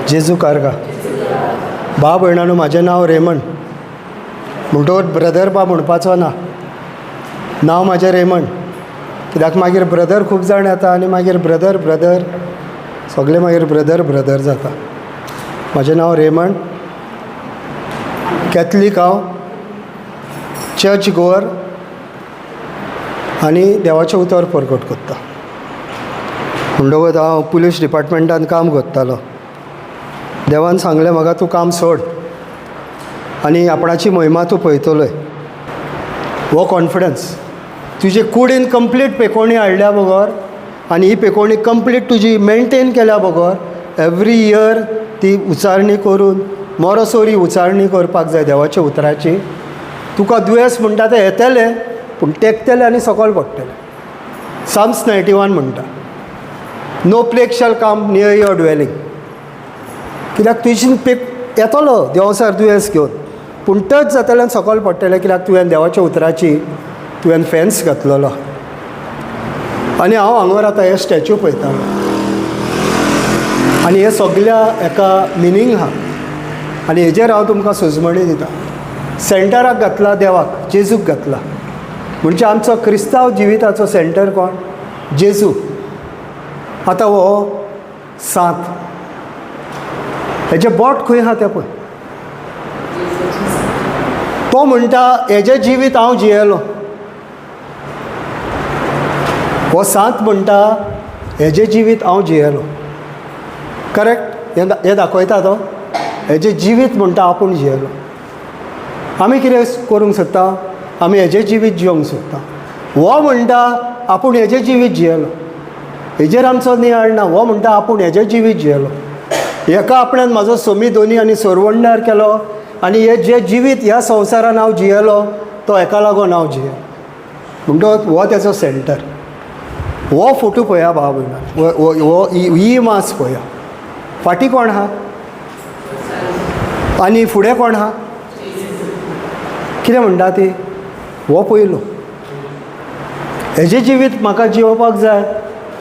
जेजू कारगा. भाव भयणानो, म्हाजें नांव रेमंड. म्हणटकच ब्रदर बा म्हणपाचो ना, नांव म्हाजें रेमंड. कित्याक मागीर ब्रदर खूब जाण येता आनी मागीर ब्रदर ब्रदर सगळे मागीर ब्रदर ब्रदर जाता. म्हाजें नांव रेमंड, कॅथलीक हांव, चर्च गोवर आनी देवाचें उतर परगट करता. म्हणटकच हांव पुलीस डिपार्टमेंटान काम करतालो. देवान सांगलें म्हाका, तूं काम सोड आनी आपणाची महिमा तूं पळयतलोय. हो कॉन्फिडन्स तुजे कुडीन कंप्लीट पेकोवणी हाडल्या बगर आनी ही पेकोवणी कंप्लीट तुजी मेनटेन केल्या बगर एवरी इयर ती उचारणी करून मोरोसोरी उचारणी करपाक जाय देवाच्या उतराची. तुका दुयेंस म्हणटा तें येतलें, पूण तेकतलें आनी सकयल पडटलें. साम्स 91 म्हणटा, no plague shall come near your dwelling. कित्याक तुजी पेक येतलो देंवचार दुयेंस घेवन, पूण टच जातलें आनी सकयल पडटलें. कित्याक तुवें देवाच्या उतराची तुवें फेन्स घातलेलो. आनी हांव हांगार आतां हे स्टॅच्यू पळयतालो आनी हे सगल्या एका मिनींग आहा आनी हेजेर हांव तुमकां सुजमणी दिता. सेंटराक घातला देवाक, जेजूक घातला. म्हणजे आमचो क्रिस्तांव जिविताचो सेंटर कोण? जेजू. आतां हो सांत, हेजें बोट खंय आहा तें पळय. तो म्हणटा हेजें जिवीत हांव जियेलो. हो सांत म्हणटा हेजें जिवीत हांव जियेलो. करेक्ट? हें दाखयता तो हेजें जिवीत म्हणटा आपूण जियेलो. आमी कितें करूंक सोदता? आमी हेजें जिवीत जिवंक सोदता. हो म्हणटा आपूण हेजें जिवीत जियेलो. हेजेर आमचो नियाळ ना. हो म्हणटा आपूण हेजें जिवीत जियेलो. हेका आपणान म्हाजो सोमी दोनी आनी सोरवणदार केलो आनी हे जें जिवीत ह्या संवसारान हांव जियेलो तो हेका लागून हांव जियेलो. म्हणटकच हो तेचो सेंटर. हो फोटो पळया भाव भयणा, हो ही मास पळया. फाटीं कोण आहा आनी फुडें कोण आहा? कितें म्हणटा ती? हो पयलो हेजें जिवीत म्हाका जियोवपाक जाय.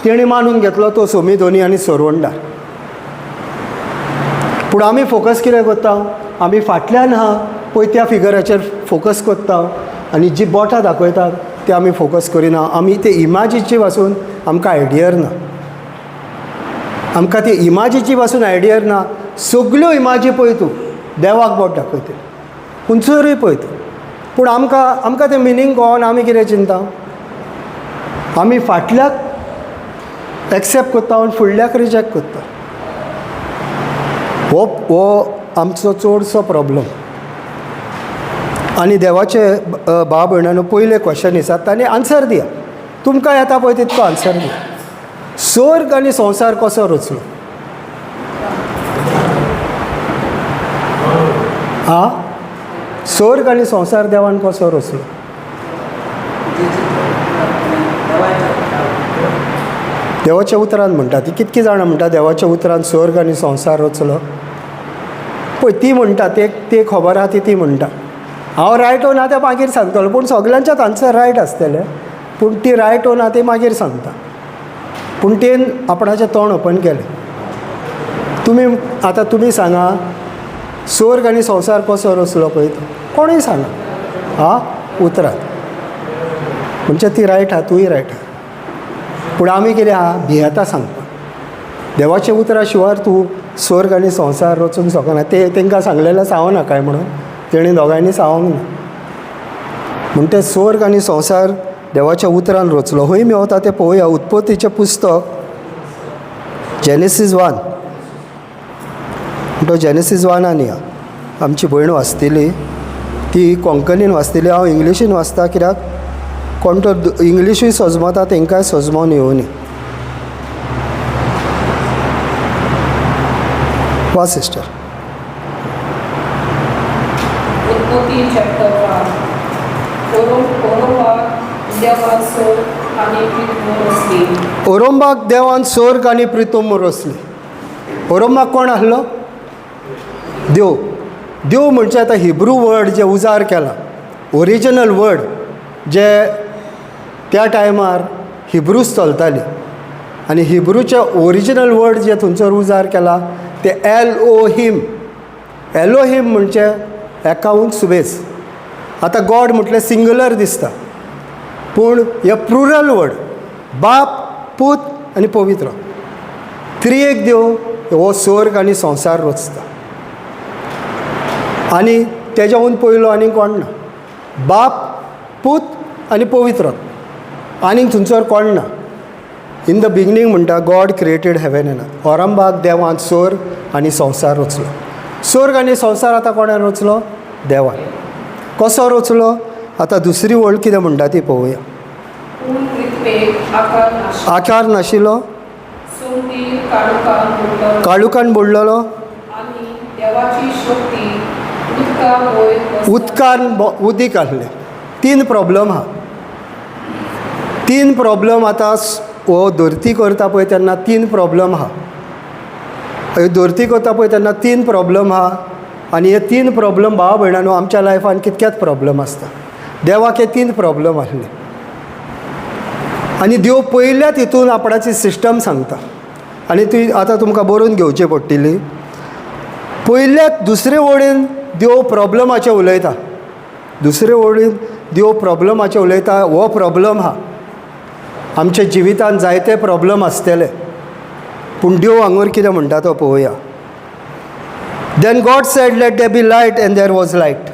तेणी मानून घेतलो तो सोमी दोनी आनी सोरवणदार. पूण आमी फोकस कितें करता? आमी फाटल्यान आहा पळय त्या फिगराचेर फोकस करता आनी जी बोटां दाखयतात ते आमी फोकस करिना. आमी ते इमाजीची पासून आमकां आयडियर ना. आमकां ते इमाजीची पासून आयडियर ना. सगल्यो इमाजी पळय तूं, देवाक बोट दाखयता खंयसरूय पळय तूं, पूण आमकां आमकां तें मिनींग कळना. आमी कितें चिंता? आमी फाटल्याक एक्सेप्ट करता आनी फुडल्याक रिजेक्ट करता. हो हो आमचो चडसो प्रॉब्लम. आनी देवाचे भाव भयणांनो, पयलें क्वेश्चन आसा तांणी आन्सर दिया. तुमकां येता पळय तितको आन्सर दिया. स्वर्ग आनी संवसार कसो रचलो? आं, स्वर्ग आनी संवसार देवान कसो रचलो? देवाच्या उतरान म्हणटा. ती कितकी जाणां म्हणटा देवाच्या उतरान स्वर्ग आनी संवसार रचलो? पळय ती म्हणटा ते ती खबर आहा ती ती म्हणटा. हांव रायट ओ ना तें मागीर सांगतलो, पूण सगल्यांचेच आन्सर रायट आसतलें. पूण ती रायट ओ ना ती मागीर सांगता. पूण तेन आपणाचें तोंड ओपन केलें. तुमी आतां तुमी सांगा, स्वर्ग आनी संवसार कसो रचलो पळय तो कोणूय सांगा. आं, उतरान म्हणजे ती रायट आहा, तूंय रायट आहा. पूण आमी कितें आहा, भियेता सांगपाक. देवाच्या उतरा शिवार तूं स्वर्ग आनी संवसार रचूंक शकना. ते तांकां सांगलेलें सांगना काय म्हणून तेणी दोगांयनी सांगूंक ना. म्हण तें स्वर्ग आनी संवसार देवाच्या उतरान रचलो. खंय मेवता तें पळोवया. उत्पत्तीचें पुस्तक जेनेसीस 1. म्हणटो जेनेसीस 1 आनी आमची भयण वाचतली, ती कोंकणीन वाचतली. हांव इंग्लिशीन वाचता कित्याक कोण तो इंग्लिशूय सजमता तांकांय सजमोन येवनी. वा सिस्टर. उत्पत्ती चॅप्टर 1. ओरोम्बाक देवान सोर्ग आनी प्रिथ्वी रचली. ओरोम्बाक देवान सोर्ग आनी प्रितम रचली. ओरोम्बाक कोण आसलो? देव. देव म्हणजे आतां हिब्रू वर्ड जे उजार केला, ओरिजिनल वर्ड जे त्या टायमार हिब्रूच चलताली आनी हिब्रूचे ओरिजिनल वर्ड जे थंयसर उजार केला ते एलोहीम. एलोहीम म्हणजे एकावून सुबेज. आतां गॉड म्हटलें सिंगुलर दिसता, पूण हे प्लुरल वर्ड. बाप, पूत आनी पवित्र त्रिएक देव हो स्वर्ग आनी संवसार रचता आनी तेज्याहून पयलो आनी कोण ना. बाप, पूत आनी पवित्र, आनीक थंयसर कोण ना. इन the beginning म्हणटा God created heaven and earth. ओरंबाक देवान स्वर्ग आनी संवसार रचलो. स्वर्ग आनी संवसार आतां कोणें रचलो? देवान. कसो रचलो? आतां दुसरी वळ कितें म्हणटा ती पळोवया. पूण पृथ्वेक आकार नाशिल्लो, आकार नाशिल्लो, सुमतीर काळोखान बुडलेलो, काळुकान बुडलेलो, आनी देवाची शक्ती उदका वयर वसता. उदकान उदीक आहलें. तीन प्रॉब्लम आहा, तीन प्रॉब्लम. आतां हो धरती करता पळय तेन्ना तीन प्रॉब्लम आहा. ह्यो धरती करता पळय तेन्ना तीन प्रॉब्लम आहा आनी हे तीन प्रॉब्लम भावा भयणांनो आमच्या लायफान कितकेच प्रॉब्लम आसता. देवाक हे तीन प्रॉब्लम आहले आनी देव पयल्याच हितून आपणाची सिस्टम सांगता आनी ती आतां तुमकां बरोवन घेवची पडटली. पयल्याच दुसरे वळीन देव प्रॉब्लमाचें उलयता. दुसरे वळीन देव प्रॉब्लमाचें उलयता. हो प्रॉब्लम आहा आमच्या जिवितान, जायते प्रॉब्लम आसतले, पूण देव हांगर कितें म्हणटा तो पळोवया. Then God said, let there be light, and there was light.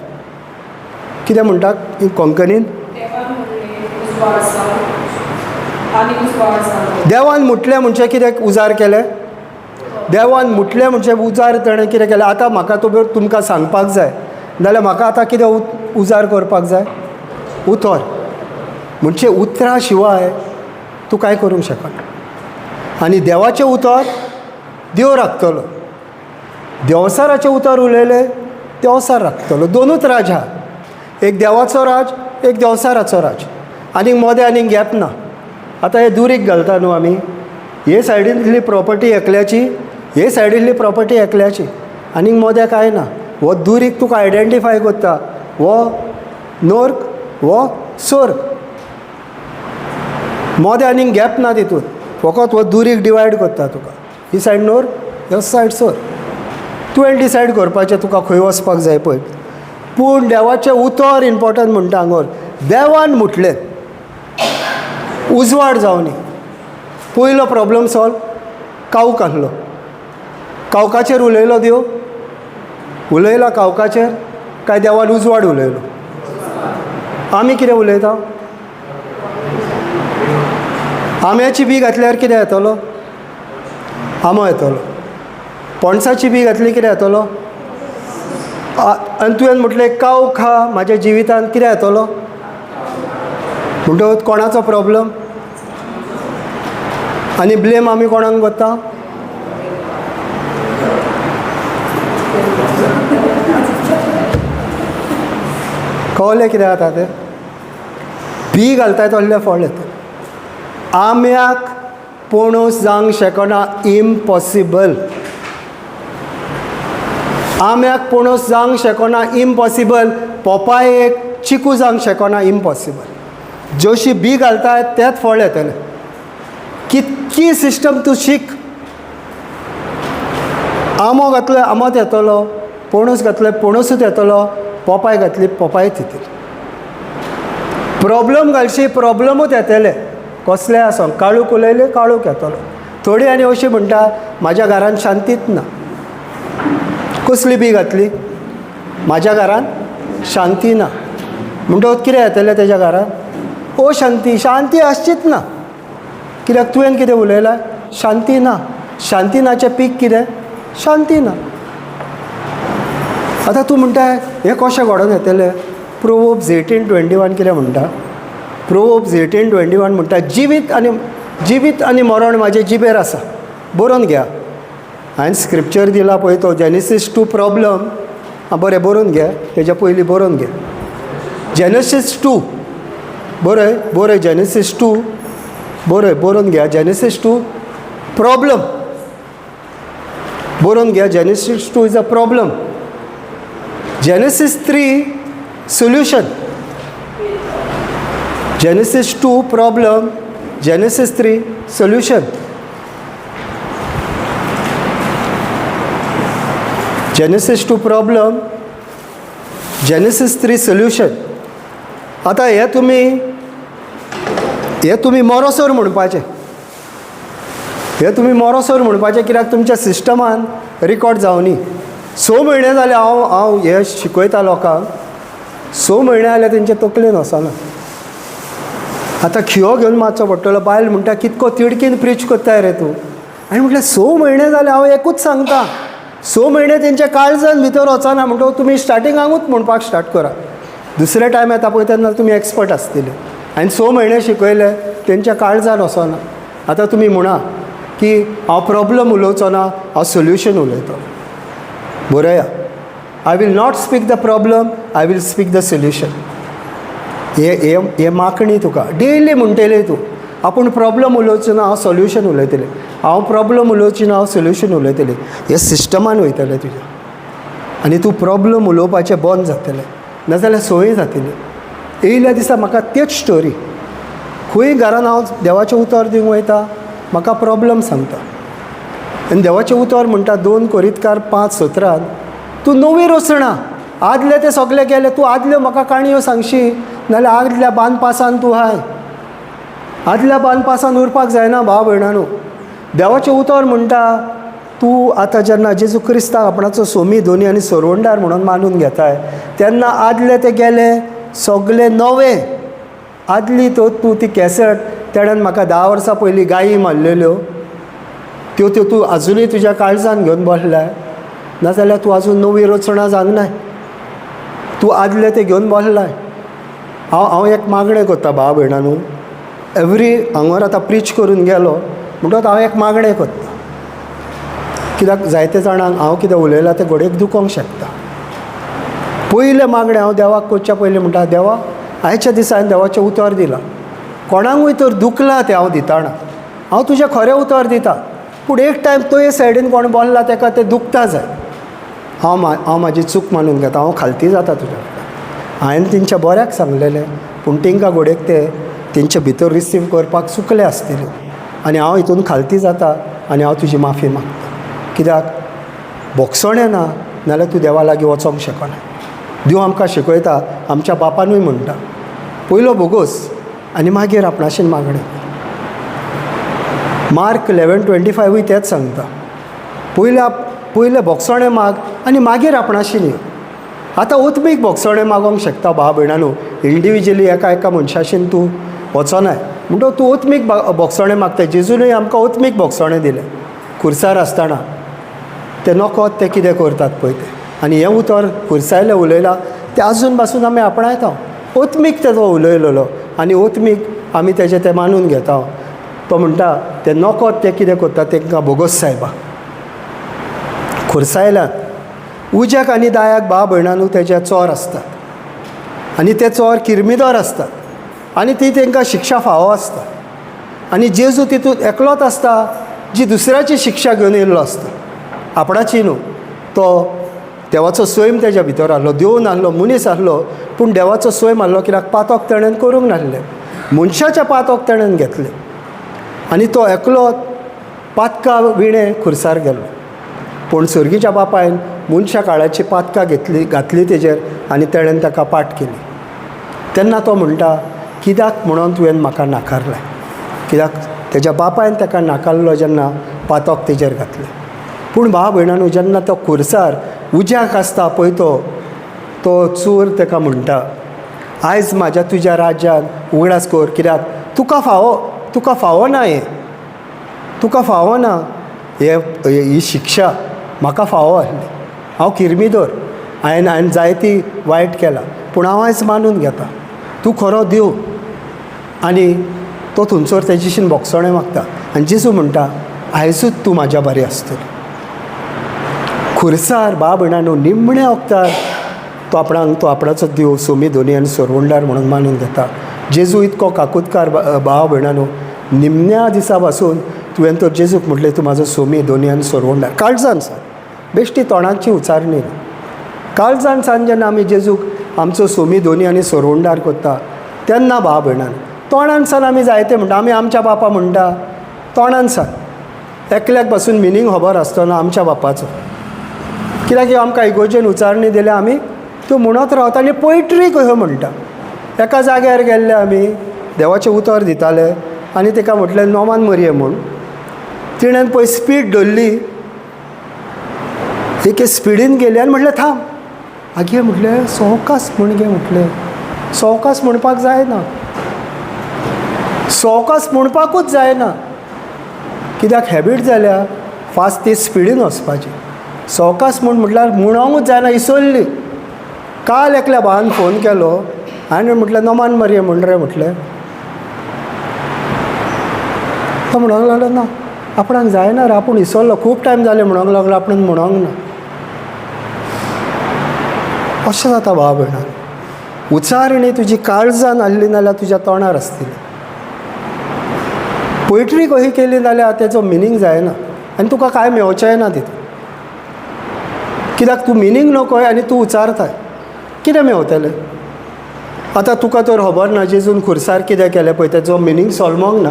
कितें म्हणटा कोंकणीन? देवान म्हणलें, उजवाड जावं, आनी उजवाड जालो. देवान म्हटलें म्हणजे कितें उजार केलें? देवान म्हटलें म्हणजे उजार ताणें कितें केलें? आतां म्हाका तुमकां सांगपाक जाय जाल्यार म्हाका आतां कितें उजार करपाक जाय? उतर. म्हणजे उतरा शिवाय तूं कांय करूंक शकना. आनी देवाचें उतर देव राखतलो. देंवचाराचें उतर उलयलें, देंवचार राखतलो. दोनूच राज आहा, एक देवाचो राज, एक देंवचाराचो राज. आनीक मोदें आनीक गॅप ना. आतां हे दुरीग घालता न्हू आमी, हे सायडींतली प्रॉपर्टी एकल्याची, हे सायडींतली प्रॉपर्टी एकल्याची, आनीक मोदें कांय ना. हो दुरीग तुका आयडेंटिफाय करता, हो नर्क, हो स्वर्ग. मोदें आनीक गॅप ना तितून. फकत हो दुरीग डिवायड करता तुका, ही सायड नर्क, ह्यो सायड स्वर्ग. तुवें डिसायड करपाचें तुका खंय वचपाक जाय पळय. पूण देवाचें उतर इम्पोर्टंट म्हणटा हांगर. देवान म्हटलें उजवाड जावनी. पयलो प्रॉब्लम सॉल्व. कावक आहलो, कावकाचेर उलयलो देव? उलयला कावकाचेर काय देवान उजवाड उलयलो? आमी कितें उलयता? आंब्याची बी घातल्यार कितें येतलो? आंबो येतलो. पणसाची बी घातली कितें येतलो? आनी तुवें म्हटलें काव खा, म्हाज्या जिवितांत कितें येतलो? म्हणटकच कोणाचो प्रॉब्लम? आनी ब्लेम आमी कोणाक करता? कळलें कितें जाता तें? बी घालताय तसलें फळ येता. आंब्याक पणस जावंक शकना, इम्पॉसिबल. आंब्याक पणस जावंक शकना, इम्पॉसिबल. पोपायेक चिकू जावंक शकना, इम्पॉसिबल. जशी बी घालताय तेंच फळ येतलें. कितकी सिस्टम तूं शीक, आंबो घातलो आंबोच येतलो, पणस घातलो पणसूच येतलो, पोपाय घातली पोपायच येतली. प्रॉब्लम घालशी प्रॉब्लमूच येतले, कसले आसो. काळूक उलयले काळूक येतलो. थोडी आनी अशी म्हणटा म्हाज्या घरान शांतीच ना. कसली बी घातली? म्हाज्या घरान शांती ना. म्हणटकच कितें येतलें तेज्या घरान? अशांती. शांती आसचीच ना. कित्याक तुवें कितें उलयलां? शांती ना. शांती नाचें पीक कितें? शांती ना. आतां तूं म्हणटा हें कशें घडोवन येतलें? प्रोवर्ब्स 18:21 कितें म्हणटा? प्रोवर्ब्स 18:21 म्हणटा जिवीत आनी मरण म्हाजे जिबेर आसा. बरोवन घ्या. हांवें स्क्रिप्चर दिला पळय तो जेनेसीस 2 प्रॉब्लम. आं बरें, बरोवन घे. तेज्या पयलीं बरोवन घे जेनेसीस 2. बरय बरय, जेनेसीस 2 बरय, बरोवन घ्या. जेनेसीस 2 प्रॉब्लम बरोवन घ्या. Genesis 2 is a problem, Genesis 3 solution. Genesis 2 problem, Genesis 3 solution. Genesis 2 problem, Genesis 3 solution. आतां हे तुमी मोरोसोर म्हणपाचें, हे तुमी मोरोसोर म्हणपाचें, कित्याक तुमच्या सिस्टमान रिकॉर्ड जावनी. 6 म्हयने जाले हांव हें शिकयता लोकांक. 6 म्हयने जाले, तेंच्या तकलेन वचना. आतां खियो घेवन मारचो पडटलो. बायल म्हणटा, "कितको तिडकीन प्रिच करताय रे तूं?" आनी म्हटलें, 6 म्हयने जाले हांव एकूच सांगता. 6 म्हयने तेंच्या काळजान भितर वचना. म्हणटकूच तुमी स्टार्टिंगाकूच म्हणपाक स्टार्ट करा. दुसरे टायम येता पळय, तेन्ना तुमी एक्सपर्ट आसतले. हांवें 6 म्हयने शिकयले, तेंच्या काळजान वचना. आतां तुमी म्हणा की हांव प्रॉब्लम उलोवचो ना, हांव सोल्युशन उलयतलो. बरया, I will not speak the problem, I will speak the solution. हे हे हे मागणी तुका डेली म्हणटले तूं, आपूण प्रॉब्लम उलोवचो ना, हांव सोल्युशन उलयतलें. हांव प्रॉब्लम उलोवची ना, हांव सोल्युशन उलयतलें. हे सिस्टमान वयतलें तुज्या आनी तूं प्रॉब्लम उलोवपाचें बंद जातलें, नाजाल्यार संवय जातली. येयल्या दिसा म्हाका त्योच स्टोरी. खंय घरान हांव देवाचें उतर दिवंक वयता, म्हाका प्रॉब्लम सांगता. आनी देवाचें उतर म्हणटा 2 कोरितकार 5:17, तूं नवी रचना, आदले ते सगळे गेले. तूं आदल्यो म्हाका काणयो सांगशी नाल्यार आदल्या बांदपासान तूं हाय. आदल्या बांदपासान उरपाक जायना, भाव भयणानू. देवाचें उतर म्हणटा, तूं आतां जेन्ना जेजू क्रिस्ताक आपणाचो सोमी धनी आनी सोरवणदार म्हणून मानून घेताय, तेन्ना आदले ते गेले, सगळे नवे. आदली तो तूं ती कॅसट तेणेन म्हाका 10 वर्सां पयलीं गायी मारलेल्यो, त्यो त्यो तूं आजुनूय तुज्या काळजान घेवन बसलाय. नाजाल्यार तूं आजून नवी रचणा जावंक नाय, तूं आदले ते घेवन बसलाय. हांव एक मागणें करता, भाव भयणानू. एवरी हांगर आतां प्रीच करून गेलो म्हणटकच हांव एक मागणें करता, कित्याक जायते जाणांक हांव कितें उलयलां तें घडयेक दुखोंक शकता. पयलें मागणें हांव देवाक करच्या पयलीं म्हणटा, देवा, आयच्या दिसा हांवें देवाचें उतर दिलां, कोणाकूय तर दुखलां तें हांव दिताना, हांव तुजें खरें उतर दिता, पूण एक टायम तो सायडीन कोण बोल्ला ताका तें दुखता जाय, हांव म्हाजी चूक मानून घेता. हांव खालती जाता तुज्या फुड्यान. हांवें तेंच्या बऱ्याक सांगलेलें, पूण तांकां घडयेक ते तेंचे भितर रिसीव करपाक चुकले आसतले आनी हांव हितून खालती जाता आनी हांव तुजी माफी मागता. कित्याक भोगसणें ना नाल्यार तूं देवा लागीं वचोंक शकना. देव आमकां शिकयता, आमच्या बापानूय म्हणटा, पयलो भोगोस आनी मागीर आपणाशीन मागणें. मार्क 11:25ूय तेंच सांगता, पयल्या पयलें भोगसणें माग आनी मागीर आपणाशीन यो. आतां ओतमीक भोगसणें मागोंक शकता, भाव भयणानू. इंडिविज्युअली एका एका मनशाशीन तूं वचोनाय, म्हणटकच तूं ओतमीक भोगसणें मागता. जेजूनय आमकां ओतमीक भोगसणें दिलें खुर्सार आसतना. ते नकोत ते कितें करतात पळय ते. आनी हें उतर खुर्सायलें उलयलां तें आजून पासून आमी आपणायता. ओतमीक तेजो उलयलेलो आनी ओतमीक आमी तेजें तें मानून घेता. तो म्हणटा, ते नकोत ते कितें करतात तांकां भोगोस सायबा. खुर्सायल्यात उज्याक आनी दायाक, भाव भयणानू, तेजे चोर आसतात आनी ते चोर किर्मिदोर आसतात आनी ती तांकां शिक्षा फावो आसता. आनी जेजू तितून एकलोच आसता जी दुसऱ्याची शिक्षा घेवन येयल्लो आसता, आपणाची न्हू. तो देवाचो सैम तेज्या भितर आहलो. देव नासलो, मनीस आहलो, पूण देवाचो सैम आहलो, कित्याक पातक तेणेन करूंक नासलें, मनशाचें पातक तेणेन घेतलें आनी तो एकलो पातका विणें खुर्सार गेलो. पूण सर्गीच्या बापायन मनशा काळाची पातकां घेतली, घातली तेजेर आनी तेणेन ताका पाट केली. तेन्ना तो म्हणटा, कित्याक म्हणून तुवें म्हाका नाकारलें? कित्याक तेज्या बापायन ताका नाकारलो जेन्ना पातक तेजेर घातलें. पूण भाव भयणानू, जेन्ना तो खुर्सार उज्याक आसता पळय, तो तो चोर ताका म्हणटा, आयज म्हाज्या तुज्या राज्यान उगडास कर, कित्याक तुका फावो ना हें, तुका फावो ना हे, ही शिक्षा म्हाका फावो आसली. हांव किर्मिदोर, हांवें जायती वायट केलां, पूण हांव आयज मानून घेता तूं खरो देव. आनी तो थंयसर तेजीशीन भोगसणें मागता आनी जेजू म्हणटा, आयजूच तूं म्हाज्या बरें आसतलो. खुर्सार, भाव भयणांनो, निमण्या वखदार तो आपणाक, तो आपणाचो देव, सोमी धनी आनी सोरवणदार म्हणून मानून घेता. जेजू इतको काकुतकार, भाव भयणांनो. निमण्या दिसा पासून तुवें तर जेजूक म्हटलें, तूं म्हाजो सोमी धनी आनी सोरवणदार, काळजान सान, बेश्टी तोंडाची उच्चारणी न्हू. काळजान सान जेन्ना आमी जेजूक आमचो सोमी धनी आनी सोरवणदार करता तेन्ना, भाव भयणान, तोंडान सान आमी जायते म्हणटा, आमी आमच्या बापा म्हणटा तोंडान सान. एकल्याक पासून मिनींग खबर आसतना आमच्या बापाचो. कित्याक कित्याक आमकां इगोर्जेन उचारणी दिल्या, आमी त्यो म्हणत रावता आनी पोयट्री कश्यो म्हणटा. एका जाग्यार गेल्ले आमी, देवाचें उतर दिताले आनी ताका म्हटलें नोमान मरये म्हूण. तिणें पळय स्पीड धरली, एके स्पिडीन गेली आनी म्हटलें थांब आगे, म्हटलें सवकास म्हण गे, म्हटलें सवकास म्हणपाक जायना, सवकास म्हणपाकूच जायना. कित्याक हॅबीट जाल्या फास्ट ती स्पिडीन वचपाची. सवकास म्हूण म्हटल्यार म्हणोंकूच जायना, इसरली. काल एकल्या भावान फोन केलो आनी म्हटलें नोमान मरये म्हण रे, म्हटलें तो म्हणोंक लागलो ना आपणाक जायना रे, आपूण इसरलो खूब टायम जाले म्हणोंक लागलो, आपणाक म्हणोंक ना. अशें जाता भाव भयणान, उचारणी तुजी काळजान आसली नाल्यार तुज्या तोंडार आसतली. पोयट्री कशी केली नाल्यार तेचो मिनींग जायना आनी तुका कांय मेवचेंय ना तितून, कित्याक तूं मिनींग नकय आनी तूं उचारताय, कितें मेवतलें? आतां तुका तर खबर ना जेजून खुर्सार कितें केलें पळय, तेचो मिनींग सोल्मोंक ना,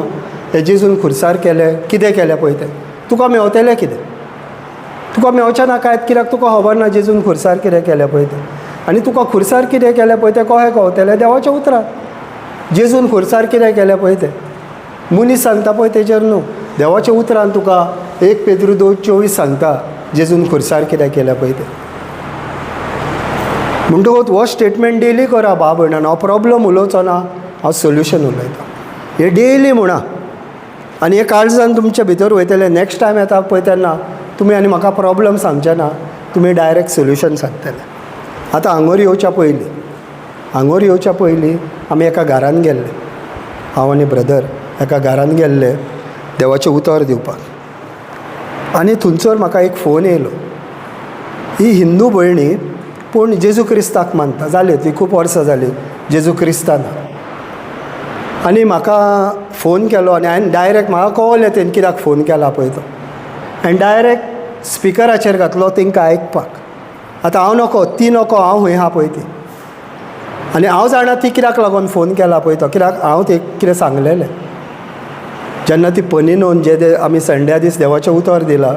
ते जेजून खुर्सार केलें कितें केलें पळय तें तुका मेवतलें कितें? तुका मेवचें ना कांयच, कित्याक तुका खबर ना जेजून खुर्सार कितें केलें पळय तें. आनी तुका खुर्सार कितें केलें पळय तें कशें कळटलें? देवाच्या उतरान. जेजून खुर्सार कितें केलें पळय तें मनीस सांगता पळय तेजेर न्हू, देवाच्या उतरान तुका 1 पेद्रू 2:24 सांगता जेजून खुर्सार कितें केलें पळय तें. म्हणटकूच हो स्टेटमेंट डेली करा भाव भयणान, हांव प्रॉब्लम उलोवचो ना, हांव सोल्युशन उलयतां. हे डेली म्हणा आनी हे काळजान तुमच्या भितर वयतले. नेक्स्ट टायम येता पळय तेन्ना तुमी आनी म्हाका प्रॉब्लम सांगचे ना, तुमी डायरेक्ट सोल्युशन सांगतले. आतां हांगोर येवच्या पयलीं, हांगोर येवच्या पयलीं आमी एका घरान गेल्ले, हांव आनी ब्रदर एका घरान गेल्ले देवाचें उतर दिवपाक. आनी थंयसर म्हाका एक फोन येयलो. ही हिंदू भयणी पूण जेजू क्रिस्ताक मानता, जाली ती खूब वर्सां जाली जेजू क्रिस्तान. आनी म्हाका फोन केलो आनी हांवें डायरेक्ट म्हाका कळ्ळें तेणें कित्याक फोन केला पळय तो, आनी डायरेक्ट स्पिकराचेर घातलो तांकां आयकपाक. आतां हांव नको, ती नको, हांव खंय आहा पळय ती, आनी हांव जाणा ती कित्याक लागून फोन केला पळय तो, कित्याक हांव ते कितें सांगलेलें. जेन्ना ती पनिनोन जे ते आमी संड्या दीस देवाचें उतर दिलां,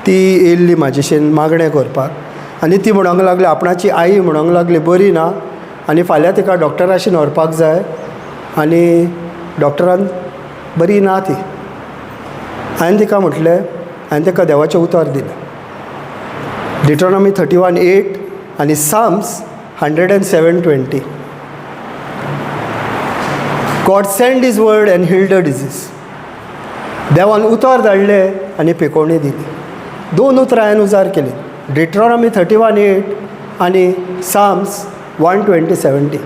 ती येयल्ली म्हाजेशीन मागणें करपाक आनी ती म्हणोंक लागली आपणाची आई म्हणोंक लागली बरी ना आनी फाल्यां तिका डॉक्टराशीन व्हरपाक जाय आनी डॉक्टरान बरी ना ती. हांवें तिका म्हटलें, हांवें तिका देवाचें उतर दिलें, डिट्रोनॉमी 31:8 आनी Psalms 107:20. God send his word and healed the disease. देवान उतर धाडलें आनी पिकोवणी दिली. दोन उतरां हांवें उजार केली, डिट्रोनॉमी 31:8 आनी साम्स 120:70.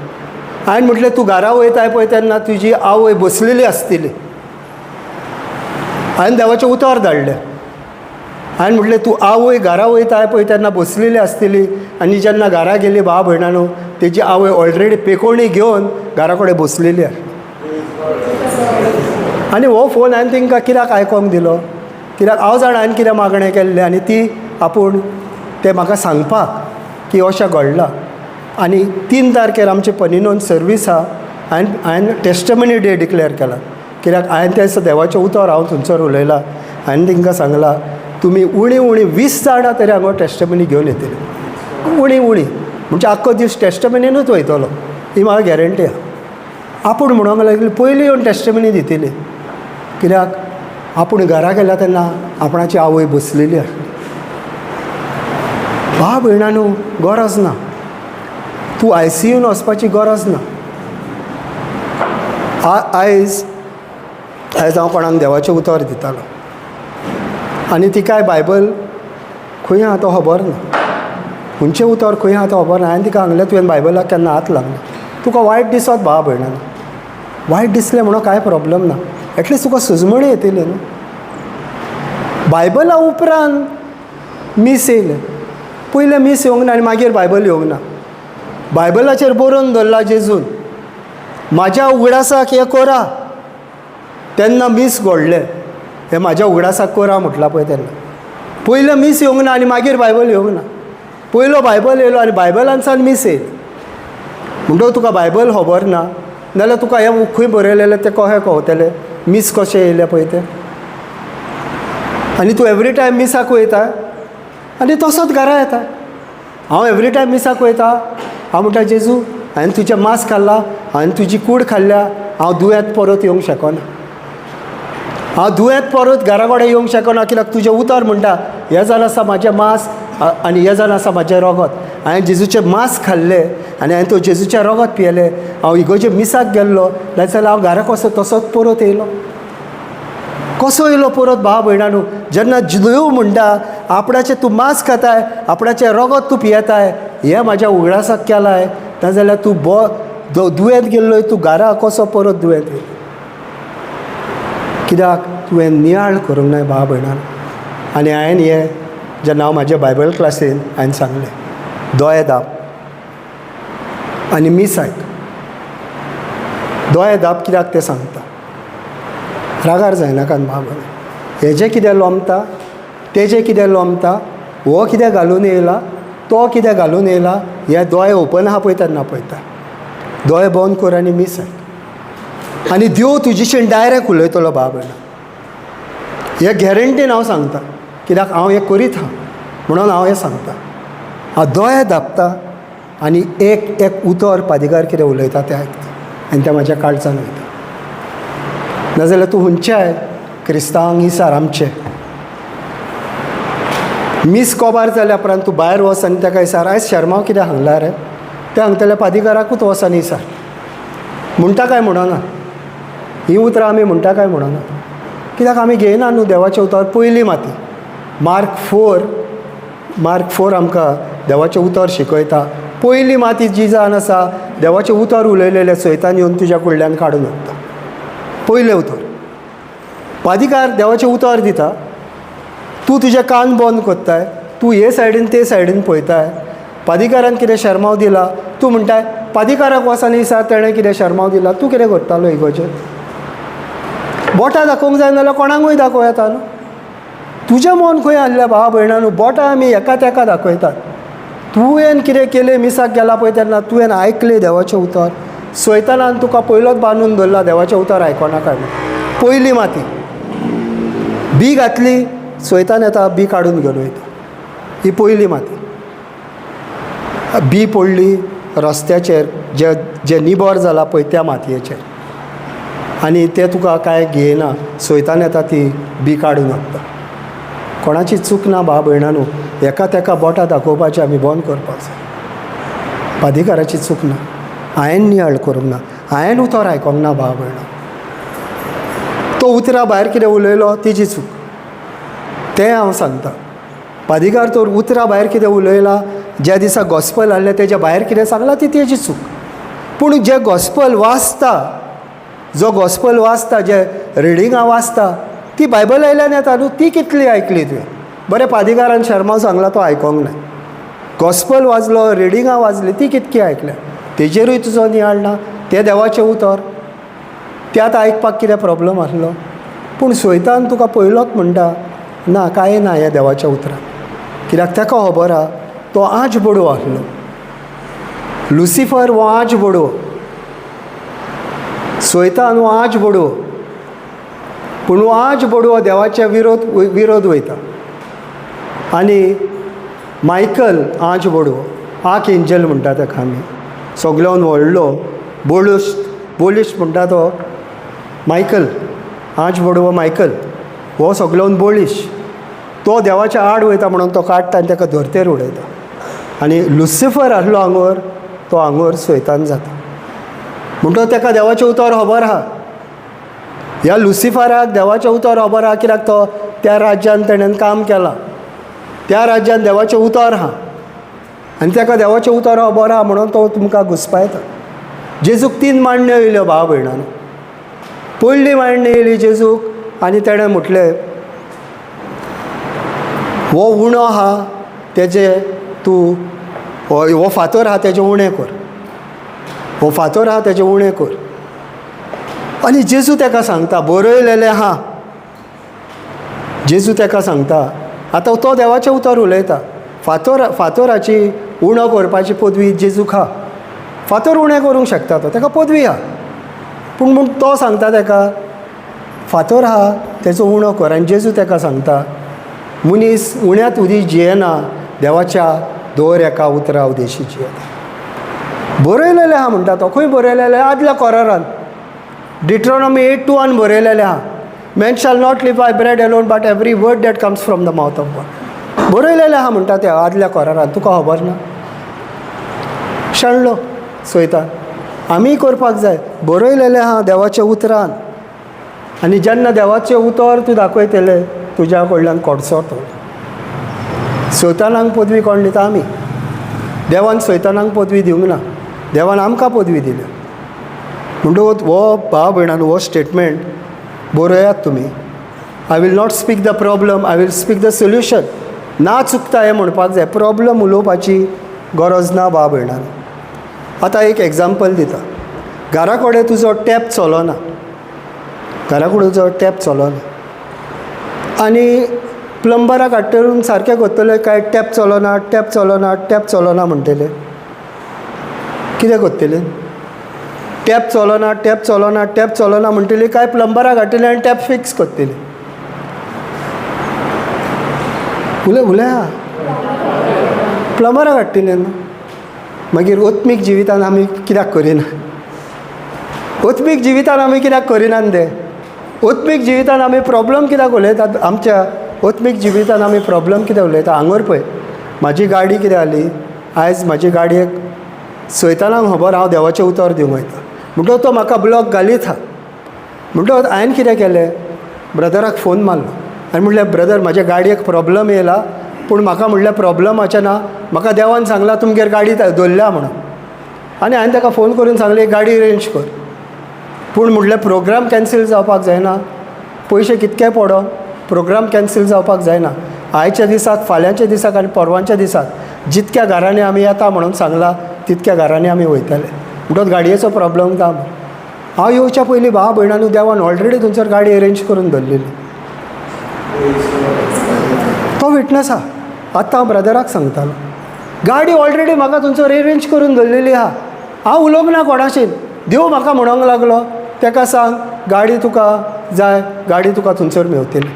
हांवें म्हटलें तूं घरा वयताय पळय तेन्ना तुजी आवय बसलेली आसतली. हांवें देवाचें उतर धाडलें, हांवें म्हटलें तूं आवय घरा वयताय पळय तेन्ना बसलेली आसतली आनी जेन्ना घरा गेली भाव भयणानो तेजी आवय ऑलरेडी पेकोवणी घेवन घरा कडेन बसलेली आसली. आनी हो फोन हांवें तांकां कित्याक आयकोंक दिलो, कित्याक हांव जाणा हांवें कितें मागणें केल्लें आनी ती आपूण तें म्हाका सांगपाक की अशें घडलां. आनी 3 तारखेर आमचे पनिनोन सर्वीस आहा, हांवें टेस्टमनी डे डिक्लेअर केला, कित्याक हांवें तें देवाचें उतर हांव थंयसर उलयलां. हांवें तांकां सांगलां तुमी उणी उणी 20 जाणां तरी हांगा टेस्टमनी घेवन येतली, उणी उणी म्हणजे आख्खो दीस टेस्टमनीनूच वयतलो, ही म्हाका गॅरंटी आहा. आपूण म्हणोंक लागली पयलीं येवन टेस्टमनी दितली, कित्याक आपूण घरा गेल्या तेन्ना आपणाची आवय बसलेली आसली. भाव भयणानू गरज ना, तूं आयसीयून वचपाची गरज ना. आयज आयज हांव कोणाक देवाचें उतर दितालो आनी तिकाय बायबल खंय आहा तो खबर ना, खंयचें उतर खंय आहा तो खबर ना. हांवें तिका सांगलें तुवें बायबलाक केन्ना हात लागना, तुका वायट दिसत भाव भयणान, वायट दिसलें म्हणून कांय प्रॉब्लम ना, एटलिस्ट तुका सुजमणी येतली न्हू. बायबला उपरांत मीस येयलें, पयलें मीस येवंक ना आनी मागीर बायबल येवंक ना. बायबलाचेर बरोवन दवरला जेजून म्हाज्या उगडासाक हें करा, तेन्ना मीस घडलें, हें म्हाज्या उगडासाक करा म्हटलां पळय तेन्ना. पयलें मीस येवंक ना आनी मागीर बायबल येवंक ना, पयलो बायबल येयलो आनी बायबलानसान मीस येयलें. म्हणटकूच तुका बायबल खबर ना नाल्यार तुका हें खंय बरयलेलें तें कशें कळटलें, मीस कशें येयलें पळय तें. आनी तूं एवरी टायम मिसाक वयता, आनी तसोच घरा येता. हांव एवरी टायम मिसाक वयता, हांव म्हणटा जेजू हांवें तुजें मांस खाल्लां, हांवें तुजी कूड खाल्ल्या, हांव दुयेंत परत येवंक शकना, हांव दुयेंत परत घरा कडेन येवंक शकना, कित्याक तुजें उतर म्हणटा हें जावन आसा म्हाजें मांस आनी हें जावन आसा म्हाजें रगत. हांवें जेजूचें मांस खाल्लें आनी हांवें तो जेजूचें रगत पियेलें. हांव इगोर्जे मिसाक गेल्लो नाजाल्यार हांव घरा कसो तसोच परत येयलो. कसो येयलो परत भाव भयणानू? जेन्ना देव म्हणटा आपणाचें तूं मांस खाताय, आपणाचें रगत तूं पियेताय, हें म्हाज्या उगडासाक केलाय, नाजाल्यार तूं दुयेंत गेल्लोय, तूं घरा कसो परत दुयेंत येयलो? कित्याक तुवें नियाळ करूंक नाय भाव भयणान. आनी हांवें हें जेन्ना हांव म्हाज्या बायबल क्लासीन हांवें सांगलें, दोळे दाप आनी मीस आयक. दोळे दाप कित्याक तें सांगता, रागार जायनाकात भाव भयण. हेजें कितें लोमता, तेजें कितें लोमता, हो कितें घालून येयला, तो कितें घालून येयला, हे दोळे ओपन आहा पळय तेन्ना पळयता. दोळे बंद कर आनी मीस आयक आनी देव तुजेशीन डायरेक्ट उलयतलो भाव भयणा. हे गॅरंटीन हांव सांगता, कित्याक हांव हें करीत आहा म्हणून हांव हें सांगता. हांव दोळे धांपता आनी एक एक उतर पादिकार कितें उलयता तें आयकता आनी तें म्हाज्या काळजान वयता. नाजाल्यार तूं हुंच्याय क्रिस्तांवांक इसार आमचें मीस कोबार जाल्या उपरांत तूं भायर वच आनी ताका इसार, आयज शर्माव कितें हांगला रे, तें हांगतल्या पादिकाराकूच वच आनी इसार. म्हणटा काय म्हणना? हीं उतरां आमी म्हणटा काय म्हणना? कित्याक आमी घेयना न्हू देवाचें उतर. पयली माती मार्क 4 आमकां देवाचें उतर शिकयता. पयली माती जी जावन आसा देवाचें उतर उलयलेलें सैतान येवन तुज्या कडल्यान काडून व्हरता. पयलें उतर पादिकार देवाचें उतर दिता, तूं तुजें कान बंद करताय, तूं हे सायडीन ते सायडीन पळयताय. पादिकारान कितें शर्माव दिला, तूं म्हणटाय पादिकाराक वच आनी इसार तेणें कितें शर्माव दिला. तूं कितें करतालो इगोर्जेत? बोटां दाखोवंक जाय नाल्यार कोणाकूय दाखोवं येता न्हू. तुजें मन खंय आहलें भाव भयणानू? बोटां आमी एका तेका दाखयतात. तुवें कितें केलें मिसाक गेला पळय तेन्ना तुवें आयकलें देवाचें उतर, सैतानान तुका पयलोच बांदून दवरला देवाचें उतर आयकोनाका. पयली माती बी घातली, सैतान येता बी काडून घेवन वयता. ही पयली माती. बी पडली रस्त्याचेर, जे जे निबर जाला पळय त्या मातयेचेर, आनी ते तुका कांय घेयना, सैतान येता ती बी काडून व्हरता. कोणाची चूक ना भाव भयणानू, एका तेका बोटां दाखोवपाचें आमी बंद करपाक जाय. पादिकाराची चूक ना, हांवें नियाळ करूंक ना, हांवें उतर आयकोंक ना भाव भयणा. तो उतरा भायर कितें उलयलो तेजी चूक, तें हांव सांगता. पादिकार तर उतरा भायर कितें उलयला, ज्या दिसा गॉस्पल आहलें तेज्या भायर कितें सांगलां ती तेजी चूक. पूण जे गॉस्पल वाचता, जो गॉस्पल वाचता, जे रिडिंगां वाचता, ती बायबल आयल्यान येता न्हू, ती कितली आयकली तुवें? बरें पादिकारान शर्माव सांगला तो आयकोंक ना, गॉस्पल वाजलो, रिडिंगां वाजली, ती कितकी आयकल्या, तेजेरूय तुजो नियाळ ना. तें देवाचें उतर, त्यात आयकपाक कितें प्रॉब्लम आसलो? पूण सैतान तुका पयलोच म्हणटा ना कांय ना ह्या देवाच्या उतरान, कित्याक ताका खबर आहा तो आंच बडो आसलो. लुसिफर हो आंच बडो, सैतान हो आंच बडो, पूण हो आंच बडवो देवाच्या विरोध वयता. आनी मायकल आंच बडवो, आर्क एंजल म्हणटा ताका आमी, सगल्यान व्हडलो बोलिश्ट म्हणटा तो मायकल, आंच बडवो मायकल हो सगल्यान बळिश्ट, तो देवाच्या आड वयता म्हणून तो काडटा आनी ताका धरतेर उडयता. आनी लुसिफर आहलो आंगोर, तो आंगोर सैतान जाता. म्हणटकच ताका देवाचें उतर खबर आहा. ह्या लुसिफराक देवाचें उतर खबर आहा, कित्याक तो त्या राज्यान तेणेन काम केलां, त्या राज्यान देवाचें उतर आहा आनी ताका देवाचें उतर खबर आहा म्हणून तो तुमकां घुसपायता. जेजूक 3 मांडण्यो येयल्यो भाव भयणान. पयली मांडणी येयली जेजूक आनी तेणें म्हटलें हो उणो आहा तेजे तूं हो फातर आहा तेजें उणें कर, हो फातर आहा तेजें उणें कर. आनी जेजू तेका सांगता बरयलेलें आहा. जेजू तेका सांगता, आतां तो देवाचें उतर उलयता, फातराची उणो करपाची पदवी जेजूक आहा, फातर उणें करूंक शकता तो, तेका पदवी आहा. पूण म्हूण तो सांगता तेका फातर आहा तेचो उणो कर. आनी जेजू तेका सांगता मनीस उण्यांत उदी जियेना, देवाच्या दर एका उतरा उदेशी जियेता. बरयलेलें आहा म्हणटा तो. खंय बरयलेलें? आदल्या कोरारान, डिट्रोनॉमी 8:2 बरयलेलें आहा, man shall not live by bread alone but every word that comes from the mouth of God. बरयलेलें आहा म्हणटा ते आदल्या कोरारान, तुका खबर ना? शेणलो सैतान. आमी करपाक जाय, बरयलेलें आहा देवाच्या उतरान. आनी जेन्ना देवाचें उतर तूं दाखयतलें, तुज्या कडल्यान कोडसो तो. सैतानाक पदवी कोण दिता? आमी. देवान सैतानाक पदवी दिवंक ना, देवान आमकां पदवी दिल्या. म्हणटकूच हो भाव भयणान हो स्टेटमेंट बरयात तुमी, I will not speak the problem, I will speak the solution. ना चुकता हें म्हणपाक जाय, प्रॉब्लम उलोवपाची गरज ना भाव भयणान. आतां एक एग्जाम्पल दिता. घरा कडेन तुजो टॅप चलना, घरा कडेन तुजो टॅप चलना आनी प्लंबराक हाडटले, सारकें करतले काय टॅप चलना, टॅप चलना, टॅप चलना म्हणटले? कितें करतले? टॅप चलना, टॅप चलना, टॅप चलना म्हणटली काय प्लंबराक हाडटले आनी टॅप फिक्स करतली? उलय उलया. प्लंबराक हाडटले न्हू. मागीर आत्मीक जिवितान आमी कित्याक करिना? आत्मीक जिवितान आमी कित्याक करिनात तें? आत्मीक जिवितान आमी प्रॉब्लम कित्याक उलयतात? आमच्या आत्मीक जिवितान आमी प्रॉब्लम कित्याक उलयता? हांगर पळय, म्हाजी गाडी कितें जाली आयज, म्हाजी गाडयेक सैतानाक खबर हांव देवाचें उतर दिवंक वयता म्हणटकच तो म्हाका ब्लॉक घालीत आहा. म्हणटकच हांवें कितें केलें, ब्रदराक फोन मारलो आनी म्हणलें, ब्रदर म्हाज्या गाडयेक प्रॉब्लम येयला, पूण म्हाका म्हणलें प्रॉब्लमाचें ना, म्हाका देवान सांगलां तुमगेर गाडी दवरल्या म्हणून. आनी हांवें ताका फोन करून सांगलें, गाडी अरेंज कर, पूण म्हणलें प्रोग्राम कॅन्सील जावपाक जायना, पयशे कितके पडो प्रोग्राम कॅन्सील जावपाक जायना. आयच्या दिसाक, फाल्यांच्या दिसाक आनी परवांच्या दिसाक जितक्या घरांनी आमी येता म्हणून सांगलां तितक्या घरांनी आमी वयतले. म्हणटकच गाडयेचो प्रॉब्लम ना. हांव येवच्या पयलीं भाव भयणांनो देवान ऑलरेडी थंयसर गाडी अरेंज करून दवरलेली. तो विटनस आहा. आतां हांव ब्रदराक सांगतालो, गाडी ऑलरेडी म्हाका थंयसर अरेंज करून दवरलेली आहा. हांव उलोवंक ना कोणाशीन. देव म्हाका म्हणोंक लागलो, ताका सांग गाडी तुका जाय, गाडी तुका थंयसर मेवतली.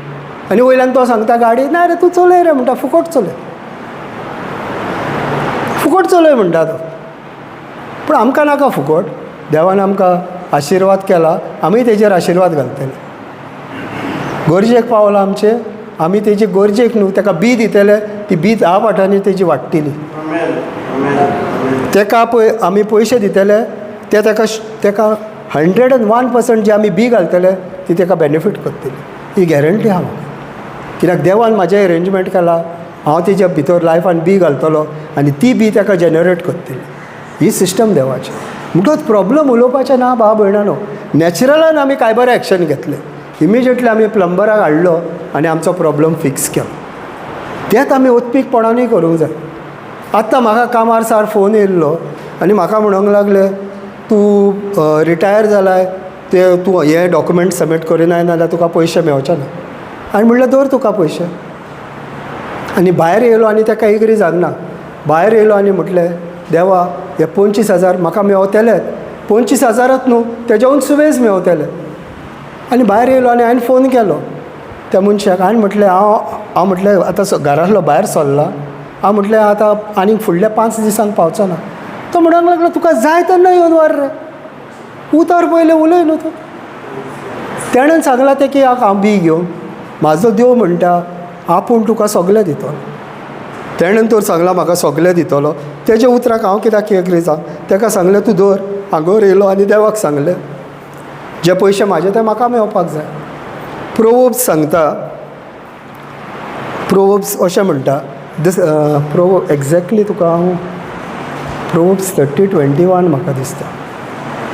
आनी वयल्यान तो सांगता गाडी ना रे, तूं चलय रे म्हणटा, फुकट चलय, फुकट चलय म्हणटा तो. पूण आमकां नाका फुकट, देवान आमकां आशिर्वाद केला, आमी तेजेर आशिर्वाद घालतले. गरजेक पावला आमचे, आमी तेजे गरजेक न्हू, ताका बी दितले, ती बी 10 वाटांनी तेजी वाडटली. ताका पळय आमी पयशे दितले ते ताका ताका 101% जे आमी बी घालतले ती ताका बेनिफीट करतली, ही गॅरंटी आहा म्हाका. कित्याक देवान म्हाजें एरेंजमेंट केलां, हांव तेज्या भितर लायफान बी घालतलो आनी ती बी ताका जनरेट करतली. ही सिस्टम देवाची. म्हणटकच प्रॉब्लम उलोवपाचें ना भाव भयणानो. नॅचरलान आमी काय बरें एक्शन घेतलें, इमिजिएटली आमी प्लंबराक हाडलो आनी आमचो प्रॉब्लम फिक्स केलो. तेंच आमी उत्पीकपणानूय करूंक जाय. आतां म्हाका कामार सार फोन येयल्लो आनी म्हाका म्हणूंक लागले, तूं रिटायर जालाय, ते तूं हे डॉक्युमेंट सबमीट करिनाय नाल्यार तुका पयशे मेवचे ना. आनी म्हणलें दवर तुका पयशे. आनी भायर येयलो आनी ताका एग्री जावंक ना. भायर येयलो आनी म्हटलें, देवा हे 25,000 म्हाका मेवतलेच, 25,000च न्हू तेज्याहून सुबेज मेवतले. आनी भायर येयलो आनी हांवें फोन केलो त्या मनशाक. हांवें म्हटलें, हांव हांव म्हटलें आतां घरांतलो भायर सरला, हांव म्हटलें आतां आनीक फुडल्या 5 दिसांक पावचो ना. तो म्हणूंक लागलो, तुका जाय तेन्ना येवन व्हर रे, उतर पयलें उलय न्हू तूं. तेणेन सांगलां तें की हांव बी घेवन म्हाजो देव म्हणटा आपूण तुका सगलें दितलो. तेणेन तर सांगलां म्हाका सगलें दितलो, तेज्या उतराक हांव कित्याक एग्री जावं? ताका सांगलें तूं दवर. हांगोर येयलो आनी देवाक सांगलें जे पयशे म्हाजे ते म्हाका मेवपाक जाय. प्रोवोब्स सांगता, प्रोवोब्स अशें म्हणटा, दीस प्रोवो एग्जॅक्टली तुका हांव प्रोवोब्स 30:21 म्हाका दिसता,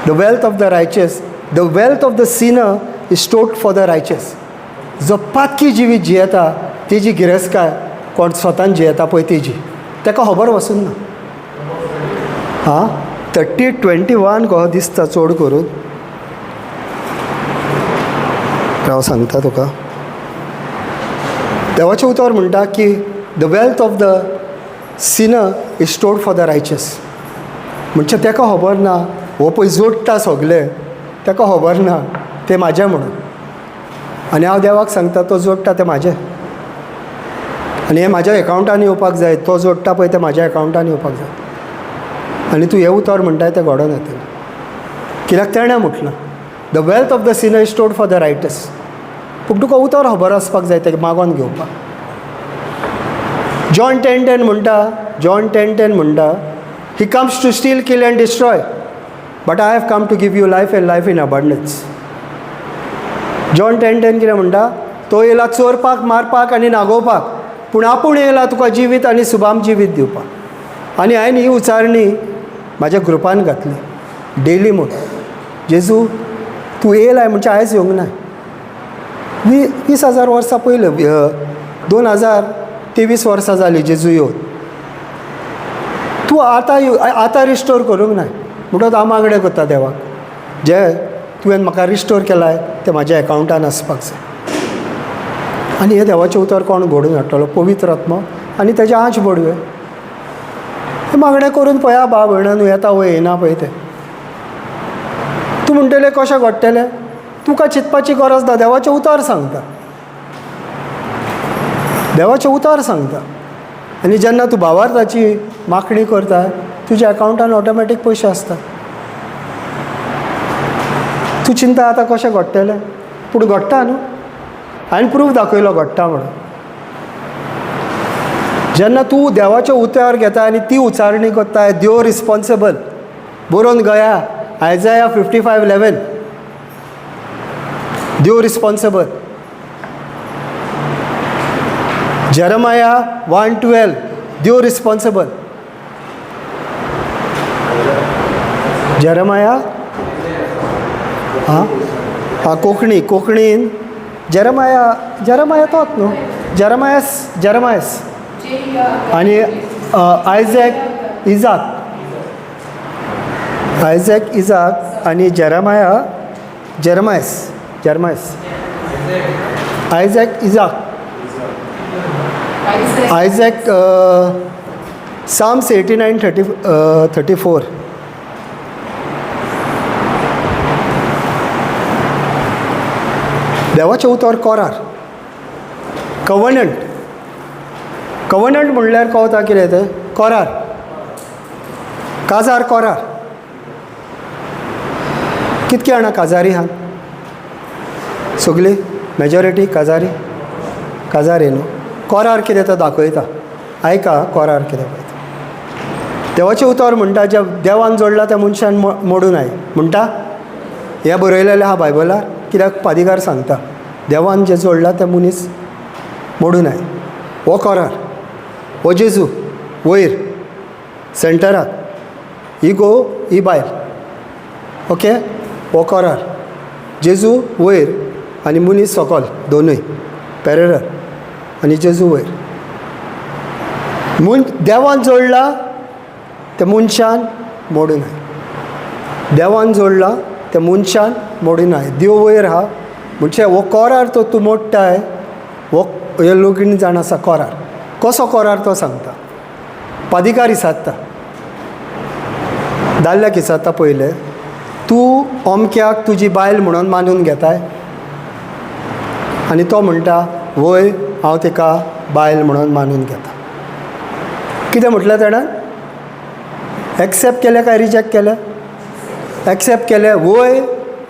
the wealth of the righteous, the wealth of the sinner is stored for the righteous. जो पातकी जिवीत जियेता तेजी गिरेस्तकाय कोण स्वतान जियेता पळय तेजी, ताका खबर वसून ना. आं 30:21 गो दिसता चड करून, हांव सांगता तुका. देवाचें उतर म्हणटा की the wealth of the sinner is stored for the righteous. म्हणजे ताका खबर ना, हो पळय जोडटा सगलें, ताका खबर ना तें म्हाजें म्हणून. आनी हांव देवाक सांगता तो जोडटा तें म्हाजें. आनी हें म्हाज्या एकावंटान येवपाक जाय, तो जोडटा पळय तें म्हाज्या एकावंटान येवपाक जाय. आनी तूं हें उतर म्हणटाय तें घडोन येतलें, कित्याक तेणें म्हटलां the wealth of the sinner is stored for the righteous. पूण तुका उतर खबर आसपाक जाय तें मागोन घेवपाक. जॉन 10:10 म्हणटा, जॉन 10:10 म्हणटा, he comes to steal, kill and destroy, but I have come to give you life and life in abundance. John 10:10 कितें म्हणटा? तो येयला चोरपाक, मारपाक आनी नागोवपाक, पूण आपूण येयला तुका जिवीत आनी सुबाम जिवीत दिवपाक. आनी हांवें ही उचारणी म्हाज्या ग्रुपान घातली डेली म्हूण, जेजू तूं येयलाय म्हणजे आयज येवंक ना, 20,000 वर्सां पयलीं, 2023 वर्सां जालीं जेजू येवन, तूं आतां आतां रिस्टोर करूंक ना. म्हणटकच हांव मागणें करता देवाक, जे तुवें म्हाका रिस्टोर केलाय तें म्हाज्या एकावंटान आसपाक जाय. आनी हें देवाचें उतर कोण घडोवन हाडटलो? पवित्र आत्मो आनी तेजे आंच बडवे. हें मागणें करून पळया बा भयणान, येता वय येना पळय तें. तूं म्हणटलें कशें घडटलें? तुका चिंतपाची गरज ना, देवाचें उतर सांगता, देवाचें उतर सांगता. आनी जेन्ना तूं भावार्थाची मागणी करता, तुज्या एकावंटान ऑटोमॅटीक पयशे आसता. तूं चिंता आतां कशें घडटलें, पूण घडटा न्हू. हांवें प्रूफ दाखयलो घडटा म्हणून. जेन्ना तूं देवाचें उतर घेता आनी ती उचारणी करता, देव रिस्पोन्सिबल बरोवन गया, आयजाया 55:11, देव रिस्पोन्सिबल. जेरमाया 1:12, देव रिस्पोन्सिबल. जेरमाया आं आं कोंकणी, कोंकणीन जेरमाया, जेरमाया तोच न्हू, जेरमायस, जेरमायस आनी आयजॅक इजाक, आयजॅक इजाक आनी जेरमाया, जेरमायस, जेरमायस, आयजॅक इजाक, आयजॅक. Psalms 89:34. देवाचें उतर कोरार, कवनंट. कवनंट म्हणल्यार कळता कितें तें? कोरार, काजार कोरार. कितके जाणां काजारी आहात? सगळी मेजॉरिटी काजारी, काजारी न्हू. कोरार कितें तो दाखयता, आयका कोरार कितें पळयता. देवाचें उतर म्हणटा ज्या देवान जोडला त्या मनशान मोडून I म्हणटा. हें बरयलेलें आहा बायबलार, कित्याक पादिगार सांगता देवान जें जोडला तें मनीस मोडून I. हो कोरार, हो जेजू वयर सेंटराक, ही घोव ही बायल, ओके. हो कोरार, जेजू वयर आनी मनीस सकल, दोनूय पॅररल, आनी जेजू वयर. देवान जोडला तें मनशान मोडून I, देवान जोडला तें मनशान मोडून I. देव वयर आहा म्हणजे हो कोरार तो तूं मोडटाय, हो हे लगीन जाण आसा कोरार. कसो कोरार तो सांगता, पादिकार इसात्ता, दादल्याक इसात्ता पयलें, तूं अमक्याक तुजी बायल म्हणून मानून घेताय? आनी तो म्हणटा वय हांव तिका बायल म्हणून मानून घेता. कितें म्हटलें तेणें? एक्सेप्ट केलें काय रिजेक्ट केलें? एक्सेप्ट केलें. वय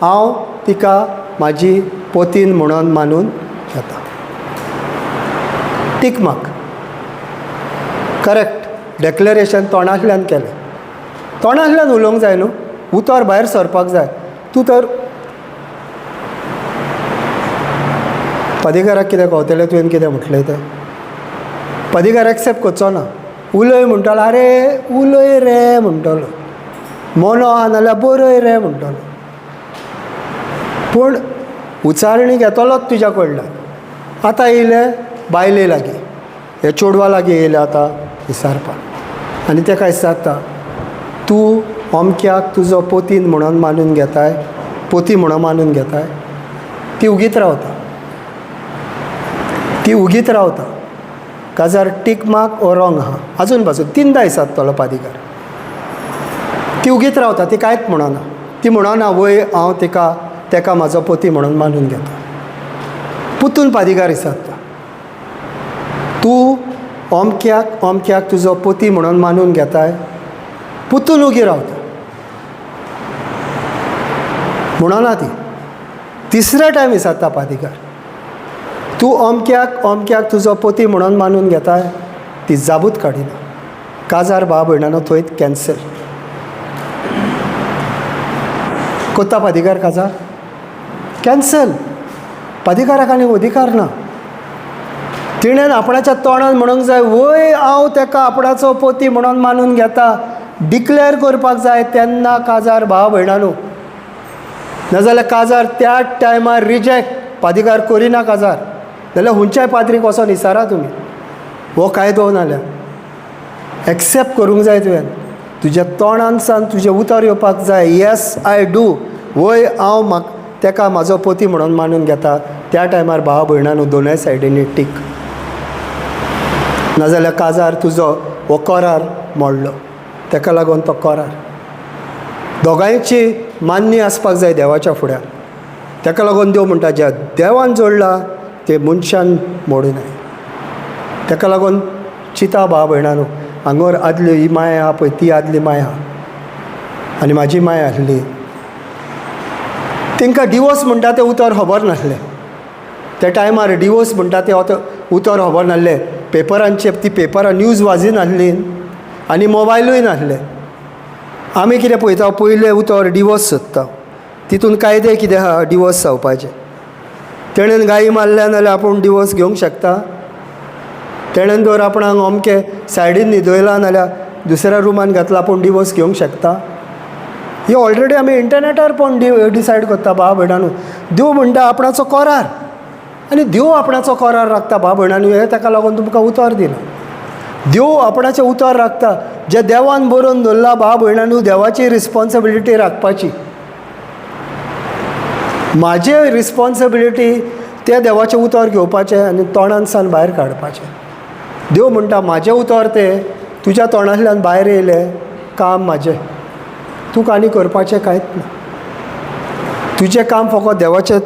हांव तिका म्हाजी पोतीन म्हणून मानून घेता. टीक मार्क, करेक्ट. डॅक्लरेशन तोंडांतल्यान केलें, तोंडांतल्यान उलोवंक जाय न्हू, उतर भायर सरपाक जाय. तूं तर पदिकाराक कितें कळटलें तुवें कितें म्हटलें तें? पदिकार एक्सेप्ट करचो ना. उलय म्हणटलो, आरे उलय रे म्हणटलो, मोनो आहा नाल्यार बरय रे म्हणटलो, पूण उचारणी घेतलोच तुज्या कडल्यान. आतां येयले बायले लागीं, हे चेडवा लागीं येयले आतां विसारपाक, आनी तेका विचारता तूं अमक्याक तुजो पोतीन म्हणून मानून घेताय, पोती म्हणून मानून घेताय? ती उगीत रावता, ती उगीत रावता. काजार टीक मार्क ओ रॉंग आहा. आजून पासून तिनदां विचारतलो पादिकार. ती उगीत रावता, ती कांयच म्हणना, ती म्हणना वय हांव तिका तेका म्हाजो पोती म्हणून मानून घेता. पुतून पादिकार विचारता तूं अमक्याक अमक्याक तुजो पती म्हणून मानून घेताय? पुतून उगी रावता म्हणना ती. तिसऱ्या टायम विचारता पादिकार, तूं अमक्याक अमक्याक तुजो पती म्हणून मानून घेताय? ती जाबूत काडिना. काजार भाव भयणानो थंयच कॅन्सल कोत्ता पादिकार. काजार कॅन्सल. पादिकाराक आनी अधिकार ना. तिणें आपणाच्या तोंडान म्हणूंक जाय, वय हांव तेका आपणाचो पती म्हणून मानून घेता, डिक्लेअर करपाक जाय तेन्ना काजार भाव भयणानो. नाजाल्यार काजार त्याच टायमार रिजेक्ट. पादिकार करिना काजार जाल्यार हुंच्याय पाद्रीक वचोन विचारा तुमी, हो कायदो नाल्यार एक्सेप्ट करूंक जाय तुवें. तुज्या तोंडान सान तुजें उतर येवपाक जाय, येस I do, वय हांव म्हाका तेका म्हाजो पती म्हणून मानून घेता. त्या टायमार भाव भयणानो दोनय सायडींनी टीक. नाजाल्यार काजार तुजो हो करार मोडलो. तेका लागून तो करार दोगांयची मान्य आसपाक जाय देवाच्या फुड्यान. तेका लागून देव म्हणटा, ज्या देवान जोडला ते मनशान मोडूं नये. तेका लागून चिंता भाव भयणानो, हांगर आदली ही माया आहा पळय ती आदली माया आनी म्हाजी माया आसली. तांकां डिवोर्स म्हणटा तें उतर खबर नासलें त्या टायमार. डिवोर्स म्हणटा तें उतर खबर नासलें. पेपरांचे ती पेपरां न्यूज वाजिनासली आनी मोबायलूय नासले. आमी कितें पळयता, पयलें उतर डिवोर्स सोदता. तितून कायदे कितें आहा डिवोर्स जावपाचे. तेणेन गायी मारल्या नाल्यार आपूण डिवोर्स घेवंक शकता. तेणेन जर आपणाक अमके सायडीन न्हिदयला नाल्यार दुसऱ्या रुमान घातला, आपूण डिवोर्स घेवंक शकता. ही ऑलरेडी आमी इंटरनेटार पण डिसायड करता भाव भयणानू. देव म्हणटा आपणाचो करार, आनी देव आपणाचो करार राखता भाव भयणानू. हें ताका लागून तुमकां उतर दिलां. देव आपणाचें उतर राखता. जें देवान बरोवन दवरलां भाव भयणानू, देवाची रिस्पोन्सिबिलिटी राखपाची. म्हाजे रिस्पोन्सिबिलिटी तें देवाचें उतर घेवपाचें आनी तोंडान भायर काडपाचें. देव म्हणटा म्हाजें उतर तें तुज्या तोंडांतल्यान भायर येयलें, काम म्हाजें, तुका आनी करपाचें कांयच ना. तुजें काम फकत देवाचें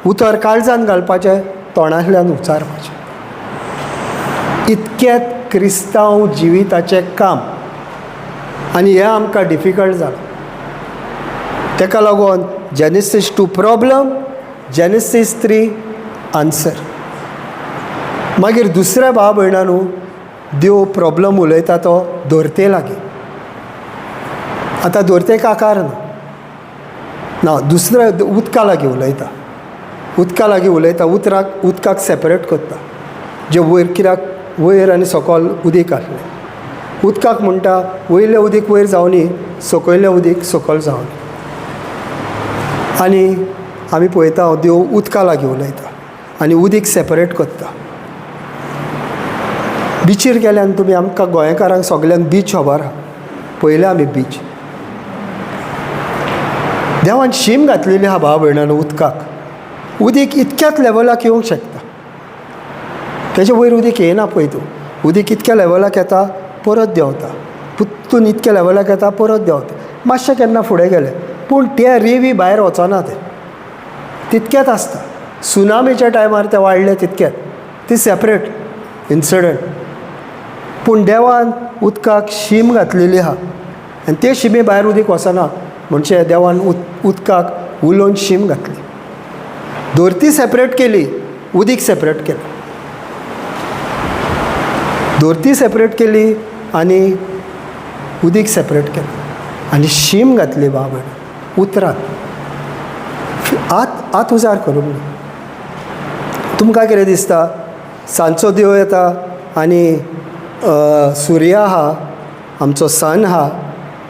उतर काळजान घालपाचें, तोंडांतल्यान उच्चारपाचें. इतकें क्रिस्तांव जिविताचें काम. आनी हें आमकां डिफिकल्ट जालां. तेका लागून Genesis 2 problem, Genesis 3 answer. मागीर दुसऱ्या भाव भयणानू देव प्रॉब्लम उलयता तो धरते लागीं. आतां धरतेक आकार ना ना, दुसऱ्या उदका लागीं उलयता. उदका लागीं उलयता, उतराक उदकाक सेपरेट करता. जे वयर कित्याक वयर आनी सकयल उदीक आसलें. उदकाक म्हणटा वयलें उदीक वयर जावनी, सकयलें उदीक सकयल जावनी. आनी आमी पळयता देव उदका लागीं उलयता आनी उदीक सेपरेट करता. बिचीर गेल्यान तुमी, आमकां गोंयकारांक सगल्यांक बीच खबर आहा, पळयल्या आमी बीच. देवान शीम घातलेली आहा भाव भयणानो उदकाक. उदीक इतक्याच लेवलाक येवंक शकता, तेजे वयर उदीक येना. पळय तूं, उदीक इतक्या लेवलाक येता परत देंवता, पुत्तून इतक्या लेवलाक येता परत देंवता. मातशें केन्ना फुडें गेलें पूण ते रेवी भायर वचना, तें तितकेंच आसता. सुनामीच्या टायमार ते वाडले तितकेंच, ती सेपरेट इन्सिडंट. पूण देवान उदकाक शीम घातलेली आहा आनी ते शिमे भायर उदीक वचना. म्हणजे देवान उदकाक उलोवन शीम घातली. धरती सेपरेट केली, उदीक सेपरेट केलें. धरती सेपरेट केली आनी उदीक सेपरेट केलें आनी शीम घातली बाबा उतरान. आत आत उजार करूंक ना. तुमकां कितें दिसता, सांजचो देव येता आनी सुर्या आहा आमचो सन आहा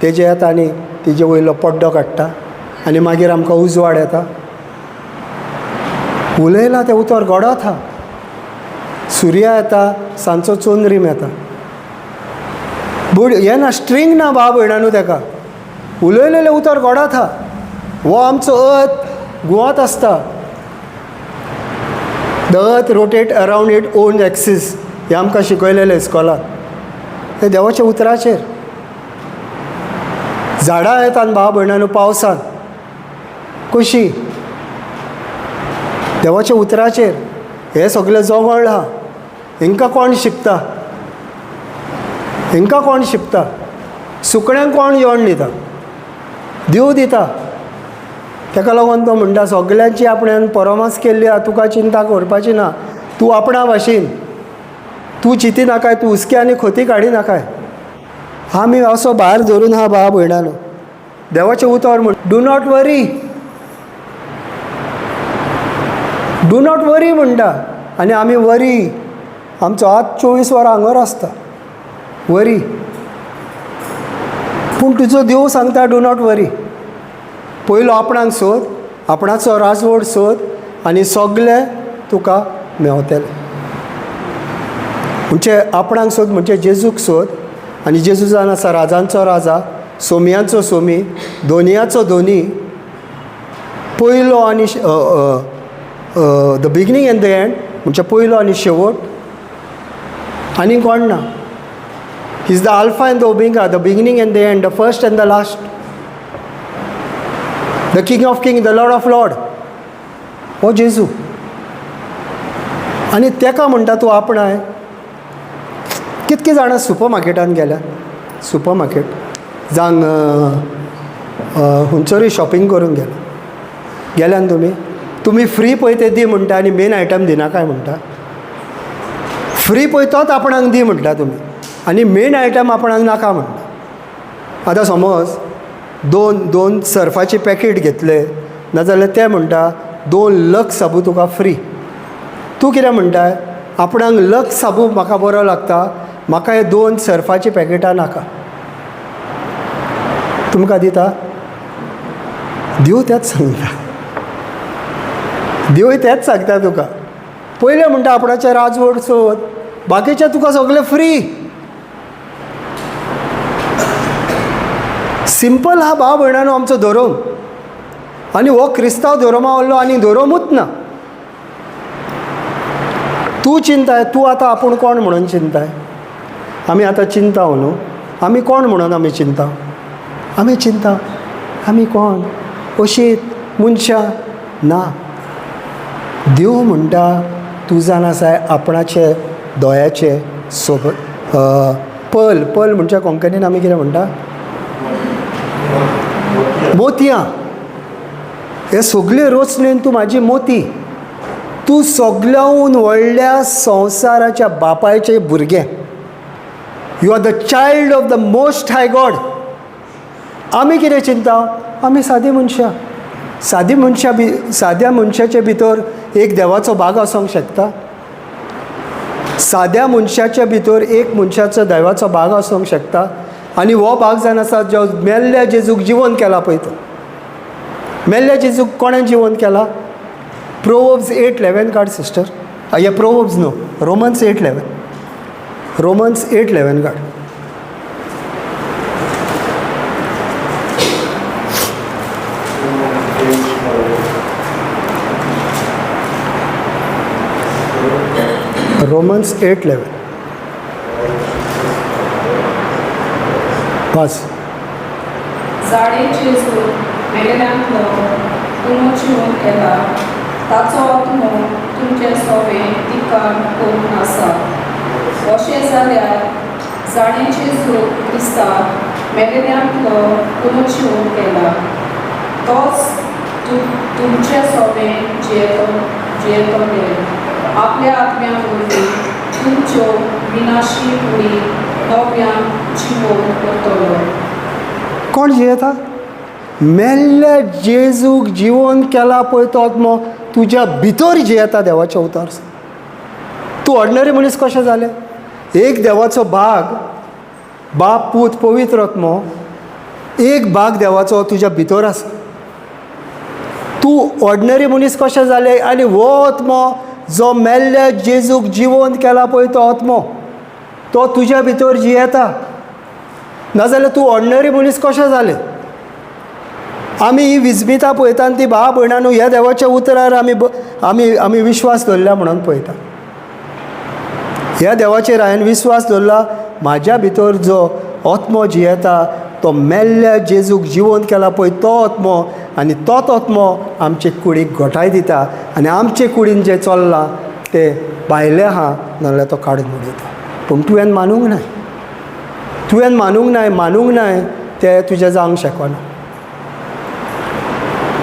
तेजे येता आनी तेजे वयलो पड्डो काडटा आनी मागीर आमकां उजवाड येता. उलयलां तें उतर घडत आहा. सुर्या येता, सांजचो चंद्रीम येता. बुड हें ना, स्ट्रींग ना भाव भयणानू तेका. उलयलेलें उतर घडत आहा. हो आमचो अर्थ घुंवत आसता. The earth rotate around its own axis, हें आमकां शिकयलेलें इस्कोलान. हें देवाच्या उतराचेर. झाडां येतात भाव भयणानू पावसान कशी, देवाच्या उतराचेर. हें सगळें जोगळ आहा. हेंकां कोण शिकता? हेंकां कोण शिंपता? सुकण्यांक कोण जेवण दिता? देव दिता. ताका लागून तो म्हणटा सगल्यांची आपणान परोमास केल्ली आहा, तुका चिंता करपाची ना. तूं आपणा भाशेन तूं चिंती नाकाय, तूं हुस्के आनी खोती काडी नाकाय. आमी असो भार धरून आहा भाव भयणानो, देवाचें उतर म्हण do not worry, do not worry म्हणटा. आनी आमी वरी, आमचो हात 24 वरां हांगर आसता वरी. पूण तुजो देव सांगता do not वरी. पयलो आपणाक सोद, आपणाचो राजवड सोद आनी सगलें तुका मेवतलें. म्हणजे आपणाक सोद म्हणजे जेजूक सोद. आनी जेजू जावन आसा राजांचो राजा, सोमयांचो सोमी, दोनयाचो दोनी, पयलो आनी the beginning and the end, म्हणजे पयलो आनी शेवट, आनी कोण ना. He is the Alpha and the Omega, the beginning and the end, the first and the last, the King of king, the Lord of lord, हो जेजू. आनी तेका म्हणटा तूं आपणाय. कितके जाणां सुपर मार्केटान गेल्या? सुपर मार्केट जावं खंयसरूय शॉपिंग करूंक गेल्या, गेल्यान तुमी? तुमी फ्री पळय ते दी म्हणटा आनी मेन आयटम दिनाकाय म्हणटा. फ्री पळय तोच आपणाक दी म्हणटा तुमी आनी मेन आयटम आपणाक नाका म्हणटा. आतां समज दोन दोन सर्फाची पॅकेट घेतले, नाजाल्यार ते म्हणटा 2 लक्स साबू तुका फ्री. तूं कितें म्हणटाय? आपणाक लक्स साबू म्हाका बरो लागता, म्हाका हे 2 सर्फाची पॅकेटां नाका. तुमकां दिता? देव तेंच सांगता, देवूय तेंच सांगता तुका. पयलें म्हणटा आपणाचें राजवड सोद, बाकीचें तुका सगळें फ्री. सिंपल हा भाव भयणानो आमचो धोरोम. आनी हो क्रिस्तांव धोरोमा उरलो आनी धोरोमूच ना. तूं चिंताय, तूं आतां आपूण कोण म्हणून चिंताय? आमी आतां चिंता न्हू, आमी कोण म्हणून आमी चिंता? आमी चिंता आमी कोण? अशीत मनशां ना. देव म्हणटा तूं जाण आसाय आपणाचे दोळ्याचे सोबत पल पल म्हणजे कोंकणीन आमी कितें म्हणटा? मोतयां. हे सगळे रचणेन तूं म्हाजी मोती, तूं सगल्याहून व्हडल्या संवसाराच्या बापायचे भुरगें. You are the child of the most high God. आमी कितें चिंता? आमी सादी मनशां. सादी मनशां बी साद्या मनशाचे भितर एक देवाचो भाग आसूंक शकता. साद्या मनशाच्या भितर एक मनशाचो देवाचो भाग आसूंक शकता. आनी हो भाग जावन आसा जो मेल्ल्या जेजूक जिवन केला पळय तो. मेल्ल्या जेजूक कोणें जिवन केला? प्रोवर्ब्स 8:11 काड सिस्टर. हे प्रोवर्ब्स न्हू, रोमन्स 8:11, रोमन्स 8:11 काड. रोमन्स 8:11 बस. जाणे जेजू मेलेल्यांतलो पुनर्जिवन केला ताचो आत्मो तुमचे सोवे तिकान करून आसा. अशें जाल्यार जाणे जेजू क्रिस्ताक मेलेल्यांतलो पुनर्जिवन केला तोच तुमचे सोवे जियेतले आपल्या आत्म्या वरवीं तुमच्यो विनाशी कुडी नव्यान जिवोवन करतलो. कोण जियेता? मेल्ल्या जेजूक जिवन केला पळय तो आत्मो तुज्या भितर जियेता. देवाचें उतर. तूं ऑर्डिनरी मनीस कशें जालें? एक देवाचो भाग, बाप पूत पवित्र आत्मो, एक भाग देवाचो तुज्या भितर आसा. तूं ऑर्डिनरी मनीस कशें जालें? आनी हो आत्मो जो मेल्ल्या जेजूक जिवन केला पळय तो आत्मो तो तुज्या भितर जियेता. नाजाल्यार तूं ऑर्डिनरी मनीस कशें जालें? आमी ही विस्मिता पळयता आनी ती भाव भयणां ह्या देवाच्या उतरार आमी आमी आमी विश्वास दवरला म्हणून पळयता. ह्या देवाचेर हांवें विस्वास दवरला, म्हाज्या भितर जो आत्मो जियेता तो मेल्ल्या जेजूक जिवन केला पळय तो आत्मो, आनी तोच आत्मो आमचे कुडीक घोटाय दिता आनी आमचे कुडीन जें चल्लां तें भायलें आहा, नाजाल्यार तो काडून उडयता. पूण तुवें मानूंक ना. तुवें मानूंक नाय, मानूंक नाय तें तुजें जावंक शकना.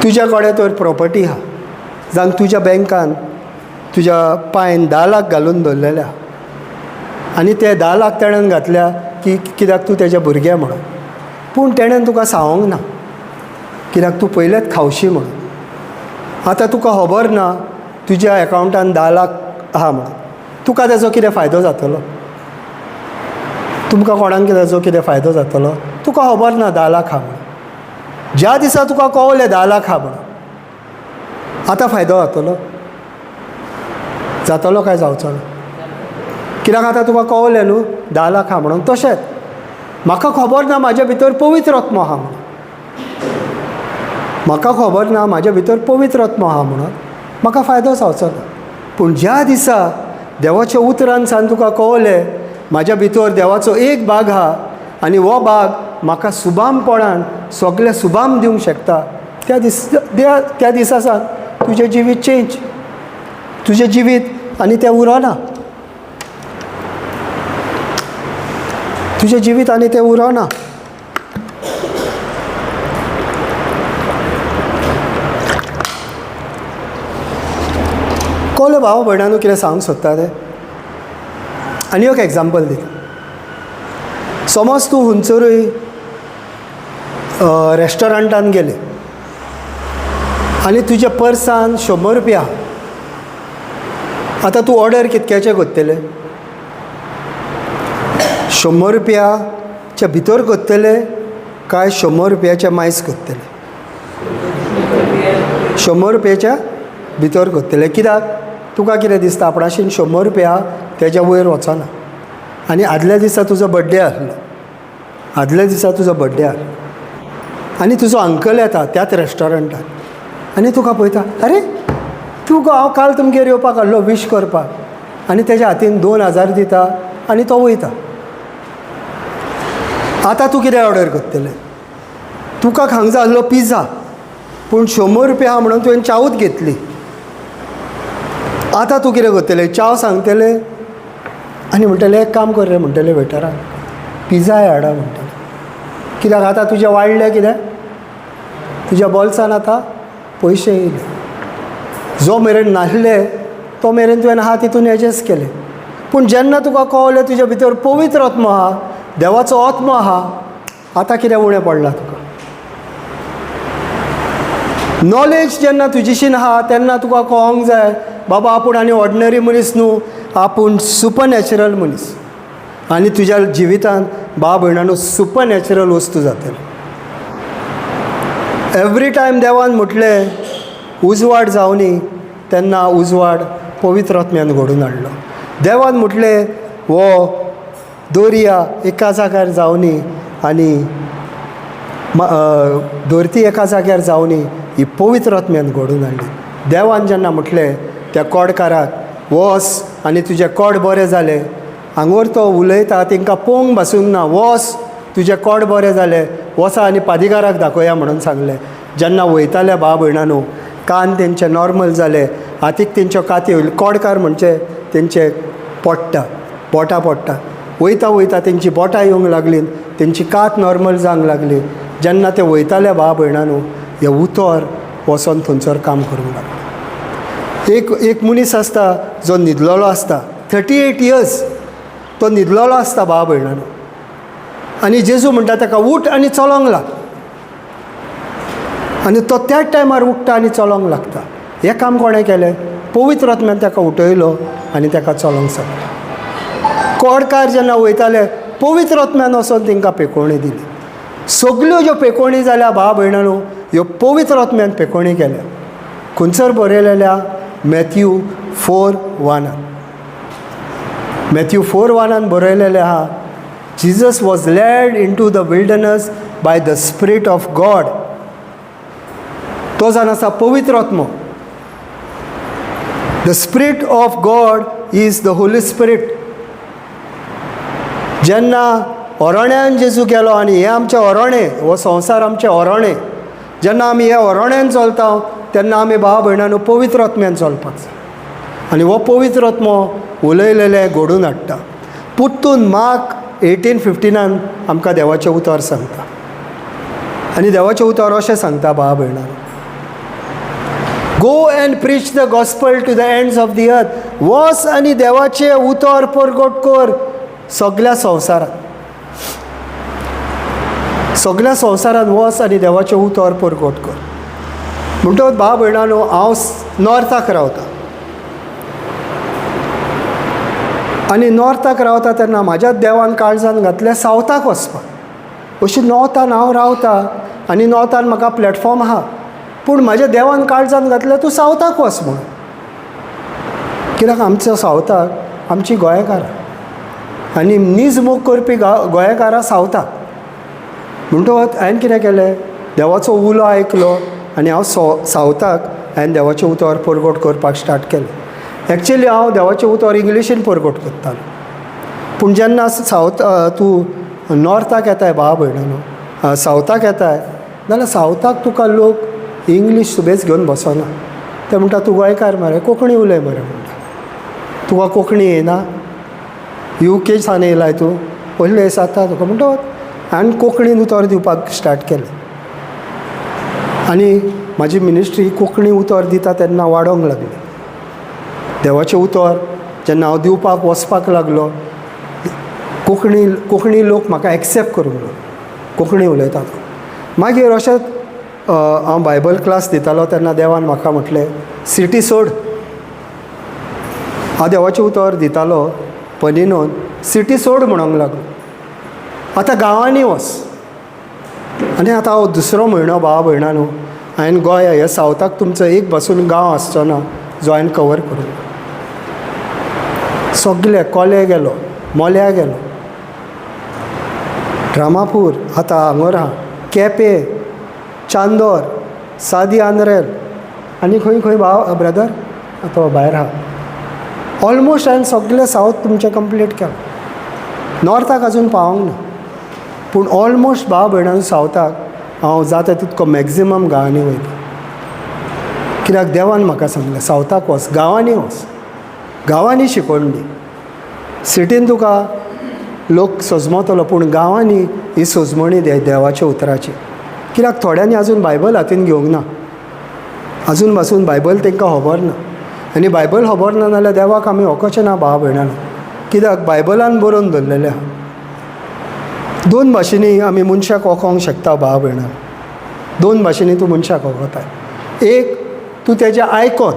तुज्या कडेन तर प्रोपर्टी आहा, जावन तुज्या बँकान तुज्या पांयन 10 लाख घालून दवरलेले आहा आनी ते 10 लाख तेणेन घातल्या की कित्याक तूं तेज्या भुरगें म्हणून. पूण तेणेन तुका सांगूंक ना कित्याक तूं पयलेंच खावशी म्हणून. आतां तुका खबर ना तुज्या एकावंटान 10 लाख आहा म्हणून. तुका तेजो कितें फायदो जातलो? तुमकां कोणाक तेजो कितें फायदो जातलो? तुका खबर ना 10 लाख आहा म्हणून. ज्या दिसा तुका कळलें 10 लाख आहा म्हणून, आतां फायदो जातलो? जातलो काय जावचो ना? कित्याक आतां तुका कळलें न्हू 10 लाख आहा म्हणून. तशेंच म्हाका खबर ना म्हाज्या भितर पवित्र आत्मो आहा म्हणून, म्हाका खबर ना म्हाज्या भितर पवित्र आत्मो आहा म्हणून म्हाका फायदो जावचो ना. पूण ज्या दिसा देवाच्या उतरान सान तुका कळलें म्हाज्या भितर देवाचो एक भाग आहा आनी हो भाग म्हाका सुबामपणान सगळें सुबाम दिवंक शकता, त्या त्या दिसा सान तुजें जिवीत चेंज, तुजें जिवीत आनी तें उरना, तुजें जिवीत आनी तें उरना. कोलो भाव भयणांनो कितें सांगूंक सोदता तें आनी एक एग्जाम्पल दिता. समज तूं हुंचरूय रेस्टॉरंटान गेले आनी तुज्या पर्सान 100 रुपया, आतां तूं ऑर्डर कितक्याचें करतलें? 100 रुपयाच्या भितर करतले काय 100 रुपयाचे मायस करतले? 100 रुपयाच्या भितर करतले. कित्याक तुका कितें दिसता आपणाशीन 100 रुपया तेज्या वयर वचना. आनी आदल्या दिसा तुजो बड्डे आसलो, आदल्या दिसा तुजो बड्डे आसलो आनी तुजो अंकल येता त्याच रेस्टॉरंटान आनी तुका पळयता, अरे तूं गो हांव काल तुमगेर येवपाक आसलो वीश करपाक, आनी तेज्या हातीन 2000 दिता आनी तो वयता. आतां तूं कितें ऑर्डर करतलें? तुका खावंक जाय आसलो पिझ्झा, पूण 100 रुपया आहा म्हणून तुवें च्यावूच घेतली. आतां तूं कितें करतलें? च्याव सांगतलें आनी म्हणटलें एक काम कर रे, म्हणटलें वेटराक पिझ्झाय हाडा म्हणटलें. कित्याक आतां तुजें वाडलें कितें? तुज्या बोल्सान आतां पयशे येयले. जो मेरेन नासले तो मेरेन तुवें आहा तितून एडजस्ट केलें. पूण जेन्ना तुका कळलें तुज्या भितर पवित्र आत्मो आहा, देवाचो आत्मो आहा, आतां कितें उणें पडलां तुका? नॉलेज जेन्ना तुजीशीन आहा तेन्ना तुका कळोंक जाय बाबा आपूण आनी ऑर्डिनरी मनीस न्हू, आपूण सुपर नॅचरल मनीस. आनी तुज्या जिवितांत भाव भयणांनो सुपर नॅचरल वस्तू जातली. एवरी टायम देवान म्हटलें उजवाड जावनी, तेन्ना उजवाड पवित्र आत्म्यान घडोवन हाडलो. देवान म्हटलें हो दर्या एका जाग्यार जावनी आनी धरती एका जाग्यार जावनी, ही पवित्र आत्म्यान घडोवन हाडली. देवान जेन्ना म्हटलें त्या कोडकाराक वस आनी तुजें कोड बरें जालें, हांगोर तो उलयता तांकां पळोवंक बसूंक ना, वस तुजें कोड बरें जालें, वसा आनी पादिगाराक दाखोवया म्हणून सांगलें. जेन्ना वयताले भाव भयणांनो कान तेंचे नॉर्मल जाले, हातीक तेंच्यो काती येयल्यो. कोडकार म्हणचे तेंचे पोट्टा बोटां पोट्टा, वयता वयता तेंची बोटां येवंक लागली, तेंची कात नॉर्मल जावंक लागली. जेन्ना ते वयताले भाव भयणांनो हें उतर वचोन थंयसर काम करूंक लागलें. एक एक मनीस आसता जो न्हिदलेलो आसता, 38 इयर्स तो न्हिदलेलो आसता भाव भयणांनो, आनी जेजू म्हणटा ताका उठ आनी चलोंक लाग, आनी तो त्याच टायमार उठ्ठा आनी चलोंक लागता. हें काम कोणें केलें? पवित्र आत्म्यान ताका उठयलो आनी ताका चलोंक सांगलें. कोडकार जेन्ना वयताले पवित्र आत्म्यान वचोन तांकां पेकोवणी दिली. सगल्यो ज्यो पेकोवणी जाल्या भाव भयणांनो ह्यो पवित्र आत्म्यान पेकोवणी केल्या. खंयसर बरयलेल्या? मॅथ्यू 4:1. मॅथ्यू 4:1 बरयलेलें आहा, Jesus was led into the wilderness by the spirit of God. तो जावन आसा पवित्र आत्मो. The spirit of God is the Holy Spirit. जेन्ना ओरण्यान जेजू गेलो, आनी हें आमचें ओरणें, हो संवसार आमचें ओरणें, जेन्ना आमी ह्या ओरण्यान चलता तेन्ना आमी भाव भयणांनो पवित्र आत्म्यान चलपाक जाय. आनी हो पवित्र आत्मो उलयलेलें घडोवन हाडटा. पुत्तून मार्क 1859 आमकां देवाचें उतर सांगता आनी देवाचें उतर अशें सांगता भावा भयणां, "Go and preach the gospel to the ends of the earth." वच आनी देवाचें उतर परगट कर सगल्या संवसारात. सगल्या संवसारात वच आनी देवाचें उतर परगट कर. म्हणटकच भाव भयणानो, हांव नॉर्थाक रावता आनी नॉर्थाक रावता तेन्ना म्हाज्या देवान काळजान घातलें सावथाक वचपाक. अशी नॉर्थान हांव रावता आनी नॉर्थान म्हाका प्लॅटफॉर्म आहा, पूण म्हाज्या देवान काळजान घातलें तूं सावथाक वच म्हणून. कित्याक आमच्या सावथाक आमची गोंयकारां आनी नीज मोग करपी गोंयकारां सावथाक. म्हणटकच हांवें कितें केलें, देवाचो उलो आयकलो आनी हांव सावथाक हांवें देवाचें उतर परगट करपाक स्टार्ट केलें. एक्चुली हांव देवाचें उतर इंग्लिशीन परगट करतालो, पूण जेन्ना सावथ तूं नॉर्थाक येताय भावा भयणानो, सावथाक येताय जाल्यार सावथाक तुका लोक इंग्लीश सुबेज घेवन बसना. ते म्हणटा, "तूं गोंयकार मरे, कोंकणी उलय मरे." म्हणटा, "तुका कोंकणी येना? You के सान येयलाय तूं? पयले जाता तुका?" म्हणटा, हांवें कोंकणीन उतर दिवपाक स्टार्ट केलें आनी म्हाजी मिनिस्ट्री कोंकणी उतर दिता तेन्ना वाडोंक लागली. देवाचें उतर जेन्ना हांव दिवपाक वचपाक लागलो, कोंकणी कोंकणी लोक म्हाका एक्सेप्ट करूंक लागलो, कोंकणी उलयता तो. मागीर अशेंच हांव बायबल क्लास दितालो तेन्ना देवान म्हाका म्हटलें, "सिटी सोड." हांव देवाचें उतर दितालो पनिनोन, "सिटी सोड," म्हणूंक लागलो, "आतां गांवांनी वच." आनी आतां हांव दुसरो म्हयनो, भावा भयणा न्हू, हांवें गोंय ह्या सावथाक तुमचो एक बसून गांव आसचो ना जो हांवें कवर करूंक. सगले कोले गेलो, मोल्या गेलो, रामापूर, आतां हांगर आहा, केपें, चांदोर, सादी आंद्रेल आनी खंय खंय भाव ब्रदर आतां भायर आहा. ऑलमोस्ट हांवें सगलें सावथ तुमचें कंप्लीट केलां. नॉर्थाक आजून पावोंक ना, पूण ऑलमोस्ट भाव भयणां सावथाक हांव जाता तितको मॅक्जिमम गांवांनी वयता. कित्याक देवान म्हाका सांगलें, सावथाक वच, गांवांनी वच, गांवांनी शिकोवन दी. सिटीन तुका लोक सजमतलो, पूण गांवांनी ही सजमणी देवाच्या उतराची. कित्याक थोड्यांनी अजून बायबल हातीन घेवंक ना, अजून पासून बायबल तांकां खबर ना. आनी बायबल खबर ना जाल्यार देवाक आमी वळखचें ना, भाव भयणांनो. कित्याक बायबलान बरोवन दवरलेलें आहा. दोन भाशेंनी आमी मनशाक वळखोंक शकता, भाव भयणां. दोन भाशेंनी तूं मनशाक वळखताय. एक, तूं तेजें आयकोन.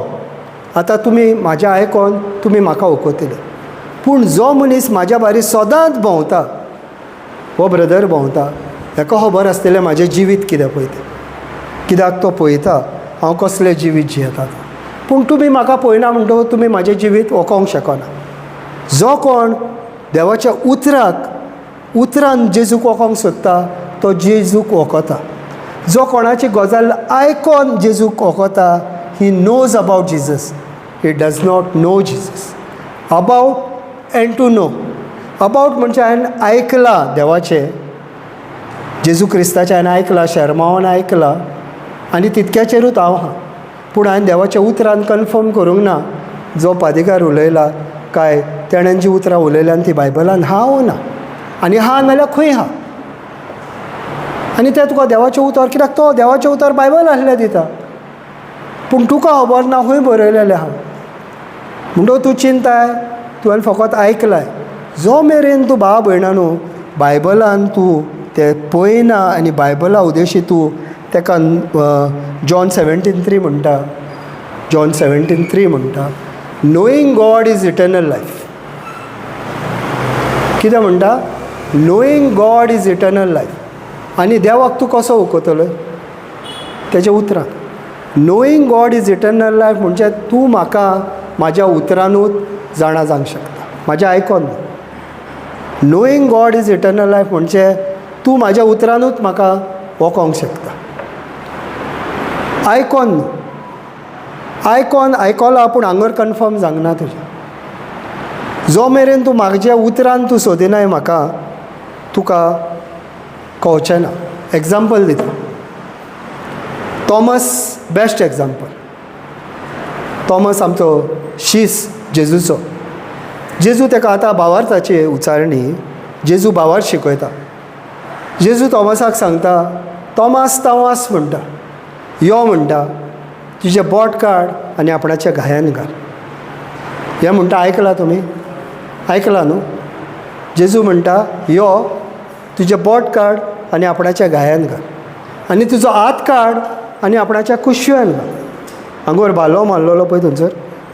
आतां तुमी म्हाजें आयकोन तुमी म्हाका वळखतले, पूण जो मनीस म्हाज्या बारी सदांच भोंवता, हो ब्रदर भोंवता, हेका खबर आसतलें म्हाजें जिवीत कितें पळय तें. कित्याक तो पळयता हांव कसलें जिवीत जियेता तें. पूण तुमी म्हाका पळयना म्हणटकूच तुमी म्हाजें जिवीत वळखोंक शकना. जो कोण देवाच्या उतराक उतरान जेजूक वळखोंक सोदता तो जेजूक वळखता. जो कोणाची गजाल आयकोन जेजूक वळखता, he knows about Jesus, he does not know Jesus. About and to know. About म्हणजे हांवें आयकलां देवाचें, जेजू क्रिस्ताचें हांवें आयकलां, शेरमांवान आयकलां आनी तितक्याचेरूच हांव आहा. पूण हांवें देवाच्या उतरान कन्फर्म करूंक ना, जो पादिकार उलयला काय तेणेन जी उतरां उलयल्यान ती बायबलान हा वो ना, आनी हा नाल्यार खंय हा. आनी तें तुका देवाचें उतर, कित्याक तो देवाचें उतर बायबल आसलें दिता, पूण तुका खबर ना खंय बरयलेलें आहा. म्हणटकूच तूं चिंताय, तुवें फकत आयकलाय. जो मेरेन तूं, भाव भयणा न्हू, बायबलान तूं तें पळयना आनी बायबला उद्देशी तूं ताका, जॉन 17:3 म्हणटा, जॉन 17:3 म्हणटा, "Knowing God is eternal life." कितें म्हणटा? "Knowing God is eternal life." आनी देवाक तूं कसो वळखतलो? तेज्या उतरान. "Knowing God is eternal life" म्हणजे तूं म्हाका म्हाज्या उतरानूच जाणा जावंक शकता, म्हाज्या आयकोन न्हू. "Knowing God is eternal life" म्हणजे तूं म्हाज्या उतरानूच म्हाका वळखोंक शकता, आयकोन न्हू. आयकोन आयकोलां पूण हांगर कन्फर्म जावंक ना तुजें. जो मेरेन तूं म्हाज्या उतरान तूं सोदिनाय म्हाका, तुका कळचें ना. एग्जाम्पल दिता, थॉमस, बेस्ट एग्जाम्पल. थॉमस आमचो शीस जेजूचो. जेजू ताका आतां भावार्थाची उचारणी. जेजू भावार्थ शिकयता. जेजू तॉमासाक सांगता, तॉमास तॉमास म्हणटा, यो म्हणटा, तुजें बोट काड आनी आपणाच्या घायान घाल. हें म्हणटा आयकलां तुमी? आयकलां न्हू? जेजू म्हणटा यो, तुजें बोट काड आनी आपणाच्या घायान घाल, आनी तुजो हात काड आनी आपणाच्या कुशव्यान घाल. हांगोर भालो मारलेलो पळय थंयसर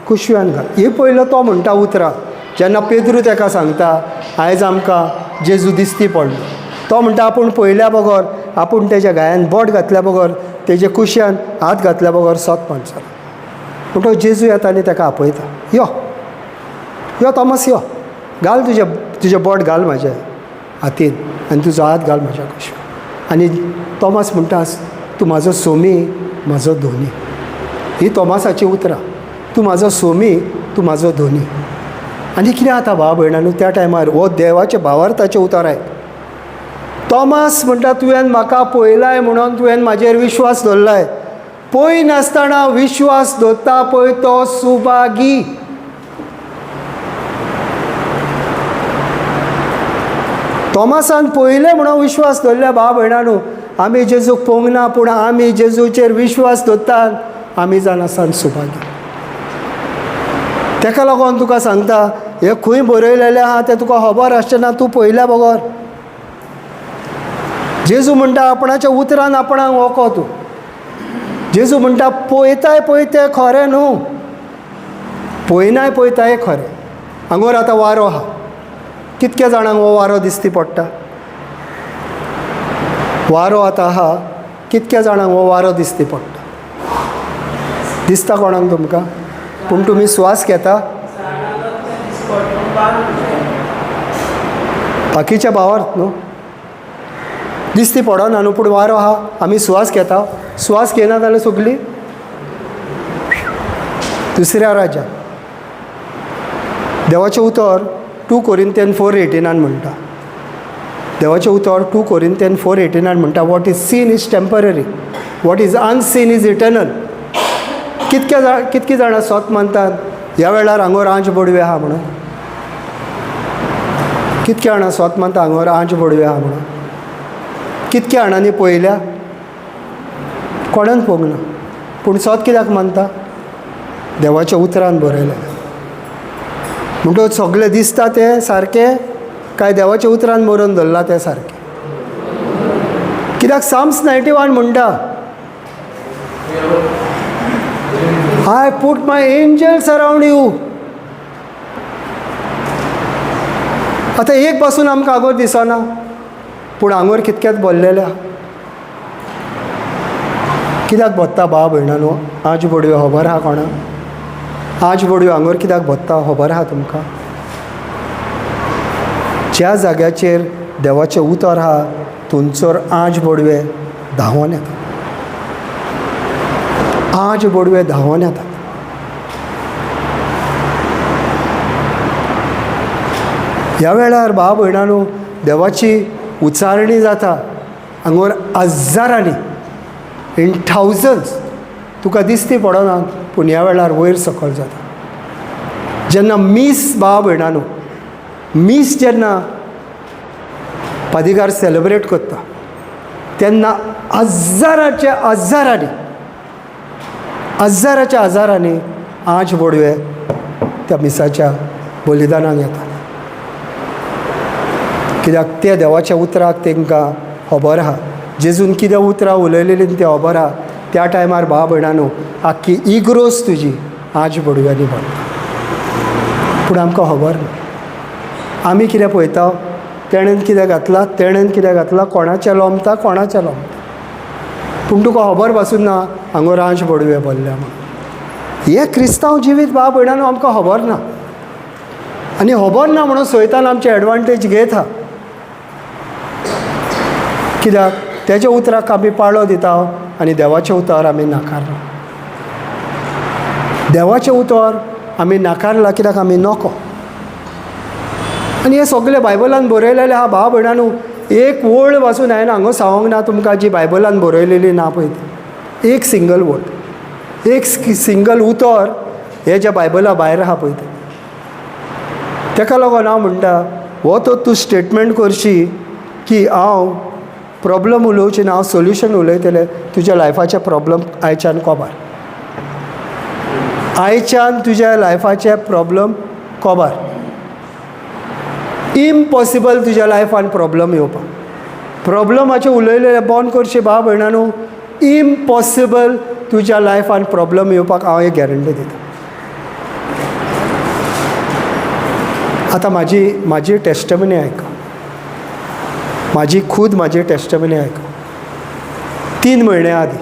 कुशव्यान घाल. हे पयलो तो म्हणटा उतरां जेन्ना पेद्रू ताका सांगता आयज आमकां जेजू दिसती पडलो, तो म्हणटा आपूण पळयल्या बगर, आपूण तेज्या घायान बोट घातल्या बगर, तेजे कुशयान हात घातल्या बगर सत मानचो. पूण तो जेजू येता आनी ताका आपयता, यो यो तॉमास यो, घाल तुजें तुजें बोट घाल म्हाज्या हातीन आनी तुजो हात घाल म्हाज्या कुशव्यान. आनी तॉमास म्हणटा तूं म्हाजो सोमी, म्हाजो धोनी. ही तॉमासाची उतरां, तूं म्हाजो सोमी, तूं म्हाजो धोनी. आनी कितें जाता भाव भयणांनो, त्या टायमार हो देवाचे भावार्थाचें उतर आयक. तॉमास म्हणटा तुवें म्हाका पळयलाय म्हणून तुवें म्हाजेर विश्वास दवरलाय, पळय नासतना विश्वास दवरता पळय तो सुभागी. तॉमासान पळयलें म्हणून विश्वास दवरल्या. भाव भयणांनो, आमी जेजूक पळोवंक ना, पूण आमी जेजूचेर विश्वास दवरतात, आमी जावन आसा सुभागी. तेका लागून तुका सांगता, हें खंय बरयलेलें आहा तें तुका खबर आसचें ना, तूं पळयल्या बगर. जेजू म्हणटा आपणाच्या उतरान आपणाक वको तूं. जेजू म्हणटा पळयताय पळय तें खरें न्हू, पळयनाय पळयताय खरें. हांगोर आतां वारो आहा, कितक्या जाणांक हो वारो दिसती पडटा? वारो आतां आहा, कितक्या जाणांक हो वारो दिसती पडटा? दिसता कोणाक तुमकां? पूण तुमी स्वास घेता, बाकीच्या भावार्थ न्हू दिसती पडना न्हू, पूण वारो आहा, आमी स्वास घेता. स्वास घेना जाल्यार सगळी दुसऱ्या राज्याक. देवाचें उतर 2 Corinthians 4:18 म्हणटा, देवाचें उतर 2 Corinthians 4:18 म्हणटा, what is seen is temporary, what is unseen is eternal. कितकी जाणां सोत मानतात ह्या वेळार हांगोर आंज बोडवे आहा म्हणून? कितक्या जाणां सोत मानता हांगोर आंज बोडवे आहा म्हणून? कितक्या जाणांनी पळयल्या? कोणान पळोवंक ना, पूण सोत कित्याक मानता? देवाच्या उतरान बरयलें. म्हणटकच सगळें दिसता तें सारकें काय देवाच्या उतरान बरोवन दवरलां तें सारकें? कित्याक Psalms 91 म्हणटा, I put my angels around you. आतां एक पासून आमकां आगोर दिसना, पूण आंगोर कितक्याच भरलेल्या. कित्याक भोत्ता भाव भयणांनो आज बोडव्यो खबर आहा कोणाक? आज बोडव्यो आंगोर कित्याक भोत्ता खबर आहा तुमकां? ज्या जाग्याचेर देवाचें उतर आहा थंयसर आज बोडवे धांवोन येता, आज बोडवे धांवोन येतात. ह्या वेळार भाव भयणांनो देवाची उच्चारणी जाता हांगोर हजारांनी, इन थावजंड्स, तुका दिसती पडना, पूण ह्या वेळार वयर सकयल जाता. जेन्ना मीस भाव भयणांनो, मीस जेन्ना पादिगार सेलेब्रेट करता तेन्ना हजाराच्या हजारांनी, हजाराच्या हजारांनी आज बोडवे त्या मिसाच्या बलिदानाक येतात. कित्याक ते देवाच्या उतराक तांकां खबर आहा, जेजून कितें उतरां उलयलेलीं तें खबर आहा. त्या टायमार भाव भयणांनो आख्खी इग्रोज तुजी आज बोडव्यांनी भरता, पूण आमकां खबर ना. आमी कितें पळयता, तेणेन कितें घातलां, तेणेन कितें घातलां, कोणाचें लोमता, कोणाचें लोमता, पूण तुका खबर पासून ना हांगो रांज बोडवे भरल्या म्हणून. हें क्रिस्तांव जिवीत भाव भयणांनो आमकां खबर ना, आनी खबर ना म्हणून सैतान आमचे एडवांटेज घेत आहा. कित्याक तेज्या उतराक आमी पाळो दिता आनी देवाचें उतर आमी नाकारला. देवाचें उतर आमी नाकारला कित्याक आमी नको. आनी हें सगळें बायबलान बरयलेलें आहा भाव भयणांनो. एक वळ पासून हांवें हांगा सांगूंक ना तुमकां जी बायबलान बरयलेली ना पळय ती, एक सिंगल वळ, एक सिंगल उतर हें जें बायबला भायर आहा पळय तें. तेका लागून हांव म्हणटा हो तो तूं स्टेटमेंट करशी की हांव प्रॉब्लम उलोवची ना, हांव सोल्युशन उलयतलें, तुज्या लायफाचे प्रॉब्लम आयच्यान कोबार. आयच्यान तुज्या लायफाचे प्रॉब्लम कोबार. इम्पॉसिबल तुज्या लायफान प्रॉब्लम येवपाक. प्रॉब्लमाचें उलयलें बंद करचें भाव भयणां न्हू, इम्पॉसिबल तुज्या लायफान प्रॉब्लम येवपाक हांव एक गॅरंटी दितां. आतां म्हाजी म्हाजी टेस्टमनी आयक, म्हाजी खूद म्हाजी टेस्टमनी आयक. 3 म्हयन्या आदीं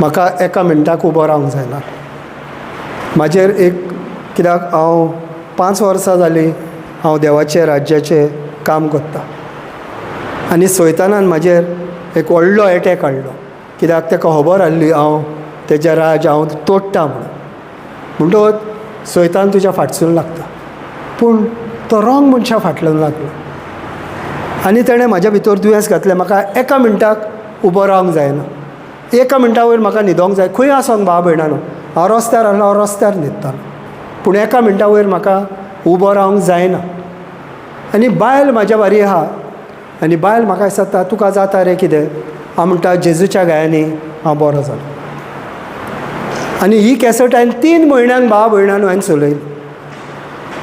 म्हाका एका मिनटाक उबो रावंक जायना. म्हाजेर एक कित्याक हांव 5 वर्सां जालीं हांव देवाचें राज्याचें काम करतां आनी सैतानान म्हाजेर एक व्हडलो एटॅक हाडलो. कित्याक ताका खबर आहली हांव तेजें राज्य हांव तोडटा म्हणून. म्हणटकच सैतान तुज्या फाटसून लागता, पूण तो रोंग मनशा फाटल्यान लागलो आनी तेणें म्हाज्या भितर दुयेंस घातलें. म्हाका एका मिनटाक उबो रावंक जायना, एका मिनटा वयर म्हाका न्हिदोंक जाय. खंय आसोंक भाव भयणां न्हू, हांव रस्त्यार आसलो हांव रस्त्यार न्हिदतालो, पूण एका मिनटा वयर म्हाका उबो रावंक जायना. आनी बायल म्हाज्या बारी आहा आनी बायल म्हाका विचारता तुका जाता रे कितें? हांव म्हणटा जेजूच्या गायांनी हांव बरो जालो. आनी ही कॅसेट हांवें 3 म्हयन्यांक भाव भयणां न्हू हांवें चलयली.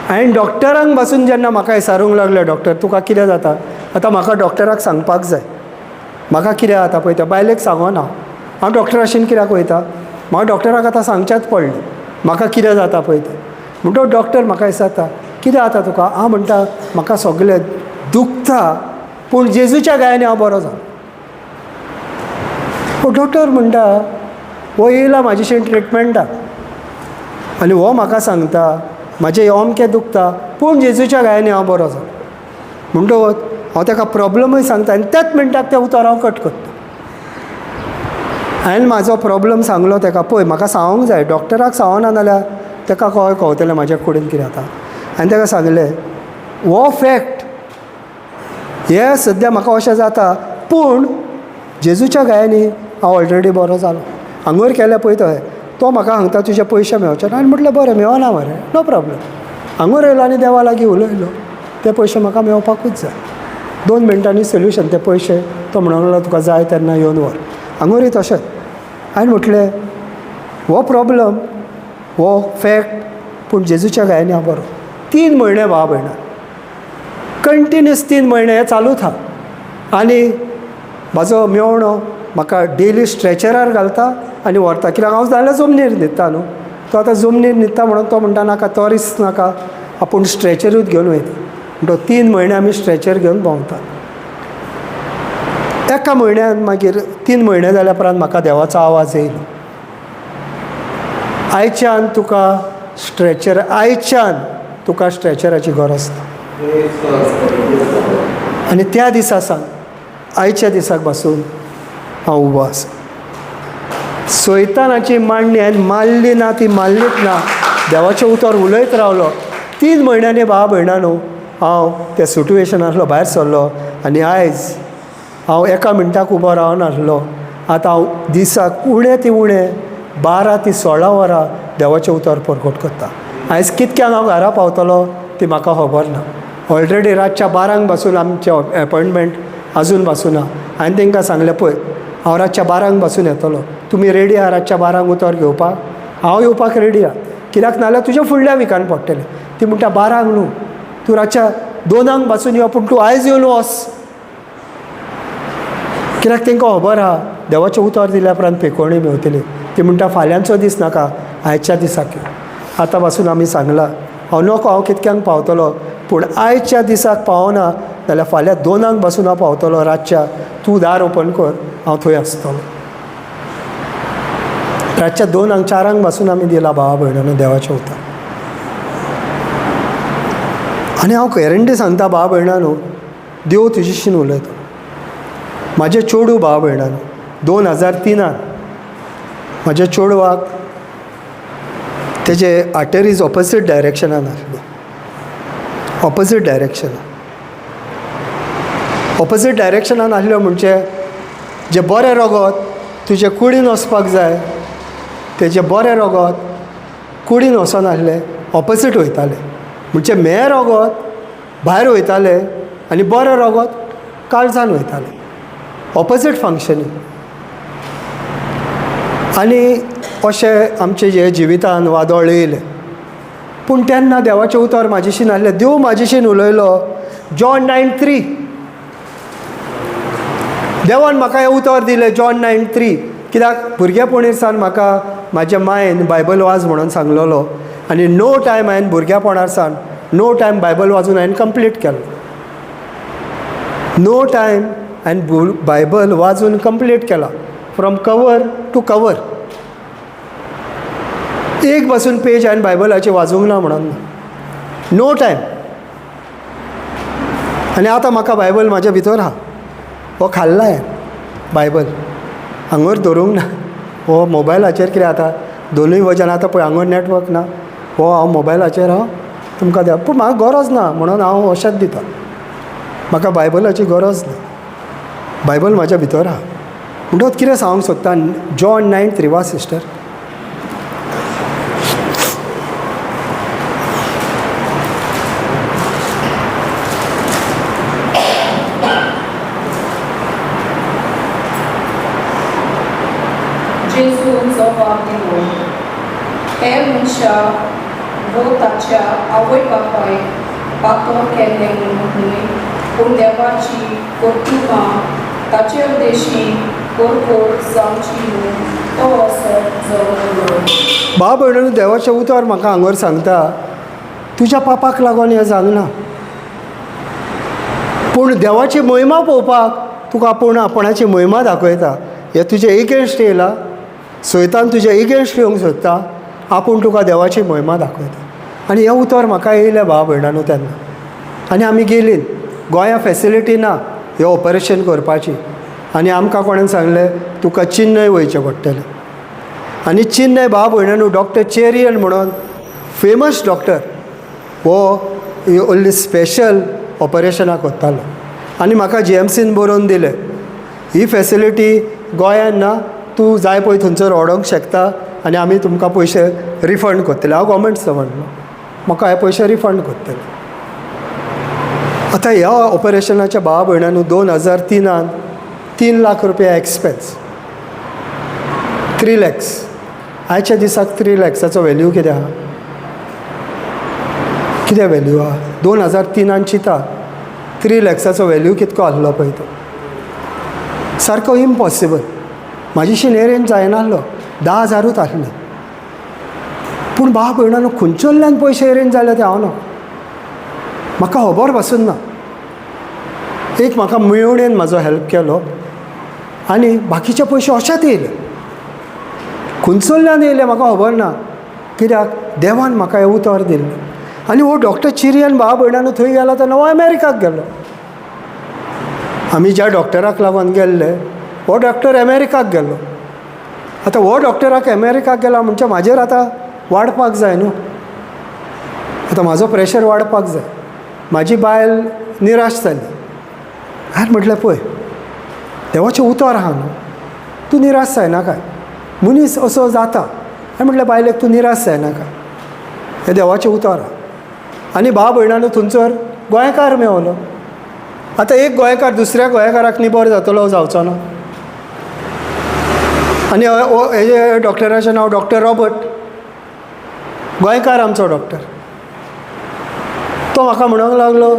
हांवें डॉक्टरांक पासून जेन्ना म्हाका विचारूंक लागले, डॉक्टर तुका कितें जाता? आतां म्हाका डॉक्टराक सांगपाक जाय म्हाका कितें जाता पळय. त्या बायलेक सांगना हांव डॉक्टराशीन कित्याक वयता, म्हाका डॉक्टराक आतां सांगचेंच पडलें म्हाका कितें जाता पळय तें. म्हणटकच डॉक्टर म्हाका विचारता कितें जाता तुका? हांव म्हणटा म्हाका सगळें दुखता, पूण जेजूच्या गायांनी हांव बरो जालो. पूण डॉक्टर म्हणटा हो येयला म्हाजेशीन ट्रिटमेंटाक आनी हो म्हाका सांगता म्हाजें अमकें दुखता, पूण जेजूच्या गायांनी हांव बरो जालो. म्हणटकच हांव ताका प्रॉब्लमूय सांगता आनी त्याच मिनटाक तें उतर हांव कट करता. हांवें म्हाजो प्रॉब्लम सांगलो ताका, पळय म्हाका सांगूंक जाय, डॉक्टराक सांगना जाल्यार ताका कशें कळटलें म्हाज्या कुडीन कितें जाता. हांवें ताका सांगलें हो फॅक्ट हे सद्या म्हाका अशें जाता, पूण जेजूच्या गायांनी हांव ऑलरेडी बरो जालो. हांगोर केलें पळय थंय तो म्हाका सांगता तुजे पयशे मेळचे ना. आनी म्हटलें बरें मेळना मरे, नो प्रॉब्लम. हांगोर येयलो आनी देवा लागीं उलयलो, ते पयशे म्हाका मेळपाकूच जाय. 2 मिनटांनी सोल्युशन, ते पयशे तो म्हणूंक लागलो तुका जाय तेन्ना येवन व्हर. हांगोरूय तशेंच हांवें म्हटलें हो प्रॉब्लम हो फॅक्ट, पूण जेजूच्या गायांनी हांव बरो. 3 म्हयने भाव भयणां कंटिन्युअस 3 म्हयने हें चालूच आहा. आनी म्हाजो मेवणो म्हाका डेली स्ट्रेचरार घालता आनी व्हरता, कित्याक हांव जाल्यार जमनीर न्हिदता न्हू, तो आतां जमनीर न्हिदता म्हणून तो म्हणटा नाका तो रिस्क नाका, आपूण स्ट्रेचरूच घेवन वयता. म्हणटकच 3 म्हयने आमी स्ट्रेचर घेवन भोंवतात. एका म्हयन्यान मागीर 3 म्हयने जाल्या उपरांत म्हाका देवाचो आवाज येयलो, आयच्यान तुका स्ट्रेचर, आयच्यान तुका स्ट्रेचराची गरज ना. आनी त्या दिसा सावन आयच्या दिसाक पासून हांव उबो आसा. सैतानाची मांडणी हांवें मारली ना, ती मारलीच ना, देवाचें उतर उलयत रावलो. 3 म्हयन्यांनी भाव भयणां न्हू हांव त्या सिट्युएशनांतलो भायर सरलो आनी आयज हांव एका मिनटाक उबो रावनासलो. आतां हांव दिसाक उणें ती उणें 12 ती 16 वरां देवाचें उतर परगट करता. आयज कितक्यांक हांव घरा पावतलो ती म्हाका खबर ना. ऑलरेडी रातच्या 12 पासून आमचें एपॉयंटमेंट आजून पासून ना. हांवें तांकां सांगलें पळय हांव रातच्या 12 पासून येतलो, तुमी रेडी आहा रातच्या 12 उतर घेवपाक? हांव येवपाक रेडी आहा, कित्याक नाजाल्यार तुज्या फुडल्या विकान पडटलें. ती म्हणटा 12 न्हू, तूं रातच्या 2 पासून यो, पूण तूं आयज येवन वच. कित्याक तांकां खबर आहा देवाचें उतर दिल्या उपरांत पेकोवणी मेवतली. ती म्हणटा फाल्यांचो दीस नाका, आयच्या दिसाक यो. आतां पासून आमी सांगलां हांव नको हांव कितक्यांक पावतलो, पूण आयच्या दिसाक पावना जाल्यार फाल्यां 2 पासून हांव पावतलो रातच्या, तूं दार ओपन कर, हांव थंय आसतलो. रातच्या 2 4 पासून आमी दिला भावा भयणांनो देवाचें उतर. आनी हांव गॅरंटी सांगता भावा भयणांनो, देव तुजेशीन उलयता. म्हाजें चेडूं भावा भयणांनो 2003 म्हाज्या चेडवाक तेजे आर्टरीज ऑपोजीट डायरेक्शनान आसल्यो, ऑपोजीट डायरेक्शनान, ऑपोजीट डायरेक्शनान आसल्यो म्हणजे जें बरें रगत तुजे कुडीन वचपाक जाय तेजें बरें रगत कुडीन वचनासलें, ऑपोजीट वयतालें. म्हणजे म्हेळें रोगोत भायर वयतालें आनी बरें रोगोत काळजान वयतालें, ऑपोजीट फंक्शनींग. आनी अशें आमचें जे जिवितान वादळ येयलें. पूण तेन्ना देवाचें उतर म्हाजेशीन आहलें, देव म्हाजेशीन उलयलो जॉन 9:3. देवान म्हाका हें उतर दिलें जॉन 9:3. कित्याक भुरगेपणीर सावन म्हाका म्हाज्या मायन बायबल वाज म्हणून सांगलेलो आनी नो टायम हांवें भुरग्यापणार सावन नो टायम बायबल वाजून हांवें कंप्लीट केलो. नो टायम हांवें बायबल वाजून कंप्लीट केला फ्रॉम कवर टू कवर. एक पासून पेज हांवें बायबलाची वाजूंक ना म्हणून ना, नो टायम. आनी आतां म्हाका बायबल म्हाज्या भितर आहा, हो खाल्ला हांवें बायबल हांगर धरूंक ना. हो मोबायलाचेर कितें जाता दोनूय वजन आतां पळय हांगर नॅटवर्क ना, हो हांव मोबायलाचेर हांव तुमकां दिता, पूण म्हाका गरज ना म्हणून हांव अशेंच दिता. म्हाका बायबलाची गरज ना, बायबल म्हाज्या भितर आहा. म्हणटकच कितें सांगूंक सोदता जॉन 9:3 वा सिस्टर. जेजून जबाब दिलो, हे मनशा वो ताच्या आवय बापायक पातक केल्लें म्हणून न्हय, पूण देवाची कर्तुपां ताचे उद्देशी कोरकोर जावची न्हू तो असो जगलो. भाव भयणीनो, देवाचें उतर म्हाका हांगर सांगता तुज्या पापाक लागून हें जावंक ना, पूण देवाची महिमा पळोवपाक तुका आपूण आपणाची महिमा दाखयता. हें तुजें एगेन्स्ट येयला, सैतान तुजें एगेन्स्ट येवंक सोदता, आपूण तुका देवाची महिमा दाखयता. आनी हें उतर म्हाका येयलें भाव भयणांनो तेन्ना. आनी आमी गेलीं, गोंया फेसिलिटी ना हें ऑपरेशन करपाची, आनी आमकां कोणें सांगलें तुका चेन्नय वयचें पडटलें. आनी चेन्नय भाव भयणांनो डॉक्टर चेरियन म्हणून फेमस डॉक्टर हो ओन्ली स्पेशल ऑपरेशनां करतालो. आनी म्हाका जीएमसीन बरोवन दिलें ही फेसिलिटी गोंयान ना, तूं जाय पळय थंयसर व्हरोंक शकता आनी आमी तुमकां पयशे रिफंड करतले. हांव गव्हर्मेंट सर्वंट न्हू, म्हाका हे पयशे रिफंड करतले. आतां ह्या ऑपरेशनाच्या भाव भयणांनो 2003 3 लाख रुपया एक्सपेन्स, 3 लॅक्स. आयच्या दिसाक 3 लॅक्साचो व्हॅल्यू कितें आहा? कितें व्हॅल्यू आहा? 2003 चिंता 3 लॅक्साचो व्हॅल्यू कितको आहलो पळय तो, सारको इम्पॉसिबल. म्हाजीशीन एरेंज जायनाहलो, 10,000 आहले. पूण भाव भयणांनो खंयच्यान पयशे एरेंज जाले ते हांव ना, म्हाका खबर पासून ना. एक म्हाका मेवणेन म्हाजो हेल्प केलो आनी बाकीचे पयशे अशेच येयले, खंयसरल्यान येयले म्हाका खबर ना, कित्याक देवान म्हाका हें उतर दिल्लें. आनी हो डॉक्टर चिरियन भाव भयणांनो थंय गेलो तेन्ना हो अमेरिकाक गेलो. आमी ज्या डॉक्टराक लागून गेल्ले हो डॉक्टर अमेरिकाक गेलो. आतां हो डॉक्टराक अमेरिकाक गेला म्हणजे म्हाजेर आतां वाडपाक जाय न्हू, आतां म्हाजो प्रेशर वाडपाक जाय. म्हाजी बायल निराश जाली. हांवें म्हटलें पळय देवाचें उतर आहा न्हू, तूं निराश जायनाका, मनीस असो जाता. हांवें म्हटलें बायलेक तूं निराश जायनाका, हें देवाचें उतर आहा. आनी भाव भयणांनो थंयसर गोंयकार मेवलो. आतां एक गोंयकार दुसऱ्या गोंयकाराक निबर जातलो जावचो ना. आनी हेजे डॉक्टराचें नांव डॉक्टर रॉबर्ट, गोंयकार आमचो डॉक्टर. तो म्हाका म्हणूंक लागलो,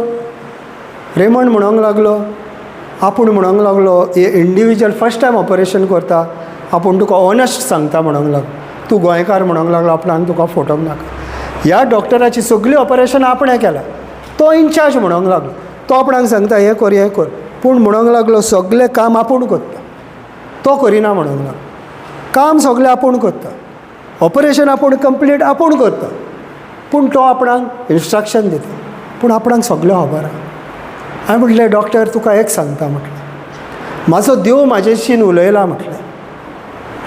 रेमंड म्हणूंक लागलो, आपूण म्हणूंक लागलो हे इंडिविज्युअल फर्स्ट टायम ऑपरेशन करता, आपूण तुका ऑनेस्ट सांगता म्हणूंक लागलो, तूं गोंयकार म्हणूंक लागलो, आपणाक तुका फटोवंक नाका. ह्या डॉक्टराची सगळीं ऑपरेशनां आपणें केलां, तो इनचार्ज म्हणूंक लागलो, तो आपणाक सांगता हें कर हें कर, पूण म्हणूंक लागलो सगळें काम आपूण करता, तो करिना म्हणूंक लागलो. काम सगळें आपूण करता, ऑपरेशन आपूण कंप्लीट आपूण करता, पूण तो आपणाक इन्स्ट्रक्शन दिता, पूण आपणाक सगळें खबर आहा. हांवें म्हटलें डॉक्टर तुका एक सांगता म्हटलें, म्हाजो देव म्हाजेशीन उलयला म्हटलें.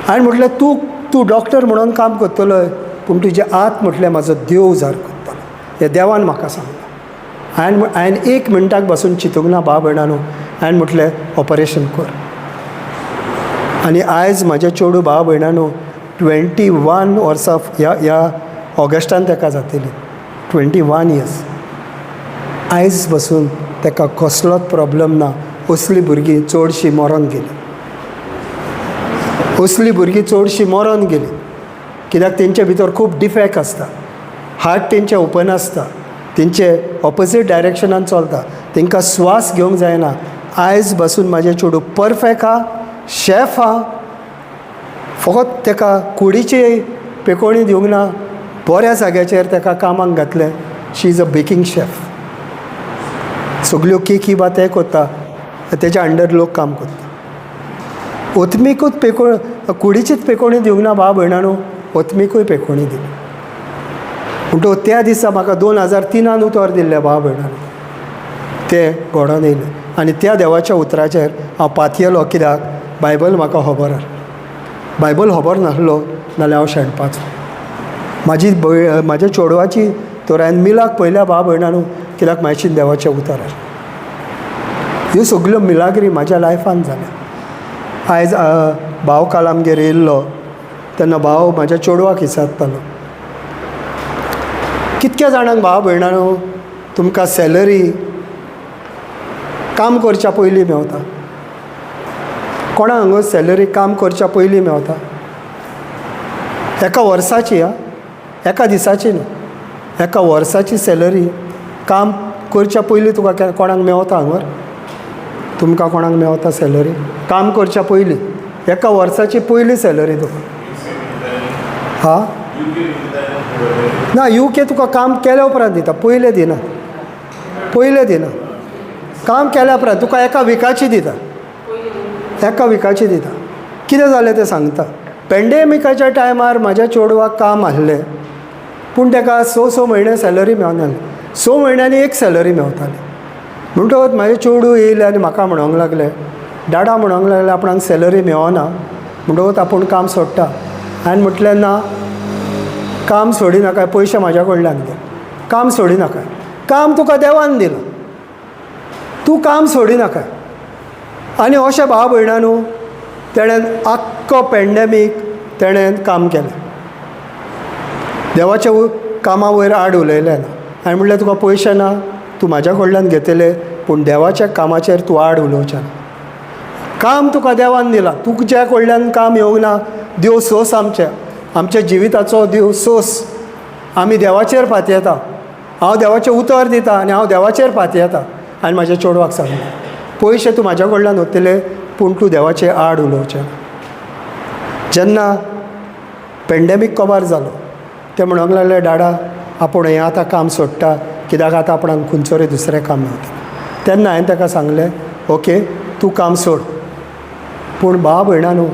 हांवें म्हटलें तूं तूं डॉक्टर म्हणून काम करतलोय, पूण तुजें आत म्हटलें म्हाजो देव जार करतलो, हें देवान म्हाका सांगलां. हांवें एक मिनटाक बसून चिंतूंक ना भाव भयणांनो, हांवें म्हटलें ऑपरेशन कर. आनी आयज म्हाजें चेडूं भाव भयणांनो 21 वर्सां ह्या ह्या ऑगस्टान ताका जातली. 21 इयर्स. आयज बसून ताका कसलोच प्रॉब्लम ना. असलीं भुरगीं चडशीं मरोन गेलीं, असलीं भुरगीं चडशीं मरोन गेलीं, कित्याक तेंचे भितर खूब डिफेक्ट आसता. हार्ट तेंचें ओपन आसता, तेंचे ऑपोजीट डायरेक्शनान चलता, तेंकां स्वास घेवंक जायना. आयज बसून म्हाजें चेडूं परफेक्ट आहा, शेफ आहा. फकत तेका कुडीची पेकोवणी दिवंक ना, बऱ्या जाग्याचेर तेका कामाक घातलें. She is a baking chef. सगल्यो केकी बा ते कोत्ता, तेज्या अंडर लोक काम करता. ओतमिकूच कुडीचीच पेकोवणी दिवंक ना भाव भयणांनो, ओतमिकूय पेकोवणी दिली. म्हणटकूच त्या दिसा म्हाका 2003 उतर दिल्लें भाव भयणांनो, तें घडोन येयलें. आनी त्या देवाच्या उतराचेर हांव पातयेलो, कित्याक बायबल म्हाका खबर आसा. बायबल खबर नासलो नाल्यार हांव शेणपाचो. म्हाजी म्हाज्या चेडवाची तर हांवें मिलाक पळयल्या भाव भयणांनो, कित्याक म्हायशीन देवाचें उतर आसा. ह्यो सगल्यो मिलाग्री म्हाज्या लायफान जाल्या. आयज भाव काल आमगेर येयल्लो तेन्ना भाव म्हाज्या चेडवाक विचारतालो, कितक्या जाणांक भाव भयणांनो तुमकां सॅलरी काम करच्या पयलीं मेवता? कोणा हांगा सॅलरी काम करच्या पयलीं मेवता? एका वर्साची, आं, एका दिसाची न्हू, एका वर्साची सॅलरी काम करच्या पयलीं तुका कोणाक मेवता हांगर? तुमकां कोणाक मेवता सॅलरी काम करच्या पयलीं? एका वर्साची पयली सॅलरी तुका? हा ना, युके तुका काम केल्या उपरांत दिता, पयलें दिना. पयलें दिना, काम केल्या उपरांत तुका एका विकाची दिता, एका विकाची दिता. कितें जालें तें सांगता. पेंडेमिकाच्या टायमार म्हाज्या चेडवाक काम आहलें, पूण ताका स स म्हयने सॅलरी मेवनासली. 6 म्हयन्यांनी एक सॅलरी मेवताली. म्हणटकच म्हाजें चेडूं येयलें आनी म्हाका म्हणोंक लागलें, डाडा म्हणोंक लागलें आपणाक सॅलरी मेवना, म्हणटकच आपूण काम सोडटा. हांवें म्हटलें ना, काम सोडिनाका, पयशे म्हाज्या कडल्यान घे, काम सोडिनाका. काम तुका देवान दिलां, तूं काम सोडिनाका. आनी अशें भाव भयणां न्हू, तेणेन आख्खो पेंडेमीक तेणेन काम केलें. देवाच्या कामा वयर आड उलयलें ना. हांवें म्हणलें तुका पयशे ना, तूं म्हाज्या कडल्यान घेतले, पूण देवाच्या कामाचेर तूं आड उलोवचें ना. काम तुका देवान दिलां, तुज्या कडल्यान काम येवंक ना. देव सोस आमच्या, आमच्या जिविताचो देव सोस. आमी देवाचेर पातयेता. हांव देवाचें उतर दिता आनी हांव देवाचेर पातयेता. आनी म्हाज्या चेडवाक सांगलें, पयशे तूं म्हाज्या कडल्यान व्हरतले, पूण तूं देवाचे आड उलोवचें ना. जेन्ना पेंडेमीक कबार जालो, ते म्हणोंक लागले, डाडा आपूण हें आतां काम सोडटा, कित्याक आतां आपणाक खंयचोरी दुसरें काम मेवतलें. तेन्ना हांवें ताका सांगलें, ओके तूं काम सोड, पूण भाव भयणां न्हू,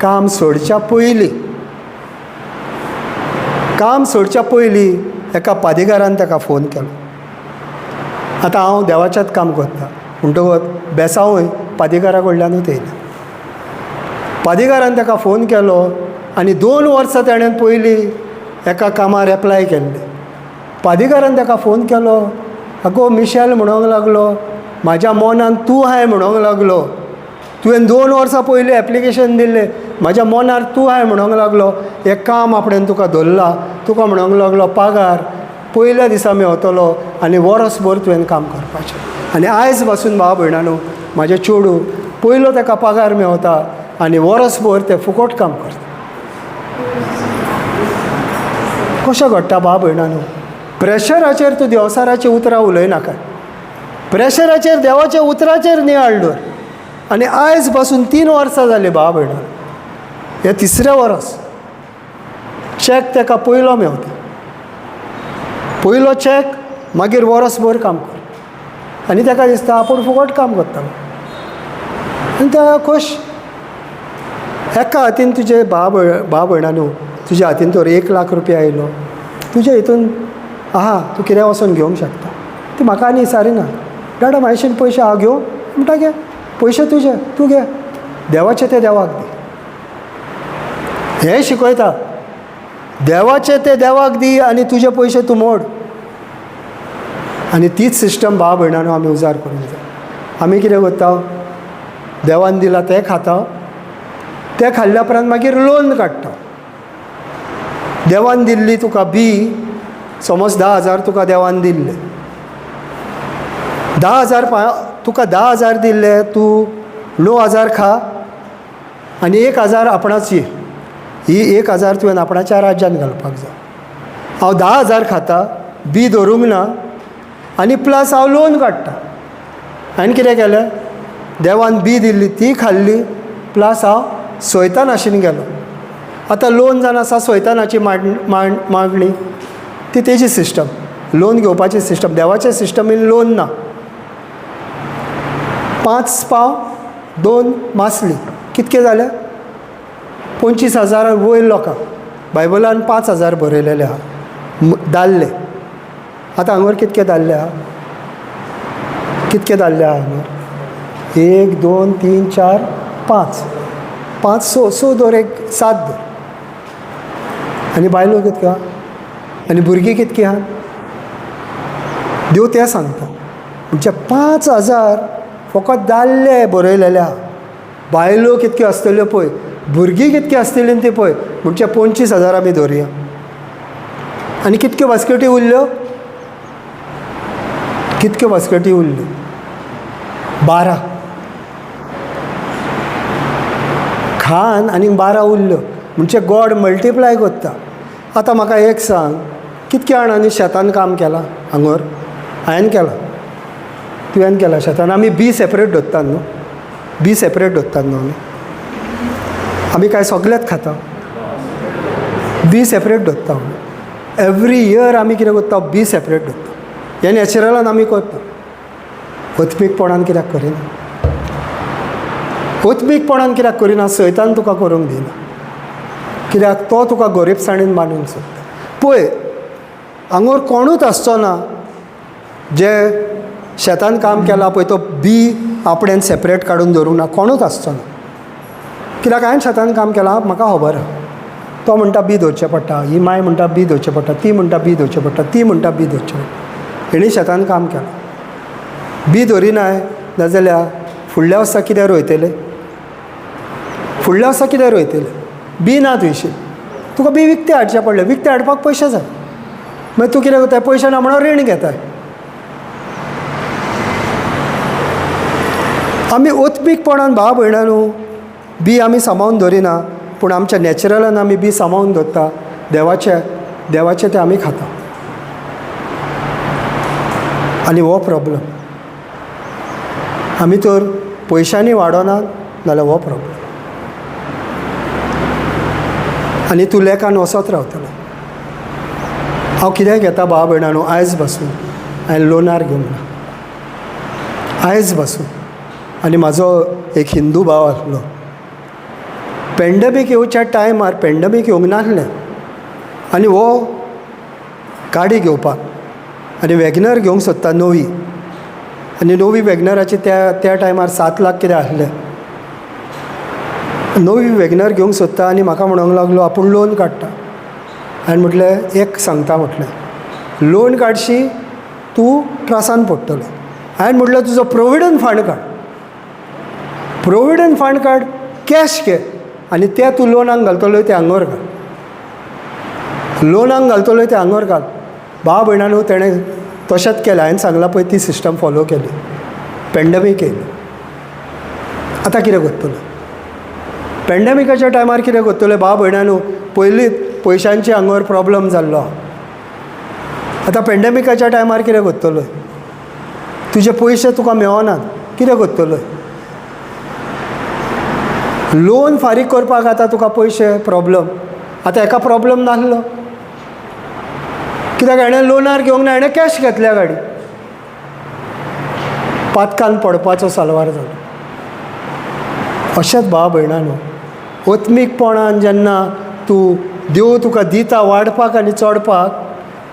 काम सोडच्या पयलीं, काम सोडच्या पयलीं एका पादिगारान ताका फोन केलो. आतां हांव देवाचेंच काम करता म्हणटकच बेसांवूय पादिगारा कडल्यानूच येयलें. पादिगारान ताका फोन केलो आनी 2 वर्सां ताणें पयलीं एका कामार एप्लाय केल्लें. पादिगारान ताका फोन केलो, आगो मिशेल म्हणोंक लागलो, म्हाज्या मोनान तूं आहाय म्हणोंक लागलो, तुवें 2 वर्सां पयलीं एप्लिकेशन दिल्लें, म्हाज्या मोनार तूं आहाय म्हणोंक लागलो, हें काम आपणें तुका धरलां, तुका म्हणोंक लागलो पागार पयल्या दिसा मेवतलो आनी वरसभर तुवें काम करपाचें. आनी आयज पासून भाव भयणां न्हू, म्हाजें चेडूं पयलो ताका पगार मेवता आनी वरसभर तें फुकट काम करता. कशें घडटा भाव भयणां न्हू? प्रेशराचेर तूं देवसाराचीं उतरां उलयनाका, प्रेशराचेर देवाच्या उतराचेर नियाळ दवर. आनी आयज पासून 3 वर्सां जालीं भाव भयणां, हें तिसरें वर्स. चॅक ताका पयलो मेवता, पयलो चॅक, मागीर वरसभर काम कर. आनी ताका दिसता आपूण फुकट काम करता आनी त्या खोश. एका हातीन तुजे भाव भयणां न्हू, तुज्या हातीन तर 1 लाख रुपया आयलो, तुज्या हितून आहा, तूं कितें वचोन घेवंक शकता. ती म्हाका आनी विचारिना, डाडा म्हाजेशीन पयशे हांव घेवं? म्हणटा घे पयशे तुजे, तूं घे, देवाचे ते देवाक दी. हें शिकयता, देवाचे ते देवाक दी आनी तुजे पयशे तूं मोड. आनी तीच सिस्टम भाव भयणां न्हू आमी उजार करूंक जाय. आमी कितें करता, देवान दिला तें खाता, तें खाल्ल्या उपरांत मागीर लोन काडटा. देवान दिल्ली तुका बी समज 10,000 तुका देवान दिल्ले, 10,000 तुका 10,000 दिल्ले, तूं 9,000 खा आनी 1,000 आपणाची. ही 1,000 तुवें आपणाच्या राज्यान घालपाक जाय. हांव 10,000 खाता, बी धरूंक ना आनी प्लस हांव लोन काडटा. हांवें कितें केलें, देवान बी दिल्ली ती खाल्ली, प्लस हांव सैतानाशीन गेलो. आतां लोन जावन आसा सैतानाची मागणी, ती तेजी सिस्टम, लोन घेवपाची सिस्टम. देवाचे सिस्टमीन लोन ना. 5 पाव 2 मासली कितके जाले? 25,000 वयर लोकांक. बायबलान 5,000 बरयलेले आहा दादले. आतां हांगर कितके दादले आहा? कितके दादले आहा हांगर? 1 2 3 4 5 5 6 6 दवर, 1 7 दवर. आनी बायलो कितक्यो आहा? आनी भुरगीं कितकी आहा? देव तें सांगता. म्हणजे 5,000 फकत दादले बरयलेले आहा. बायलो कितक्यो आसतल्यो पळय, भुरगीं कितकी आसतलीं ती पळय. म्हणजे 25,000 आमी धरया. आनी कितक्यो बास्केटी उरल्यो? कितक्यो बास्केटी उरल्यो? 12. खान आनी 12 उरल्यो. म्हणजे गॉड मल्टिप्लाय करता. आतां म्हाका एक सांग, कितक्या जाणांनी शेतान काम केलां हांगर? हांवें केलां, तुवें केलां शेतान. आमी बी सेपरेट दवरतात न्हू, बी सेपरेट दवरतात न्हू आमी. आमी कांय सगळेच खाता, बी सेपरेट दवरता आमी. एवरी इयर आमी कितें करता, बी सेपरेट दवरता. हें नॅचरलान आमी करता. आत्मीकपणान कित्याक करिना? आत्मीकपणान कित्याक करिना? सैतान तुका करूंक दिना. कित्याक? तो तुका गरिबसाणेन बांदूंक सोदता. पळय, हांगर कोणूच आसचो ना जे शेतान काम केलां पळय तो बी आपणेन सेपरेट काडून दवरूंक ना, कोणूच आसचो ना. कित्याक हांवें शेतान काम केलां, म्हाका खबर आहा. तो म्हणटा बी दवरचें पडटा, ही माय म्हणटा बी दवरचें पडटा, ती म्हणटा बी दवरचें पडटा, ती म्हणटा बी दवरचें पडटा. हेणी शेतान काम केलां, बी दवरिनाय नाजाल्यार फुडल्या वर्सा कितें रोयतले? फुडल्या वर्सा कितें रोयतले? बी ना थंयशी. तुका बी विकतें हाडचें पडलें, विकतें हाडपाक पयशे जाय. मागीर तूं कितें करताय? पयशे ना म्हणून रीण घेताय. आमी आत्मीकपणान भाव भयणा न्हू बी आमी सांबाळून दवरिना, पूण आमच्या नॅचरलान आमी बी सांबाळून दवरता. देवाचें देवाचें तें आमी खाता. आनी हो प्रॉब्लम आमी तर पयशांनी वाडोना नाल्यार हो प्रॉब्लम. आनी तूं लेखान वचत रावतलो. हांव कितें घेता भाव भयणा न्हू, आयज पासून हांवें लोनार घेवंक ना, आयज पासून. आनी म्हाजो एक हिंदू भाव आसलो, पेंडमीक येवच्या टायमार पेंडमीक येवंक नासलें आनी हो गाडी घेवपाक आनी वॅगनर घेवंक सोदता नवी. आनी नवी वॅगनराची त्या त्या टायमार 7 लाख कितें आसलें. नवी वॅगनर घेवंक सोदता आनी म्हाका म्हणूंक लागलो आपूण लोन काडटा. हांवें म्हटलें एक सांगता, म्हटलें लोन काडशी तूं त्रासान पडटलो. हांवें म्हटलें तुजो प्रोविडंट फंड काड, प्रोविडंट फंड काड, कॅश घे आनी ते तूं लोनाक घालतलो ते हांगोर घाल, लोनाक घालतलो ते हांगोर घाल. भाव भयणा न्हू तेणें तशेंच केलें. हांवें सांगलां पळय ती सिस्टम फॉलो केली. पेंडमीक येयली. आतां कितें करतलो? पेंडमिकाच्या टायमार कितें करतले भाव भयणा न्हू? पयलींच पयशांची हांगर प्रॉब्लम जाल्लो. आतां पेंडमिकाच्या टायमार कितें करतलो? तुजे पयशे तुका मेळनात, कितें करतलो? लोन फारीक करपाक आतां तुका पयशे प्रॉब्लम. आतां हेका प्रॉब्लम नासलो कित्याक हेणें लोनार घेवंक ना, हेणें कॅश घेतल्या गाडी. पातकान पडपाचो साल्वार जालो. अशेंच भाव भयणा न्हू, आत्मीकपणान जेन्ना तूं देव तुका दिता वाडपाक आनी चडपाक,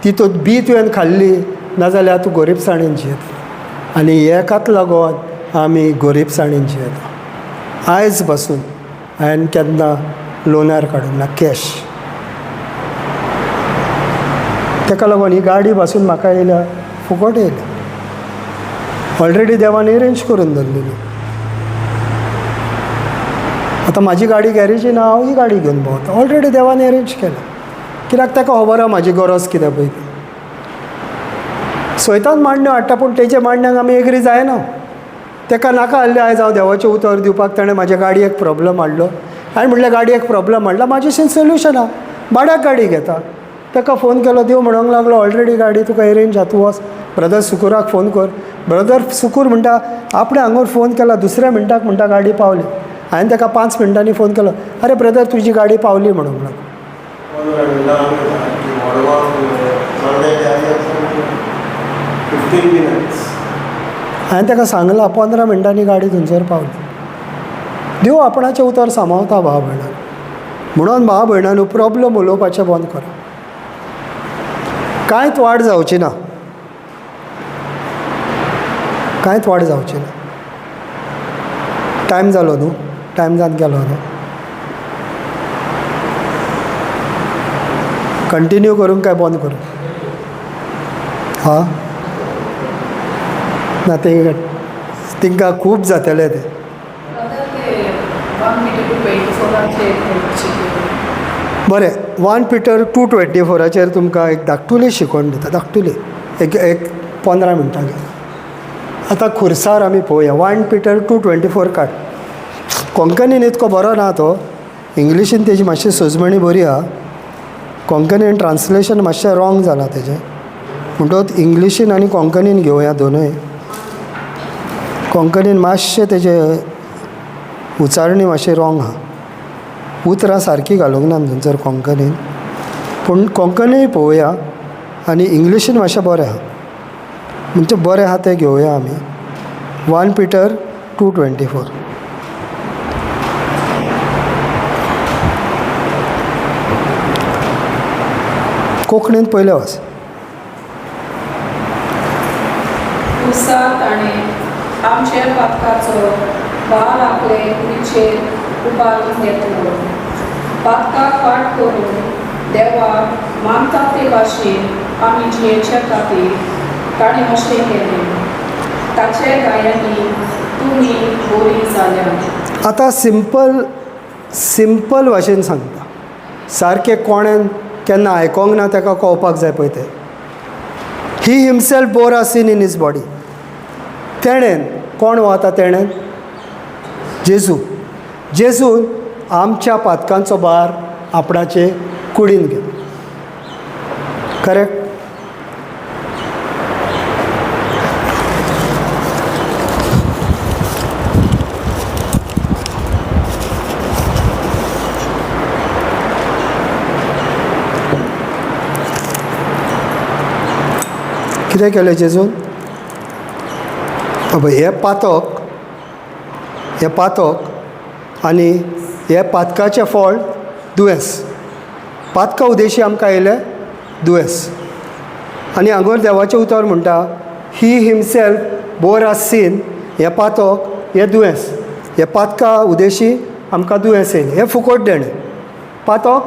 ती तो बी तुवें खाल्ली नाजाल्यार तूं गरिबसाणेन जियेतलो. आनी हेकाच लागून आमी गरिबसाणेन जियेता. आयज पासून हांवें केन्ना लोनार काडूंक ना, कॅश. ताका लागून ही गाडी पासून म्हाका येयल्या फुकट येयल्या. ऑलरेडी देवान एरेंज करून दवरलेली. आतां म्हाजी गाडी गॅरेजीन हांव ही गाडी घेवन भोंवता. ऑलरेडी देवान एरेंज केल्या. कित्याक ताका खबर आहा म्हाजी गरज कितें पळय ती. स्वतान मांडण्यो हाडटा, पूण तेजे मांडण्यांक आमी एग्री जायना. ताका नाका आहलें आयज हांव देवाचें उतर दिवपाक. ताणें म्हाज्या गाडयेक प्रॉब्लम हाडलो. हांवें म्हटलें गाडयेक प्रॉब्लम हाडला, म्हाजेशीन सोल्युशन आहा, भाड्याक गाडी घेता. ताका फोन केलो, देव म्हणूंक लागलो ऑलरेडी गाडी तुका एरेंज आहा, तूं वच ब्रदर सुकूराक फोन कर. ब्रदर सुकूर म्हणटा आपणें हांगोर फोन केला, दुसऱ्या मिनटाक म्हणटा गाडी पावली. हांवें ताका 5 मिनटांनी फोन केलो, अरे ब्रदर तुजी गाडी पावली म्हणूंक लागलो. हांवें ताका सांगलां 15 मिनटांनी गाडी थंयसर पावली. देव आपणाचें उतर सांबाळता भाव भयणान. म्हणून भाव भयणांनो प्रॉब्लम उलोवपाचें बंद करा. कांयच वाड जावची ना, कांयच वाड जावची ना. टायम जालो न्हू, टायम जावन गेलो न्हू. कंटिन्यू करूंक काय बंद करूं? हां ना, ते तांकां खूब जातलें तें. बरें, 1 Peter 2:24 तुमकां एक धाकटुली शिकवण दिता, धाकटुली एक एक 15 मिनटां घेता. आतां खुर्सार आमी पळोवया. 1 Peter 2:24 काड. कोंकणीन इतको बरो ना तो, इंग्लिशीन तेजी मातशी सजमणी बरी आहा. कोंकणीन ट्रान्सलेशन मातशें रॉंग जालां तेजें, म्हणटकच इंग्लिशीन आनी कोंकणीन घेवया दोनूय. कोंकणीन मातशें तेजें उच्चारणी मातशें रॉंग आहा, उतरां सारकीं घालूंक ना थंयसर कोंकणीन. पूण कोंकणीय पळोवया आनी इंग्लिशीन मातशें बरें आहा, म्हणजे बरें आहा तें घेवया आमी. 1 Peter 2:24. कोंकणींत पयलें वाच. खुर्सार ताणें आमच्या पातकाचो भार आपले कुडीचेर उबारून घेतलो. पातकाक फाट करून देवाक मानता ते भाशेन आमी जियेच्या खातीर ताणें अशें केलें. ताचे गायांनी तुमी बरी जाल्या. आतां सिंपल सिंपल भाशेन सांगता, सारकें कोणें केन्ना आयकोंक ना ताका कळपाक जाय पळय तें. He himself bore our sin in his body. तेणेन कोण वता? तेणेन जेजू. जेजून आमच्या पातकांचो भार आपणाचे कुडीन घेतलो. करेक्ट? कितें केलें जेजून? हें पातक, हें पातक आनी हें पातकाचें फळ दुयेंस. पातका उदेशी आमकां येयलें दुयेंस. आनी हांगर देवाचें उतर म्हणटा, he himself bore our sin. हें पातक, हें दुयेंस, हें पातका उदेशी आमकां दुयेंस येयलें. हें फुकट देणें, पातक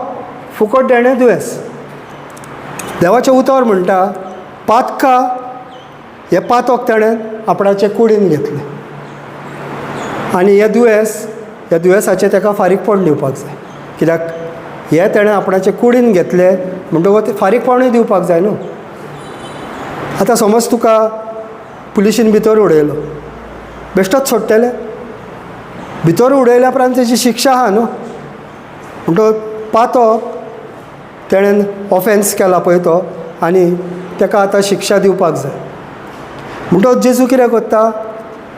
फुकट देणें दुयेंस. देवाचें उतर म्हणटा पातका, हें पातक ताणें आपणाचे कुडीन घेतलें आनी हें दुयेंस, ह्या दुयेंसाचें ताका फारीकपण दिवपाक जाय. कित्याक हें ताणें आपणाचे कुडीन घेतलें म्हणटकच तें फारीकपणूय दिवपाक जाय न्हू. आतां समज तुका पुलिशीन भितर उडयलो, बेश्टोच सोडटले? भितर उडयल्या उपरांत तेजी शिक्षा आहा न्हू. म्हणटकच पातक तेणें ऑफेन्स केला पळय तो, आनी ताका आतां शिक्षा दिवपाक जाय. म्हणटकच जेजू कितें करता?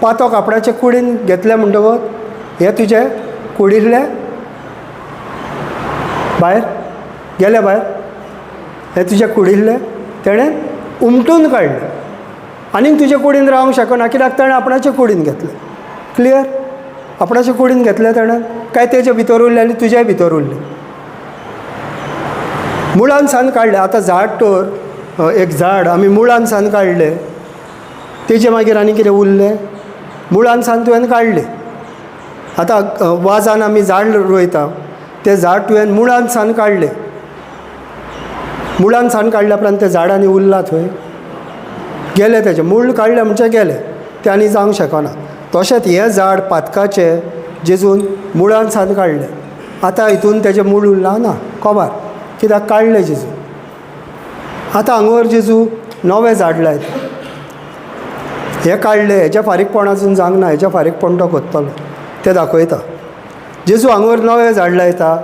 पातक आपणाचे कुडीन घेतलें म्हणटकच हें तुजें कुडींतलें भायर गेलें, भायर हें तुजें कुडींतलें तेणें उमटून काडलें, आनीक तुजे कुडीन रावंक शकना, कित्याक ताणें आपणाचे कुडीन घेतलें. क्लियर? आपणाचे कुडीन घेतलें ताणें, काय तेजे भितर उरलें आनी तुज्याय भितर उरलें? मुळान सान काडलें. आतां झाड तर एक झाड आमी मुळान सान काडलें, तेजें मागीर आनी कितें उरलें? मुळान सान तुवें काडलें. आतां वाजान आमी झाड रोयता, तें झाड तुवें मुळान सान काडलें. मुळान सान काडल्या उपरांत तें झाड आनी उरलां थंय? गेलें, तेजें मूळ काडलें म्हणजे गेलें, तें आनी जावंक शकना. तशेंच हें झाड पातकाचें जेजून मुळान सान काडलें, आतां हितून तेजें मूळ उरलां ना, कोबार, कित्याक काडलें जेजून. आतां हांगर जेजू नवें झाड लायता. हें काडलें, हेजें फारीकपण आजून जावंक ना, हेजें फारीकपण तो करतलो तें दाखयता. जेजू हांगर नवें झाड लायता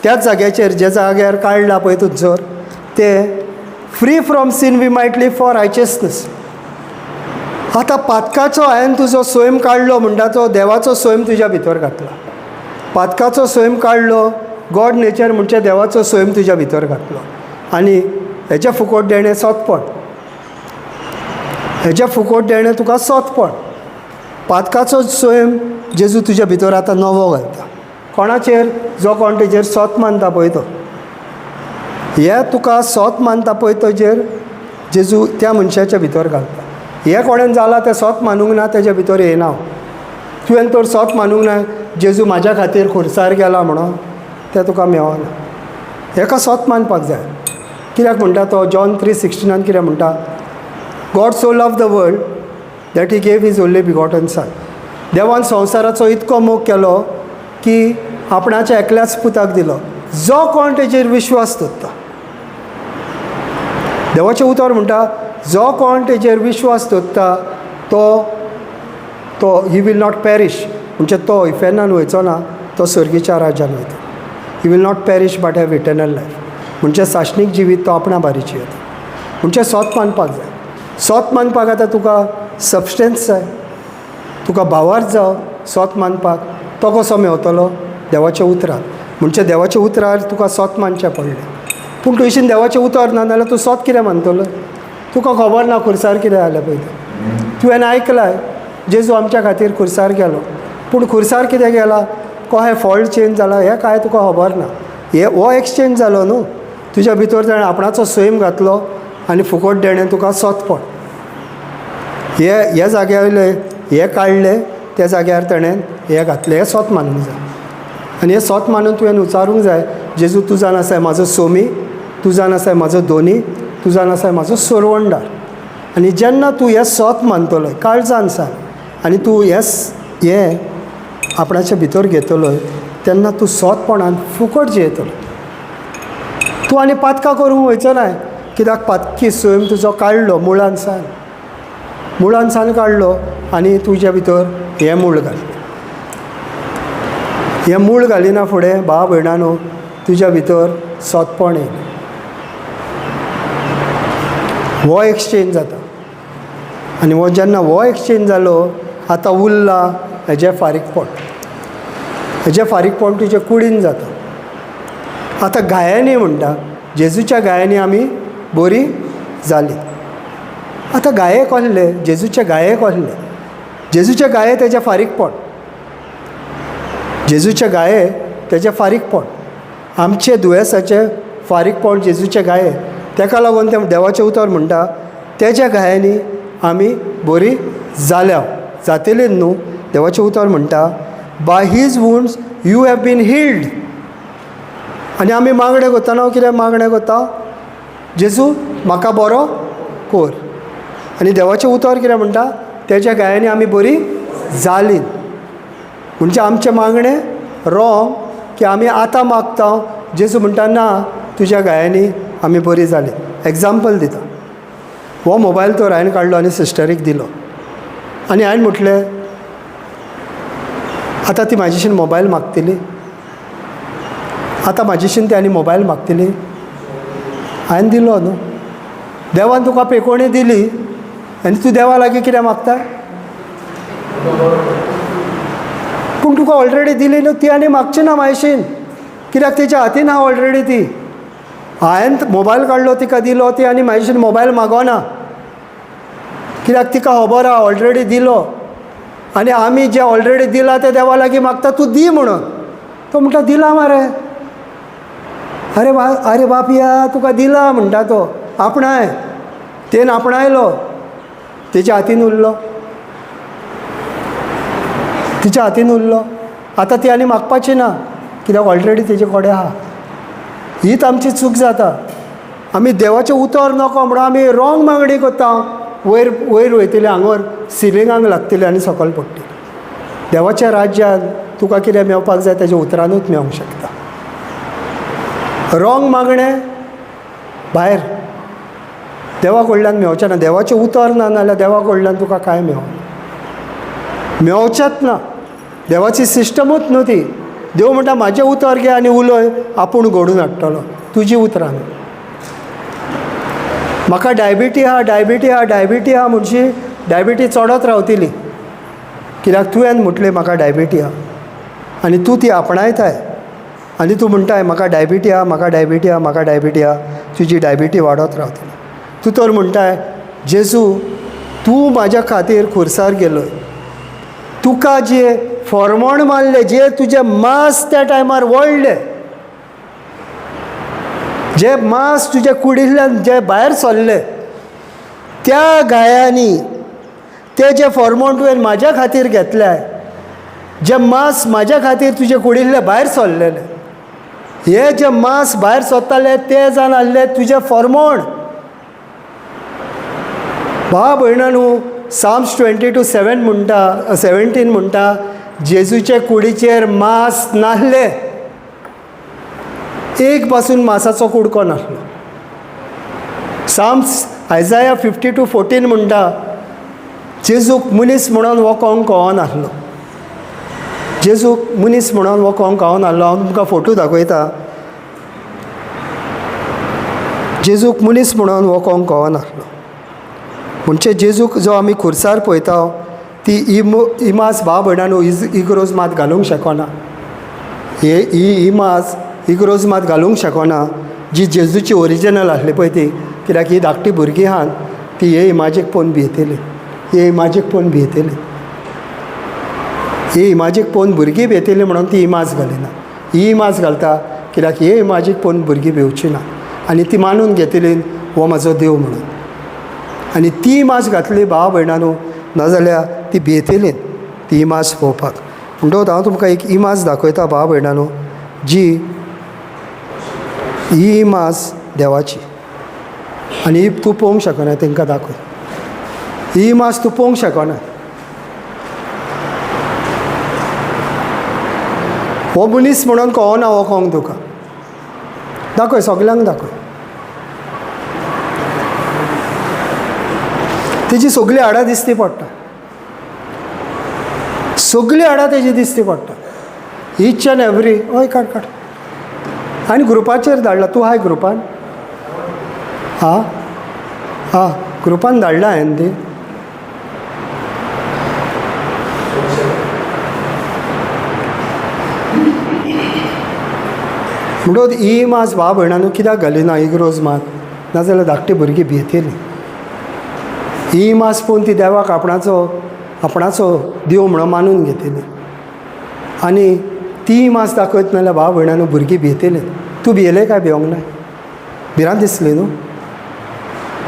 त्याच जाग्याचेर, जे जाग्यार काडला पळय थंयसर तें free from sin we might live for righteousness. आतां पातकाचो हांवें तुजो सैम काडलो म्हणटा तो देवाचो सैम तुज्या भितर घातला. पातकाचो सैम काडलो, गॉड नेचर म्हणजे देवाचो सैम तुज्या भितर घातलो. आनी हेजें फुकट देणें सोंतपण, हेजें फुकट देणें तुका सोंतपण. पातकाचो सैम जेजू तुज्या भितर आतां नवो घालता. कोणाचेर? जो कोण तेजेर सोत मानता पळय तो. हे तुका सोत मानता पळय तेजेर जेजू त्या मनशाच्या भितर घालता. हें कोणेन जालां तें सोत मानूंक ना, तेज्या भितर येना. तुवें तर सोत मानूंक ना जेजू म्हाज्या खातीर खुर्सार गेला म्हणून, तें तुका मेवना. हेका सोत मानपाक जाय. कित्याक म्हणटा तो जॉन 3:16 कितें म्हणटा? God so love the world that he gave his only begotten son. देवान संवसाराचो इतको मोग केलो की आपणाच्या एकल्याच पुताक दिलो, जो कोण तेजेर विश्वास दवरता. देवाचें उतर म्हणटा जो कोण तेजेर विश्वास दवरता तो तो he will not perish, म्हणजे तो इफेर्नान वयचो ना, तो सर्गीच्या राज्यान वयता. He will not perish but have eternal life. म्हणजे साशनीक जिवीत तो आपणा बारीची येता. म्हणजे सोत मानपाक जाय. सोत मानपाक आतां तुका सबस्टन्स जाय, तुका भावार्थ जाव सोत मानपाक. तो कसो मेवतलो? देवाच्या उतरान. म्हणजे देवाच्या उतरार तुका सोत मानचें पडलें. पूण तुयशीन देवाचें उतर ना जाल्यार तूं सोत कितें मानतलो? तुका खबर ना खुर्सार कितें जालें पळय तें. तुवें आयकलां जेजू आमच्या खातीर खुर्सार गेलो, पूण खुर्सार कितें गेला, कहें फॉल्ट चेंज जाला हें कांय तुका खबर ना. हे हो एक्सचेंज जालो न्हू तुज्या भितर. ताणें आपणाचो सैम घातलो आनी फुकट देणें तुका सोतपण. हे ह्या जाग्या वयले हे काडले, त्या जाग्यार ताणें हें घातलें. हें सोत मानूंक जाय. आनी हें सोत मानून तुवें उचारूंक जाय, जेजू तूं जावन आसाय म्हाजो सोमी, तूं जावन आसाय म्हाजो दोनी, तूं जावन आसाय म्हाजो सोरवणदार. आनी जेन्ना तूं हें सोत मानतलो काळजान सांग आनी तूं हें हें आपणाच्या भितर घेतलो तेन्ना तूं सोतपणान फुकट जियेतलो. तूं आनी पातकां करूंक वयचो ना, कित्याक पातकी सैम तुजो काडलो मुळान सान, मुळान सान काडलो आनी तुज्या भितर हें मूळ घातलें. हें मूळ घालिना फुडें भाव भयणानो तुज्या भितर सोतपण येयलें. हो एक्सचेंज जाता. आनी हो जेन्ना हो एक्सचेंज जालो आतां उरला हेजें फारीकपण. हेजें फारीकपण तुजे कुडीन जाता. आतां गायांनी म्हणटा जेजूच्या गायांनी आमी बरी जाली. आतां गाये कसले? जेजूचे गाये कसले? जेजूचे गाये तेजें फारीकपण. जेजूचे गाये तेजें फारीकपण. आमचे दुयेंसाचें फारीकपण जेजूचे गाये. तेका लागून तें देवाचें उतर म्हणटा तेज्या गायांनी आमी बरी जाल्या, जातली न्हू. देवाचें उतर म्हणटा by his wounds you have been healed. आनी आमी मागणें करतना कितें मागणें करता? जेजू म्हाका बरो कोर. आनी देवाचें उतर कितें म्हणटा? तेज्या गायांनी आमी बरी जाली. म्हणजे आमचें मागणें रोंग की आमी आतां मागता, जेजू म्हणटा ना तुज्या गायांनी आमी बरी जाली. एग्जाम्पल दिता, हो मोबायल तर हांवें काडलो आनी सिस्टरीक दिलो आनी हांवें म्हटलें आतां ती म्हाजेशीन मोबायल मागतली, आतां म्हाजेशीन ती आनी मोबायल मागतली. हांवें दिलो न्हू. देवान तुका पेकोणी दिली आनी तूं देवा लागीं कितें मागता? पूण तुका ऑलरेडी दिली न्हू, ती आनी मागची ना म्हाजेशीन, कित्याक तिच्या हातीन आहा ऑलरेडी ती. हांवें मोबायल काडलो तिका दिलो, ती आनी म्हाजेशीन मोबायल मागोना, कित्याक तिका खबर आहा ऑलरेडी दिलो. आनी आमी जें ऑलरेडी दिलां तें देवा लागीं मागता तूं दी म्हणून. तो म्हणटा दिला मरे, अरे बा, अरे बापया तुका दिला म्हणटा तो. आपणाय तेन आपणायलो, तेच्या हातीन उरलो, तिच्या हातीन उरलो. आतां ती आनी मागपाची ना, कित्याक ऑलरेडी तेजे कडेन आहा. हीच आमची चूक जाता. आमी देवाचें उतर नको म्हणून आमी रोंग मागणी करता. वयर वयर वयतले, हांगर सिलिंगांक लागतले आनी सकयल पडटले. देवाच्या राज्यांत तुका कितें मेवपाक जाय तेज्या उतरानूच मेवंक शकता. रोंग मागणें भायर. देवा कडल्यान मेवचें ना. देवाचें उतर ना नाल्यार देवा कडल्यान तुका कांय मेवना, मेवचेंच ना. देवाची सिस्टमूच न्हू ती. देव म्हणटा म्हाजें उतर घे आनी उलय, आपूण घडून हाडटलो, तुजी उतरां न्हू. म्हाका डायबिटी आहा, डायबिटी आहा, डायबिटी आहा म्हणशी डायबिटी चडत रावतली, कित्याक तुवें म्हटलें म्हाका डायबिटी आहा आनी तूं ती आपणायताय आनी तूं म्हणटाय म्हाका डायबिटी आहा, म्हाका डायबिटी आहा, म्हाका डायबिटी आहा. तुजी डायबिटी वाडत रावतली. तूं तर म्हणटाय जेजू तूं म्हाज्या खातीर खुर्सार गेलोय, तुका जे फॉर्मोण मारले, जे तुजें मांस त्या टायमार वळ्ळें, जे मांस तुजे कुडींतल्यान जे भायर सरले त्या गायांनी ते जे फॉर्मोण तुवें म्हाज्या खातीर घेतले, जे मांस म्हाज्या खातीर तुजे कुडींतले भायर सरलेले, हे जे मांस भायर सरताले ते जावन आसले तुजे फॉर्मोण. भाव भयणानू, साम्स 22:7 म्हणटा, 17 म्हणटा, जेजूचे कुडीचेर मांस नासले, एक पासून मांसाचो कुडको नासलो. साम्स आयजाया 52:14 म्हणटा, जेजूक मनीस म्हणून हो कोंक कळनासलो, जेजूक मनीस म्हणून हो कोंक कळनासलो. हांव तुमकां फोटो दाखयता. जेजूक मनीस म्हणून हो कोंक कळनासलो म्हणजे जेजूक जो आमी खुर्सार पळयता ती इमाज भाव भयणांनो इग्रोज मात घालूंक शकना. हे ही इमाज इग्रोज मात घालूंक शकना जी जेजूची ओरिजिनल आसली पळय ती, कित्याक ही धाकटी भुरगीं आहात ती हे इमाजीक पळोवन भियेतली, हे इमाजीक पळोवन भियेतली, ही इमाजीक पळोवन भुरगीं भियेतली म्हणून ती इमाज घालिना. ही इमाज घालता कित्याक हे इमाजीक पळोवन भुरगीं भिवची ना आनी ती मानून घेतली हो म्हाजो देव म्हणून. आनी ती इमाज घातली भाव भयणांनो, नाजाल्यार ती भियेतली ती इमाज पळोवपाक. म्हणटकच हांव तुमकां एक इमाज दाखयता भाव भयणांनो, जी ही इमाज देवाची आनी ही तूं पळोवंक शकना, तांकां दाखय. ही इमाज तूं पळोवंक शकना. हो मनीस म्हणून कळना हो कोंक तुका दाखय, सगल्यांक दाखय. तेजी सगळीं हाडां दिसती पडटा, सगळीं हाडां तेजी दिसती पडटा, इच एन्ड एवरी. हय काड काड आनी ग्रुपाचेर धाडला. तूं हाय ग्रुपान? आं आं ग्रुपान धाडला हांवें ती. म्हणटकच ही इमाज भाव भयणांनो कित्याक घालिना इग्रोज मात, नाजाल्यार धाकटी भुरगीं भियेतली. ही इमाज पळोवन ती देवाक आपणाचो आपणाचो देव म्हणून मानून घेतली आनी ती इमाज दाखयत नाल्यार भाव भयणांनो भुरगीं भियेतली. तूं भियेलें काय भिवंक ना? भिरांत दिसली न्हू?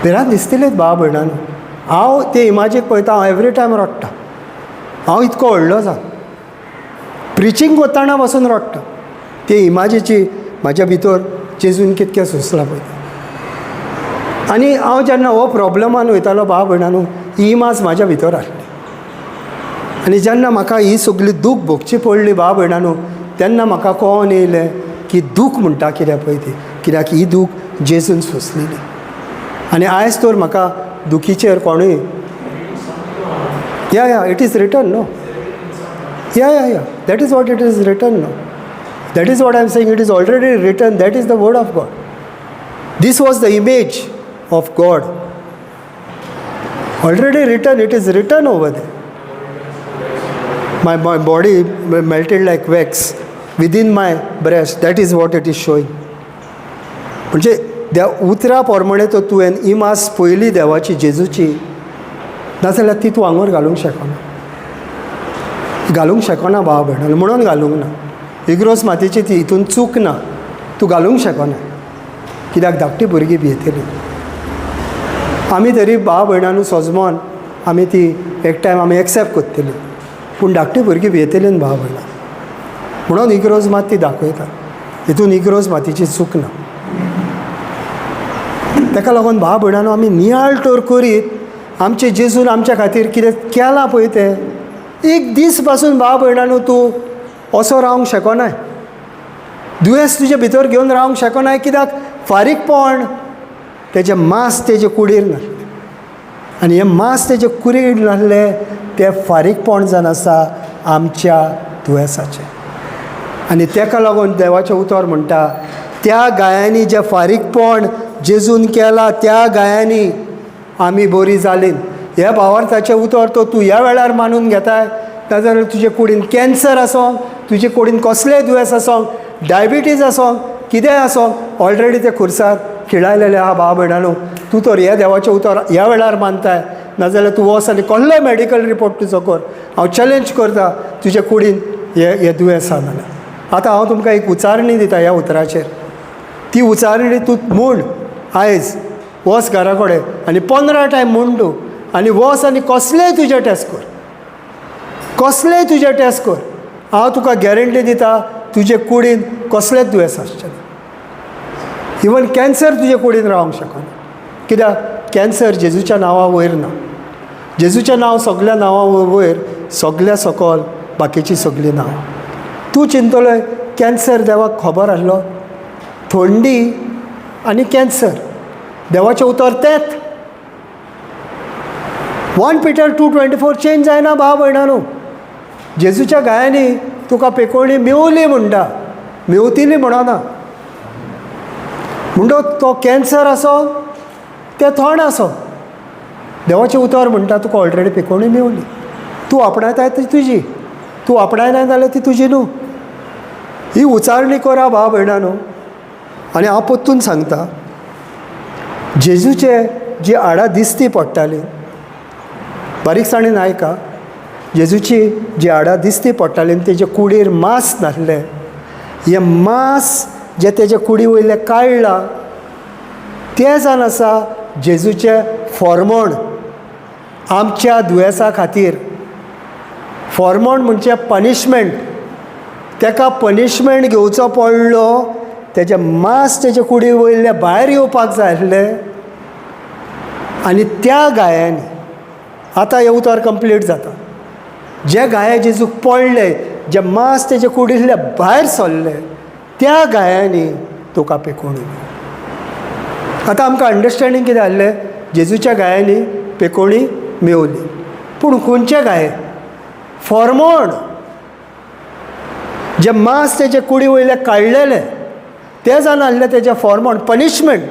भिरांत दिसतलीच भाव भयणांनो. हांव ते इमाजीक पळयता, हांव एवरी टायम रडटा. हांव इतको व्हडलो जा प्रिचींग करतना पासून रडटा. ते इमाजीची म्हाज्या भितर जेजून कितकें सोंसलां पळय. आनी हांव जेन्ना हो प्रॉब्लमान वयतालो भाव भयणांनो, ही इमाज म्हाज्या भितर आसली. आनी जेन्ना म्हाका ही सगली दूख भोगची पडली भाव भयणांनो, तेन्ना म्हाका कळोन येयलें की दूख म्हणटा कितें पळय ती, कित्याक ही दूख जेजून सोंसलेली. आनी आयज तर म्हाका दुखीचेर कोणूय yeah yeah it is written no, yeah yeah yeah that is what it is written no, that is what I am saying, it is already written, that is the word of God. This was the image of God already written, it is written over there. My body melted like wax within my breast, that is what it is showing. म्हणजे उतरा प्रमाणे तो तुवें इमाज पयली देवाची जेजूची, नाजाल्यार ती तूं आंगोर घालूंक शकना, घालूंक शकना भाव भयणांनो, म्हणून घालूंक ना. इग्रोज मातयेची ती हितून चूक ना, तूं घालूंक शकना कित्याक धाकटी भुरगीं भियेतली. आमी तरी भाव भयणांनो सोजमोन आमी ती एक टायम आमी एक्सेप्ट करतली, पूण धाकटी भुरगीं भियेतली न्हू भाव भयणां, म्हणून इग्रोज मात ती दाखयता. हितून इग्रोज मातयेची चूक ना. ताका लागून भाव भयणांनो आमी नियाळ तर करीत आमचे जेजून आमच्या खातीर कितें केलां पळय तें एक दीस पासून भाव भयणांनो तूं असो रावंक शकनाय, दुयेंस तुजे भितर घेवन रावंक शकनाय, कित्याक फारीकपण तेजें मांस तेजे कुडीर नासलें आनी हें मांस तेजे कुडीर नासलें तें फारीकपण जावन आसा आमच्या दुयेंसाचें. आनी तेका लागून देवाचें उतर म्हणटा त्या गायांनी जें फारीकपण जेजून केलां त्या गायांनी आमी बरी जाली. हे भावार्थाचें उतर तो तूं ह्या वेळार मानून घेताय नाजाल्यार तुजे कुडीन कॅन्सर आसों, तुजे कुडीन कसलेय दुयेंस आसों, डायबिटीज आसों, कितेंय आसों, ऑलरेडी ते खुर्सार खिळायलेले आहा. भाव भयणांनो, तूं तर ह्या देवाचें उतर ह्या वेळार मानताय नाजाल्यार तूं वच आनी कसलोय मॅडिकल रिपोर्ट तुजो कर, हांव चॅलेंज करता तुजे कुडीन हे दुयेंस आहा जाल्यार. आतां हांव तुमकां एक उचारणी दिता ह्या उतराचेर. ती उचारणी तूं म्हूण आयज वच घरा कडेन आनी 15 टायम म्हूण तूं आनी वच आनी कसलेय तुजे टेस्ट कर, कसलेय तुजे टेस्ट कर, हांव तुका गॅरंटी दिता तुजे कुडीन कसलेच दुयेंस आसचें ना. इवन कॅन्सर तुजे कुडीन रावंक शकना. कित्याक कॅन्सर जेजूच्या नांवा वयर ना. जेजूचें नांव सगल्या नांवां वयर, सगल्या सकल बाकीची सगळीं नांवां. तूं चिंतलोय कॅन्सर देवाक खबर आसलो? थंडी आनी कॅन्सर देवाचें उतर तेंच. 1 Peter 2:24 change जायना भाव भयणांनो. जेजूच्या गायांनी तुका पेकोवणी मेवली म्हणटा, मेवतली म्हणना. म्हणटो तो कॅन्सर आसो तें थोंड आसो, देवाचें उतर म्हणटा तुका ऑलरेडी पेकोवणी मेवली. तूं आपणायताय ती तुजी, तूं आपणायना जाल्यार ती तुजी न्हू. ही उचारणी करा भाव भयणांनो. आनी हांव परतून सांगता, जेजूचे जी हाडां दिसती पडटाली, बारीकसाणेन आयका, जेजूची जी हाडां दिसती पडटाली तेजे कुडीर मांस नासलें. हें मांस जें तेजे कुडी वयलें काडलां तें जावन आसा जेजूचें फॉर्मोण आमच्या दुयेंसा खातीर. फॉर्मोण म्हणजे पनिशमेंट. तेका पनिशमेंट घेवचो पडलो, तेजें मांस तेजे कुडी वयलें भायर येवपाक जाय आसलें. आनी त्या गायांनी आतां हें उतर कंप्लीट जाता. जे गाये जेजूक पडले, जे मांस तेजे कुडींतले भायर सरले, त्या गायांनी तुका पेकोवणी. आतां आमकां अंडरस्टँडींग कितें आसलें? जेजूच्या गायांनी पेकोवणी मेवली. पूण खंयचे गाये? फॉर्मोण जे मांस तेजे कुडी वयले काडलेले ते जावन आसलें तेजें फॉर्मोण, पनिशमेंट.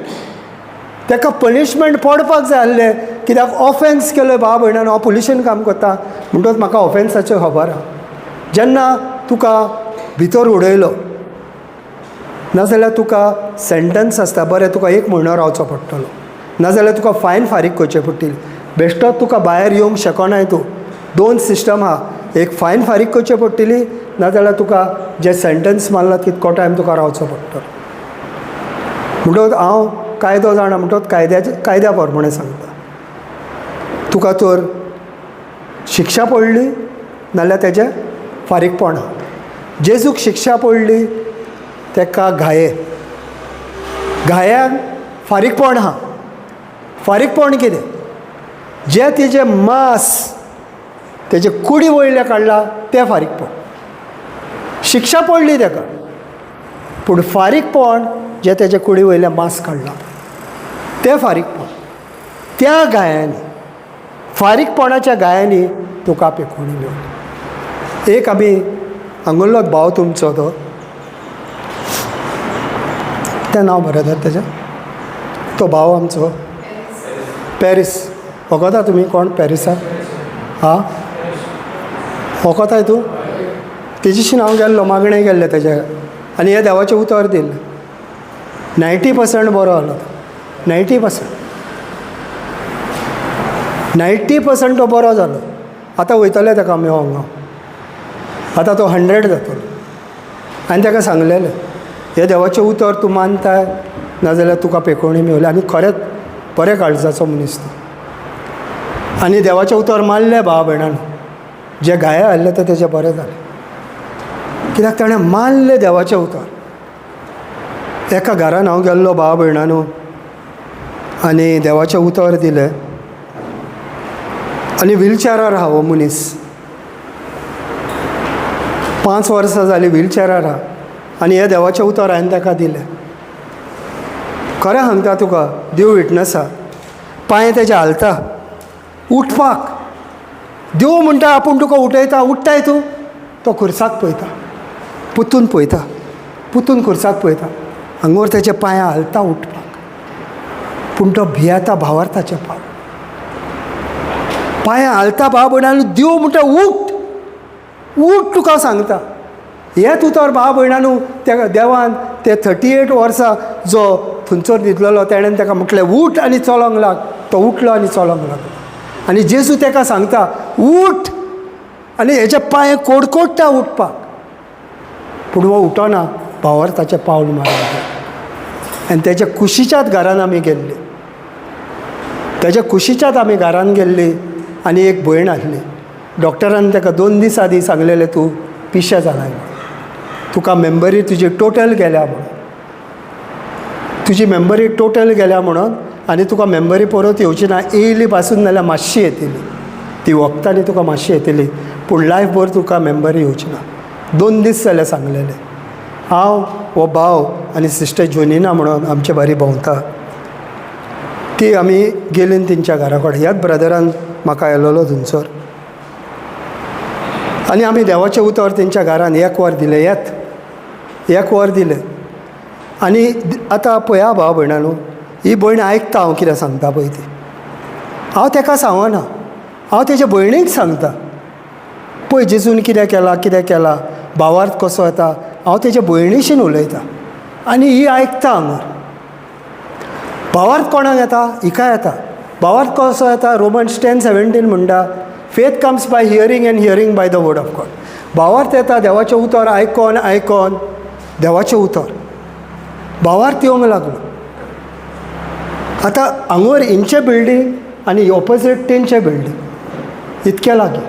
तेका पनिशमेंट पडपाक जाय आसलें कित्याक ऑफेन्स केलो. भाव भयणान, हांव पुलिशेन काम करता म्हणटकच म्हाका ऑफेन्साच्यो खबर आहा. जेन्ना तुका भितर उडयलो नाजाल्यार तुका सेंटन्स आसता, बरें तुका 1 म्हयनो रावचो पडटलो, नाजाल्यार तुका फायन फारीक करचें पडटली, बेश्टोच तुका भायर येवंक शकनाय तूं. 2 सिस्टम आहा, एक फायन फारीक करचें पडटली, नाजाल्यार तुका जे सेंटन्स मारला तितको टायम तुका रावचो पडटलो. म्हणटकच हांव कायदो जाणा, म्हणटकच कायद्या प्रमाणें सांगता, तुका तर शिक्षा पडली नाल्यार तेजें फारीकपण. जेजूक शिक्षा पडली तेका घाये, घायांक फारीकपण आहा. फारीकपण कितें? जें तेजें मांस तेजे कुडी वयलें काडलां तें फारीकपण. शिक्षा पडली तेका, पूण फारीकपण जें तेजे कुडी वयलें मांस काडलां तें फारीकपण. त्या गायांनी, फारीकपणाच्या गायांनी तुका पेकोवणी मेवली. एक आमी हांगुल्लोच भाव तुमचो, तो तें नांव बरयतात तेजें, तो भाव आमचो पॅरीस. वखता तुमी कोण पॅरिसाक? हा वखताय तूं? तेजीशीन हांव गेल्लो, मागणें गेल्लें तेजे, आनी हें देवाचें उतर दिलें. 90% बरो जालो, 90%, 90% तो बरो जालो. आतां वयतले तेका मेवोंक हांव, आतां तो 100 जातलो. आनी तेका सांगलेलें, हें देवाचें उतर तूं मानताय नाजाल्यार तुका पेकोवणी मेवली. आनी खरेंच बरें काळजाचो मनीस तो. आनी देवाचें उतर मानलें भाव भयणान, जे घाये आसले ते तेजें बरें जालें, कित्याक ताणें मानलें देवाचें उतर. एका घरान हांव गेल्लो भाव भयणानो, आनी देवाचें उतर दिलें, आनी व्हीलचॅरार आहा हो मनीस, 5 वर्सां जालीं व्हीलचॅरार आहा, आनी हें देवाचें उतर हांवें ताका दिलें. खरें सांगता तुका, देव विटनसा, पांय तेजे हालता उठपाक. देव म्हणटा आपूण तुका उठयता, उठ्ठाय तूं? तो खुर्साक पळयता, पुतून पळयता, पुतून खुर्साक पळयता, हांगोर तेजे पांय हालता उठपाक, पूण तो भियेता भावार्थाचे पाव पांय हालता. भाव भयणांनो, देव म्हणटा उठ, उठ तुका सांगता. हें उतर भाव भयणांनो, त्या देवान ते 38 वर्सां जो थंयसर न्हिदलेलो तेणेन ताका म्हटलें उठ आनी चलोंक लाग. तो उठलो आनी चलोंक लागलो. आनी जेजू ताका सांगता उठ, आनी हेजे पांय कोडकोडटा उठपाक, पूण हो उठना, भावार्थाचें पावल मारता. आनी तेज्या कुशीच्याच घरान आमी गेल्ली, तेज्या कुशीच्याच आमी घरान गेल्ली. आनी एक भयण आसली, डॉक्टरान ताका 2 दीस आदीं सांगलेलें तूं पिशें जालां, तुका मेमबरी तुजी टोटल गेल्या म्हणून, तुजी मेमबरी टोटल गेल्या म्हणून, आनी तुका मेमबरी परत येवची ना, येयली पासून नाल्यार मातशी येतली, ती वखदांनी तुका मातशी येतली, पूण लायफ भर तुका मेमबरी येवची ना. 2 दीस जाले सांगलेले. हांव हो भाव आनी सिस्टर जोनिना म्हणून आमचे बारी भोंवता, ती आमी गेलीं तेंच्या घरा कडेन. ह्याच ब्रदरान म्हाका येयलेलो थंयसर, आनी आमी देवाचें उतर तेंच्या घरान 1 वर दिलें, येत 1 वर दिलें. आनी आतां पळया भाव भयणांनो, ही भयण आयकता हांव कितें सांगता पळय ती. हांव ताका सांगना, हांव तेजे भयणीक सांगता, पळय जेजून कितें केलां, कितें केलां, भावार्थ कसो येता, हांव तेजे भयणीशीन उलयता आनी ही आयकता. हांगर भावार्थ कोणाक येता? हिका येता. भावार्थ कसो येता? रोमन्स 10:17 म्हणटा, faith comes by hearing and hearing by the word of God. भावार्थ येता देवाचें उतर आयकोन आयकोन, देवाचें उतर भावार्थ येवंक लागलो. आतां हांगर हेंचें बिल्डींग आनी ऑपोजीट तेंचें बिल्डींग, इतकें लागीं.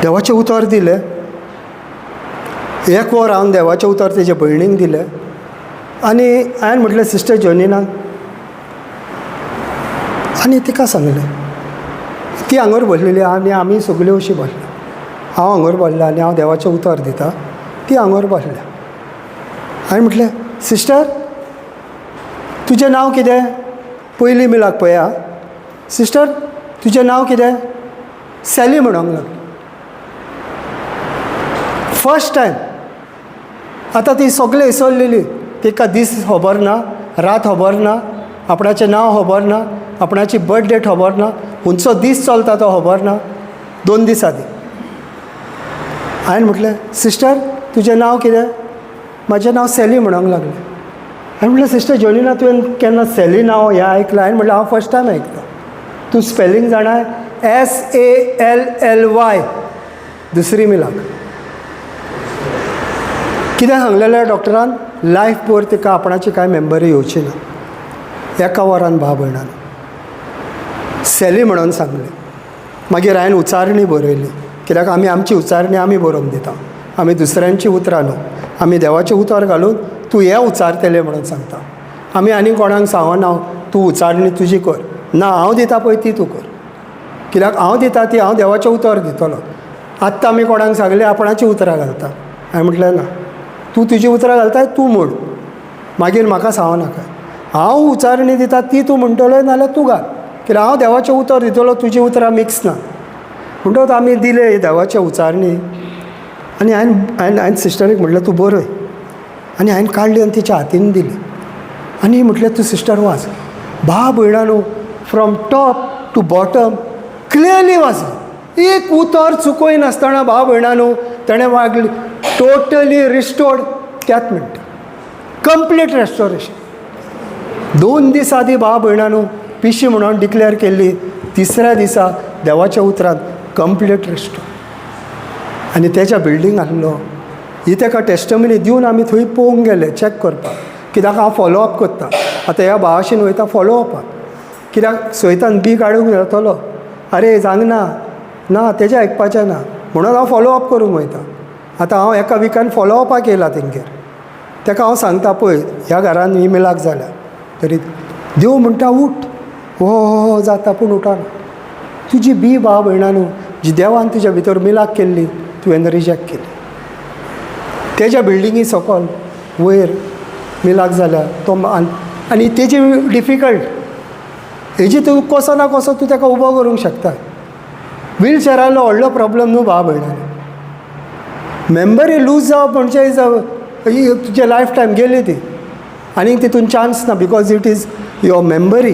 देवाचें उतर दिलें, 1 वर हांवें देवाचें उतर तेजे भयणीक दिलें. आनी हांवें म्हटलें सिस्टर जोनिना, आनी तिका सांगलें. ती हांगर बसलेली आनी आमी सगल्यो अशी बसल्या. हांव हांगर बसला आनी हांव देवाचें उतर दिता, ती हांगर बसल्या. हांवें म्हटलें सिस्टर तुजें नांव कितें? पयलीं मिलाक पळया, सिस्टर तुजें नांव कितें? सॅली म्हणूंक लागली. First time. आतां ती सगळें इसरलेली, तिका दीस खबर ना, रात खबर ना, आपणाचें नांव खबर ना, आपणाची बर्थ डेट खबर ना, खंयचो दीस चलता तो खबर ना. 2 दीस आदीं हांवें म्हटलें सिस्टर तुजें नांव कितें? म्हाजें नांव सॅली म्हणूंक लागलें. हांवें म्हटलें सिस्टर जोनिना तुवें केन्ना सॅली नांव हें आयकलां? हांवें म्हटलें हांव फर्स्ट टायम आयकतां. तूं स्पेलींग जाणा? SALLY. दुसरी मिलाक कितें सांगलेलें डॉक्टरान? लायफ भर तिका आपणाची कांय मेमबरी येवची ना. 1 वरान भाव भयणान सॅली म्हणून सांगलें. मागीर हांवें उचारणी बरयली, कित्याक आमी आमची उचारणी आमी बरोवन दिता, आमी दुसऱ्यांची उतरां न्हू. आमी देवाचें उतर घालून तूं हें उचारतलें म्हणून सांगता. आमी आनी कोणाक सांगना तूं उचारणी तुजी कर ना, हांव दिता पळय ती तूं कर, कित्याक हांव दिता ती हांव देवाचें उतर दितलो. आत्तां आमी कोणाक सांगलें आपणाची उतरां घालता. हांवें म्हटलें ना, तूं तुजी उतरां घालताय तूं म्हूण, मागीर म्हाका सांगो नाका. हांव उचारणी दिता ती तूं म्हणटलो नाल्यार तूं घाल, कित्याक हांव देवाचें उतर दितलो, तुजी उतरां मिक्स ना. म्हणटकच आमी दिले देवाचे उचारणी. आनी हांवें हांवें हांवें सिस्टरीक म्हटलें तूं बरय, आनी हांवें काडली आनी तिच्या हातीन दिली. आनी म्हटलें तूं सिस्टर वाच. भा भयणानो, from top to bottom clearly वाचली, एक उतर चुकय नासतना भाव भयणानो तेणें वागली. टोटली रिस्टोर्ड त्याच मिनटाक, कंप्लीट रेस्टोरेशन. 2 दीस आदीं भाव भयणानो पिशी म्हणून डिक्लेअर केल्ली, तिसऱ्या दिसा देवाच्या उतरान कंप्लीट रिस्टोर. आनी तेच्या बिल्डींग आसलो, ही तेका टेस्टमनी दिवन आमी थंय पळोवंक गेले चॅक करपाक, कित्याक हांव फॉलोअप करता. आतां ह्या भावाशीन वयता फॉलोअपाक, कित्याक सैतान बी काडूंक येतलो, अरे जांगना ना तेजें आयकपाचें ना, म्हणून हांव फॉलोअप करूंक वयता. आतां हांव एका विकान फॉलोअपाक येयला तेंगेर, तेका हांव सांगता पळय ह्या घरान ही मिलाक जाल्या, तरी देव म्हणटा उठ, हो हो जाता, पूण उठना. तुजी बी भाव भयणा न्हू जी देवान तुज्या भितर मिलाक केल्ली तुवें रिजेक्ट केली. तेज्या बिल्डिंगी सकल वयर मिलाक जाल्या तो आनी तेजी डिफिकल्ट हेजी तूं कसो ना कसो तूं ताका उबो करूंक शकता. व्हीलचॅरालो व्हडलो प्रॉब्लम न्हू भाव भयणांनी, मेमरी लूज जावप म्हणजे is a तुजें लायफ टायम गेली ती, आनी तितून चान्स ना because it is your memory.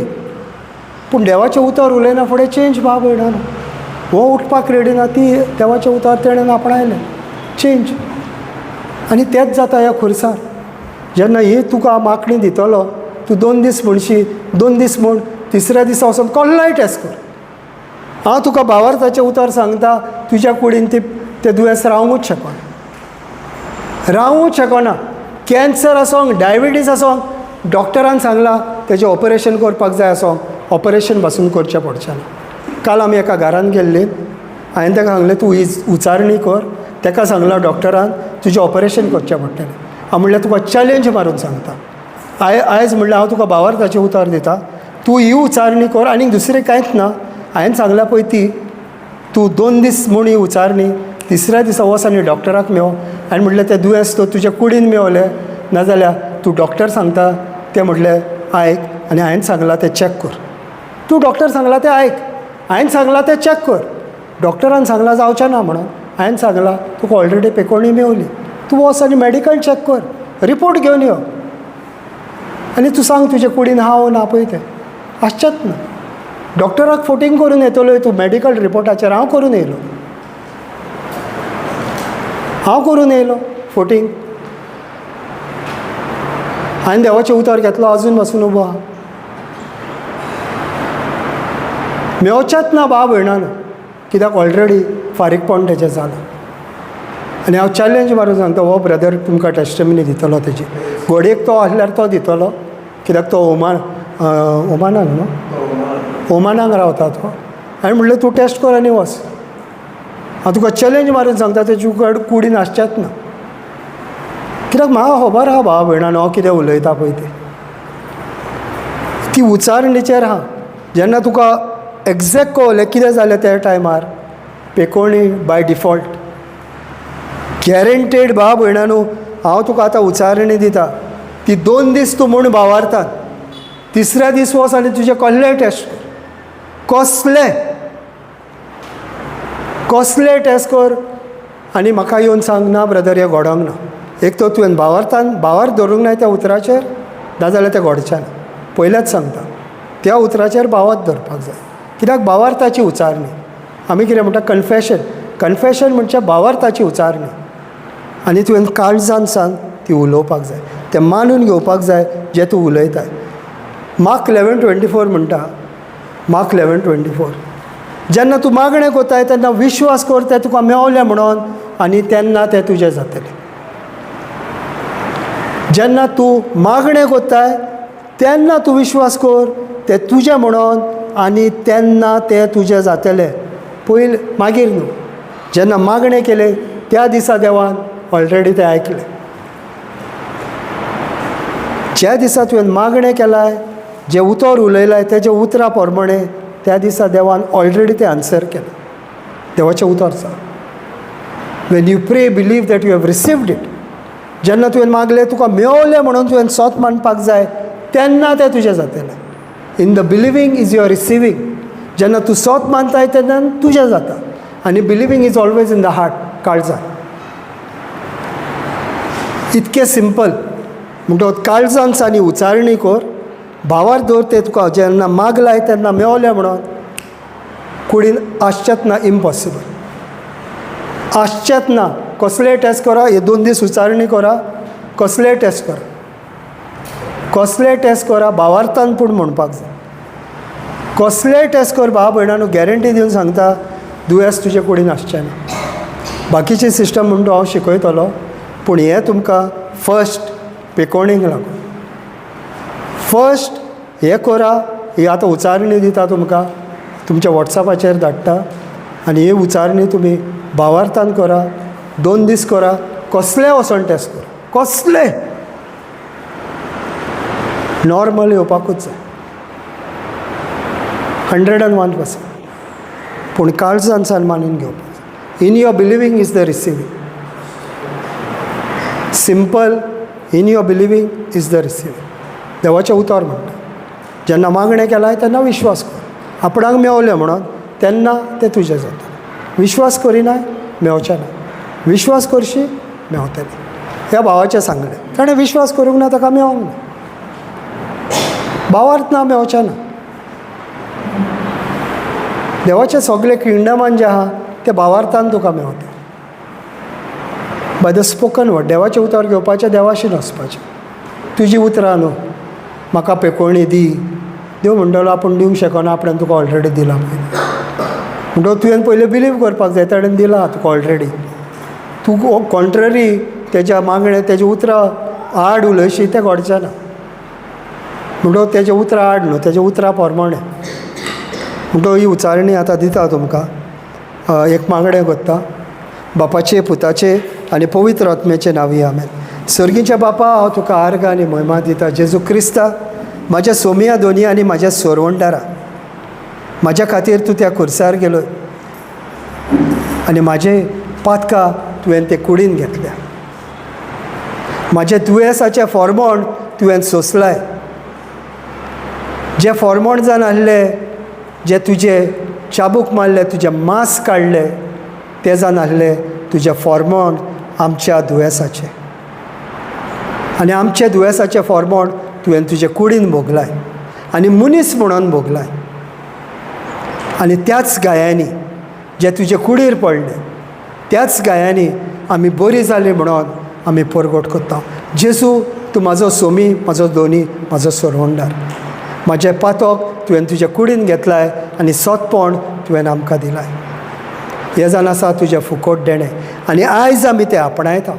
पूण देवाचें उतर उलयना फुडें चेंज भाव भयणांनो. हो उठपाक रेडी ना, ती देवाचें उतर तेणेन आपणायलें, चेंज. आनी तेंच जाता ह्या खुर्सार. जेन्ना ही तुका मागणी दितलो, तूं 2 दीस म्हणशी, 2 दीस म्हूण तिसऱ्या दिसा वचोन कसलोय टेस्ट कर. हांव तुका भावार्थाचें उतर सांगता, तुज्या कुडीन ती तें दुयेंस रावूंकच शकना, रावूंक शकना. कॅन्सर आसोंक, डायबिटीज आसोंक, डॉक्टरान सांगलां तेजें ऑपरेशन करपाक जाय आसोंक, ऑपरेशन पासून करचें पडचें ना. काल आमी एका घरान गेल्ली, हांवें ताका सांगलें तूं ही उचारणी कर. ताका सांगलां डॉक्टरान तुजें ऑपरेशन करचें पडटलें. हांव म्हणल्यार तुका चॅलेंज मारून सांगता, आयज म्हणल्यार हांव तुका भावार्थाचें उतर दिता, तूं ही उचारणी कर आनी दुसरें कांयच ना. हांवें सांगलां पळय ती तूं 2 दीस म्हूण ही उचारणी, तिसऱ्या दिसा वच आनी डॉक्टराक मेव आनी म्हणलें तें दुयेंस तो तुज्या कुडीन मेवलें नाजाल्यार तूं डॉक्टर सांगता तें म्हणलें आयक आनी हांवें सांगलां तें चॅक कर. तूं डॉक्टर सांगलां तें आयक, हांवें सांगलां तें चॅक कर. डॉक्टरान सांगलां जावचें ना म्हणून, हांवें सांगलां तुका ऑलरेडी पेकोणी मेवली, तूं वच आनी मॅडिकल चॅक कर, रिपोर्ट घेवन यो आनी तूं सांग तुजे कुडीन हांव ना पळय तें आसचेंच ना. डॉक्टराक फोटींग करून येतलो तूं मॅडिकल रिपोर्टाचेर. हांव करून येयलो, हांव करून येयलो फोटींग. हांवें देवाचें उतर घेतलो, अजून पासून उबो आहा. मेवचेंच ना भाव भयणानो, कित्याक ऑलरेडी फारीकपण तेजें जालां. आनी हांव चॅलेंज मारून सांगता, हो ब्रदर तुमकां टेस्टिमनी दितलो तेजी. घडयेक तो आसल्यार तो दितलो, कित्याक तो ओमानाक न्हू, ओमानाक रावता तो. हांवें म्हणलें तूं टेस्ट कर आनी वच. हांव तुका चॅलेंज मारून सांगता तेजी कुडीन आसचेंच ना, कित्याक म्हाका खबर आहा भाव भयणानो हांव कितें उलयता पळय तें. ती उचारणीचेर आहा. जेन्ना तुका एग्जॅक्ट कळलें कितें जालें त्या टायमार, पेकोणी बाय डिफॉल्ट गॅरंटेड. भाव भयणानो हांव तुका आतां उचारणी दिता, ती 2 दीस तूं म्हूण भावार्थान, तिसऱ्या दीस वच आनी तुजें कसलें टेस्ट कर, कसलें कसलें टेस्ट कर आनी म्हाका येवन सांग ना ब्रदर हें घडोंक ना. एक तर तुवें भावार्थान भावार्थ धरूंक ना त्या उतराचेर, नाजाल्यार तें घडचें ना. पयलेंच सांगता, त्या उतराचेर भावार्थ धरपाक जाय, कित्याक भावार्थाची उचारणी. आमी कितें म्हणटा कन्फेशन, कन्फेशन म्हणजे भावार्थाची उचारणी. आनी तुवें काळजान सांग ती उलोवपाक जाय, तें मानून घेवपाक जाय जें तूं उलयताय. मार्क 11:24 म्हणटा, मार्क 11:24, जेन्ना तूं मागणें कोताय तेन्ना विश्वास कर तें तुका मेवलें म्हणून, आनी तेन्ना तें तुजें जातलें. जेन्ना तूं मागणें कोताय तेन्ना तूं विश्वास कर तें तुजें म्हणून, आनी तेन्ना तें तुजें जातलें. पयलीं मागीर न्हू, जेन्ना मागणें केलें त्या दिसा देवान ऑलरेडी तें आयकलें. ज्या दिसा तुवें मागणें केलां, जें उतर उलयलां तेजें उतरा प्रमाणें त्या दिसा देवान ऑलरेडी तें आन्सर केलें. देवाचें उतर सांग, when you pray believe that you have received it. जेन्ना तुवें मागलें तुका मेवलें म्हणून तुवें सोत मानपाक जाय, तेन्ना तें तुजें जातलें. In the believing is your receiving. जेन्ना तूं सोत मानताय तेन्ना तुजें जाता. आनी believing is always in the heart, काळजान. इतकें सिंपल. म्हणटकच काळजान आनी उचारणी कर, भावार दवर तें तुका जेन्ना मागलाय तेन्ना मेवलें म्हणून, कुडीन आसचेंच ना, इम्पॉसिबल आसचेंच ना. कसलेय टेस्ट करा, हे 2 दीस उचारणी करा, कसलेय टेस्ट करा, कसलेय टेस्ट करा, भावार्थान पूण म्हणपाक जाय. कसलेय टेस्ट कर भाव भयणानो, गॅरंटी दिवन सांगता दुयेंस तुजे कुडीन आसचें ना. बाकीची सिस्टम म्हणटा हांव शिकयतलो, पूण हें तुमकां फर्स्ट पेकोणीक लागून फर्स्ट हें करा. ही आतां उचारणी दिता तुमकां, तुमच्या वॉट्सॅपाचेर धाडटा, आनी ही उचारणी तुमी भावार्थान करा, 2 दीस करा, कसलें वचोन टेस्ट करा, कसलें नॉर्मल येवपाकूच जाय, 101%. पूण काळजान सान मानून घेवपाक जाय. In your believing is the receiving. Simple. In your believing is the receiving. देवाचें उतर म्हणटा, जेन्ना मागणें केलां तेन्ना विश्वास कर, आपणाक मेवलें म्हणून तेन्ना तें तुजें जाता. विश्वास करिना मेवचें ना, विश्वास करशी मेवतलें. ह्या भावाचें सांगलें, ताणें विश्वास करूंक ना, ताका मेवोंक ना. भावार्थ ना मेवचें ना. देवाचें सगळें किंगडमान जें आहा तें भावार्थान तुका मेवता, बाय the spoken word. देवाचें उतर घेवपाचें, देवाशीन वचपाचें. तुजी उतरां न्हू, म्हाका पेकोवणी दी, देव म्हणटलो आपूण दिवंक शकना, आपणें तुका ऑलरेडी दिलां पयलीं. म्हणटकच तुवें पयलीं बिलीव करपाक जाय, ताणें दिलां तुका ऑलरेडी. तूं कॉन्ट्ररी तेज्या मागणें, तेज्या उतरां आड उलयशी, तें घडचें ना. म्हणटकच तेज्या उतरां आड न्हू, तेज्या उतरां प्रमाणें. म्हणटकच ही उच्चारणी आतां दिता तुमकां, एक मागणें करता. बापाचे, पुताचे आनी पवित्र आत्म्याचे नांवी, आमेन. सर्गीच्या बापा, हांव तुका आर्गां आनी म्हयमा दिता. जेजू क्रिस्ता, म्हाज्या सोमिया दोनी आनी म्हाज्या सोरवंडारा, म्हाज्या खातीर तूं त्या खुर्सार गेलो आनी म्हाजे पातकां तुवें ते कुडीन घेतल्या. म्हाज्या दुयेंसाचें फॉर्मोण तुवें सोंसलाय. जे फॉर्मोण जावन आहले, जे तुजे चाबूक मारले, तुजें मांस काडले, ते जावन आहले तुजें फॉर्मोण आमच्या दुयेंसाचें. आनी आमच्या दुयेंसाचें फॉर्मोण तुवें तुजे कुडीन भोगलाय आनी मनीस म्हणून भोगलाय. आनी त्याच गायांनी जे तुजे कुडीर पडले, त्याच गायांनी आमी बरी जाली म्हणून आमी परगट करता. जेजू, तूं म्हाजो सोमी, म्हाजो दोनी, म्हाजो सोरवंडार. म्हाजें पातक तुवें तुजे कुडीन घेतलाय आनी सोतपण तुवें आमकां दिलाय. हें जावन आसा तुजें फुकट देणें आनी आयज आमी तें आपणायता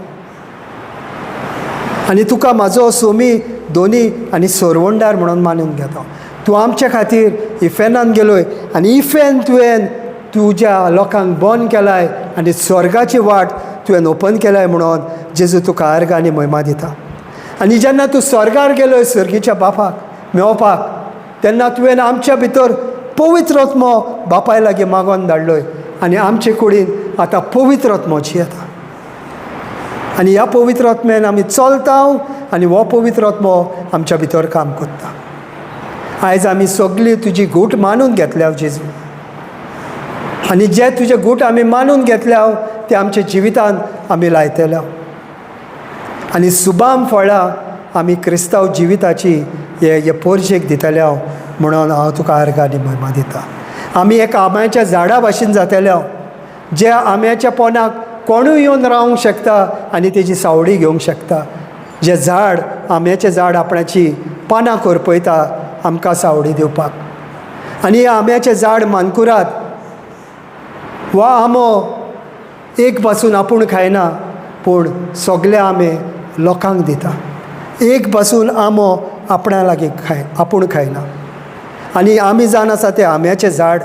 आनी तुका म्हाजो सोमी, दोनी आनी सोरवंडार म्हणून मानून घेता. तूं आमचे खातीर इफेनान गेलोय आनी इफेन तुवें तुज्या लोकांक बंद केलाय आनी स्वर्गाची वाट तुवें ओपन केलाय म्हणून जेजू तुका आर्गां आनी म्हयमा दिता. आनी जेन्ना तूं स्वर्गार गेलोय सर्गीच्या बापाक मेवपाक, तेन्ना तुवें आमच्या भितर पवित्र आत्मो बापाय लागीं मागोन धाडलोय आनी आमचे कुडीन आतां पवित्र आत्मो येता. आनी ह्या पवित्र आत्म्यान आमी चलता आनी हो पवित्र आत्मो आमच्या भितर काम करता. आयज आमी सगळी तुजी घूट मानून घेतल्या जेजू, आनी जे तुजे घूट आमी मानून घेतल्या ते आमच्या जिवितान आमी लायतले आनी सुबाम फळां आमी क्रिस्तांव जिविताची हे हे पोरजेक दितले म्हणून हांव तुका आर्गां आनी म्हयमा दिता. आमी एका आंब्याच्या झाडा भाशेन जातले, ज्या आंब्याच्या पोनाक कोणूय येवन रावंक शकता आनी तेजी सावडी घेवंक शकता. जें झाड, आंब्याचें झाड आपणाची पानां करपयता आमकां सावडी दिवपाक. आनी हें आंब्याचें झाड मानकुराद वा आंबो एक पासून आपूण खायना, पूण सगळे आंबे लोकांक दिता. एक पासून आंबो आपणा लागीं खाय आपूण खायना. आनी आमी जावन आसा तें आंब्याचें झाड.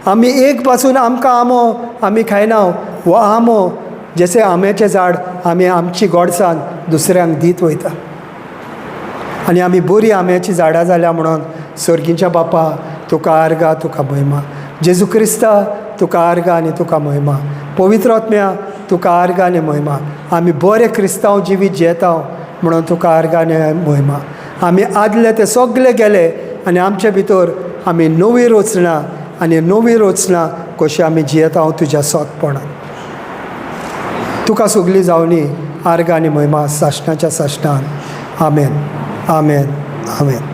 आमी एक पासून आमकां आंबो आमी खायना, हो आंबो जशें आंब्याचें झाड आमी आमची गोडसान दुसऱ्यांक दीत वयता. आनी आमी बरीं आंब्याचीं झाडां जाल्या म्हणून सर्गीच्या बापा तुका आर्गां, तुका म्हयमा. जेजू क्रिस्ता, तुका आर्गां आनी तुका म्हयमा. पवित्र आत्म्या, तुका आर्गां आनी म्हयमा. आमी बरे क्रिस्तांव जिवीत जियेता म्हणून तुका आर्गां आनी म्हयमा. आमी आदले ते सगले गेले आनी आमचे भितर आमी नवी रचना आनी नवी रचना कशी आमी जियेता तुज्या सोतपणान. तुका सगली जावनी आर्गां आनी म्हयमा सासणाच्या सासणान. आमेन, आमेन, आमेन.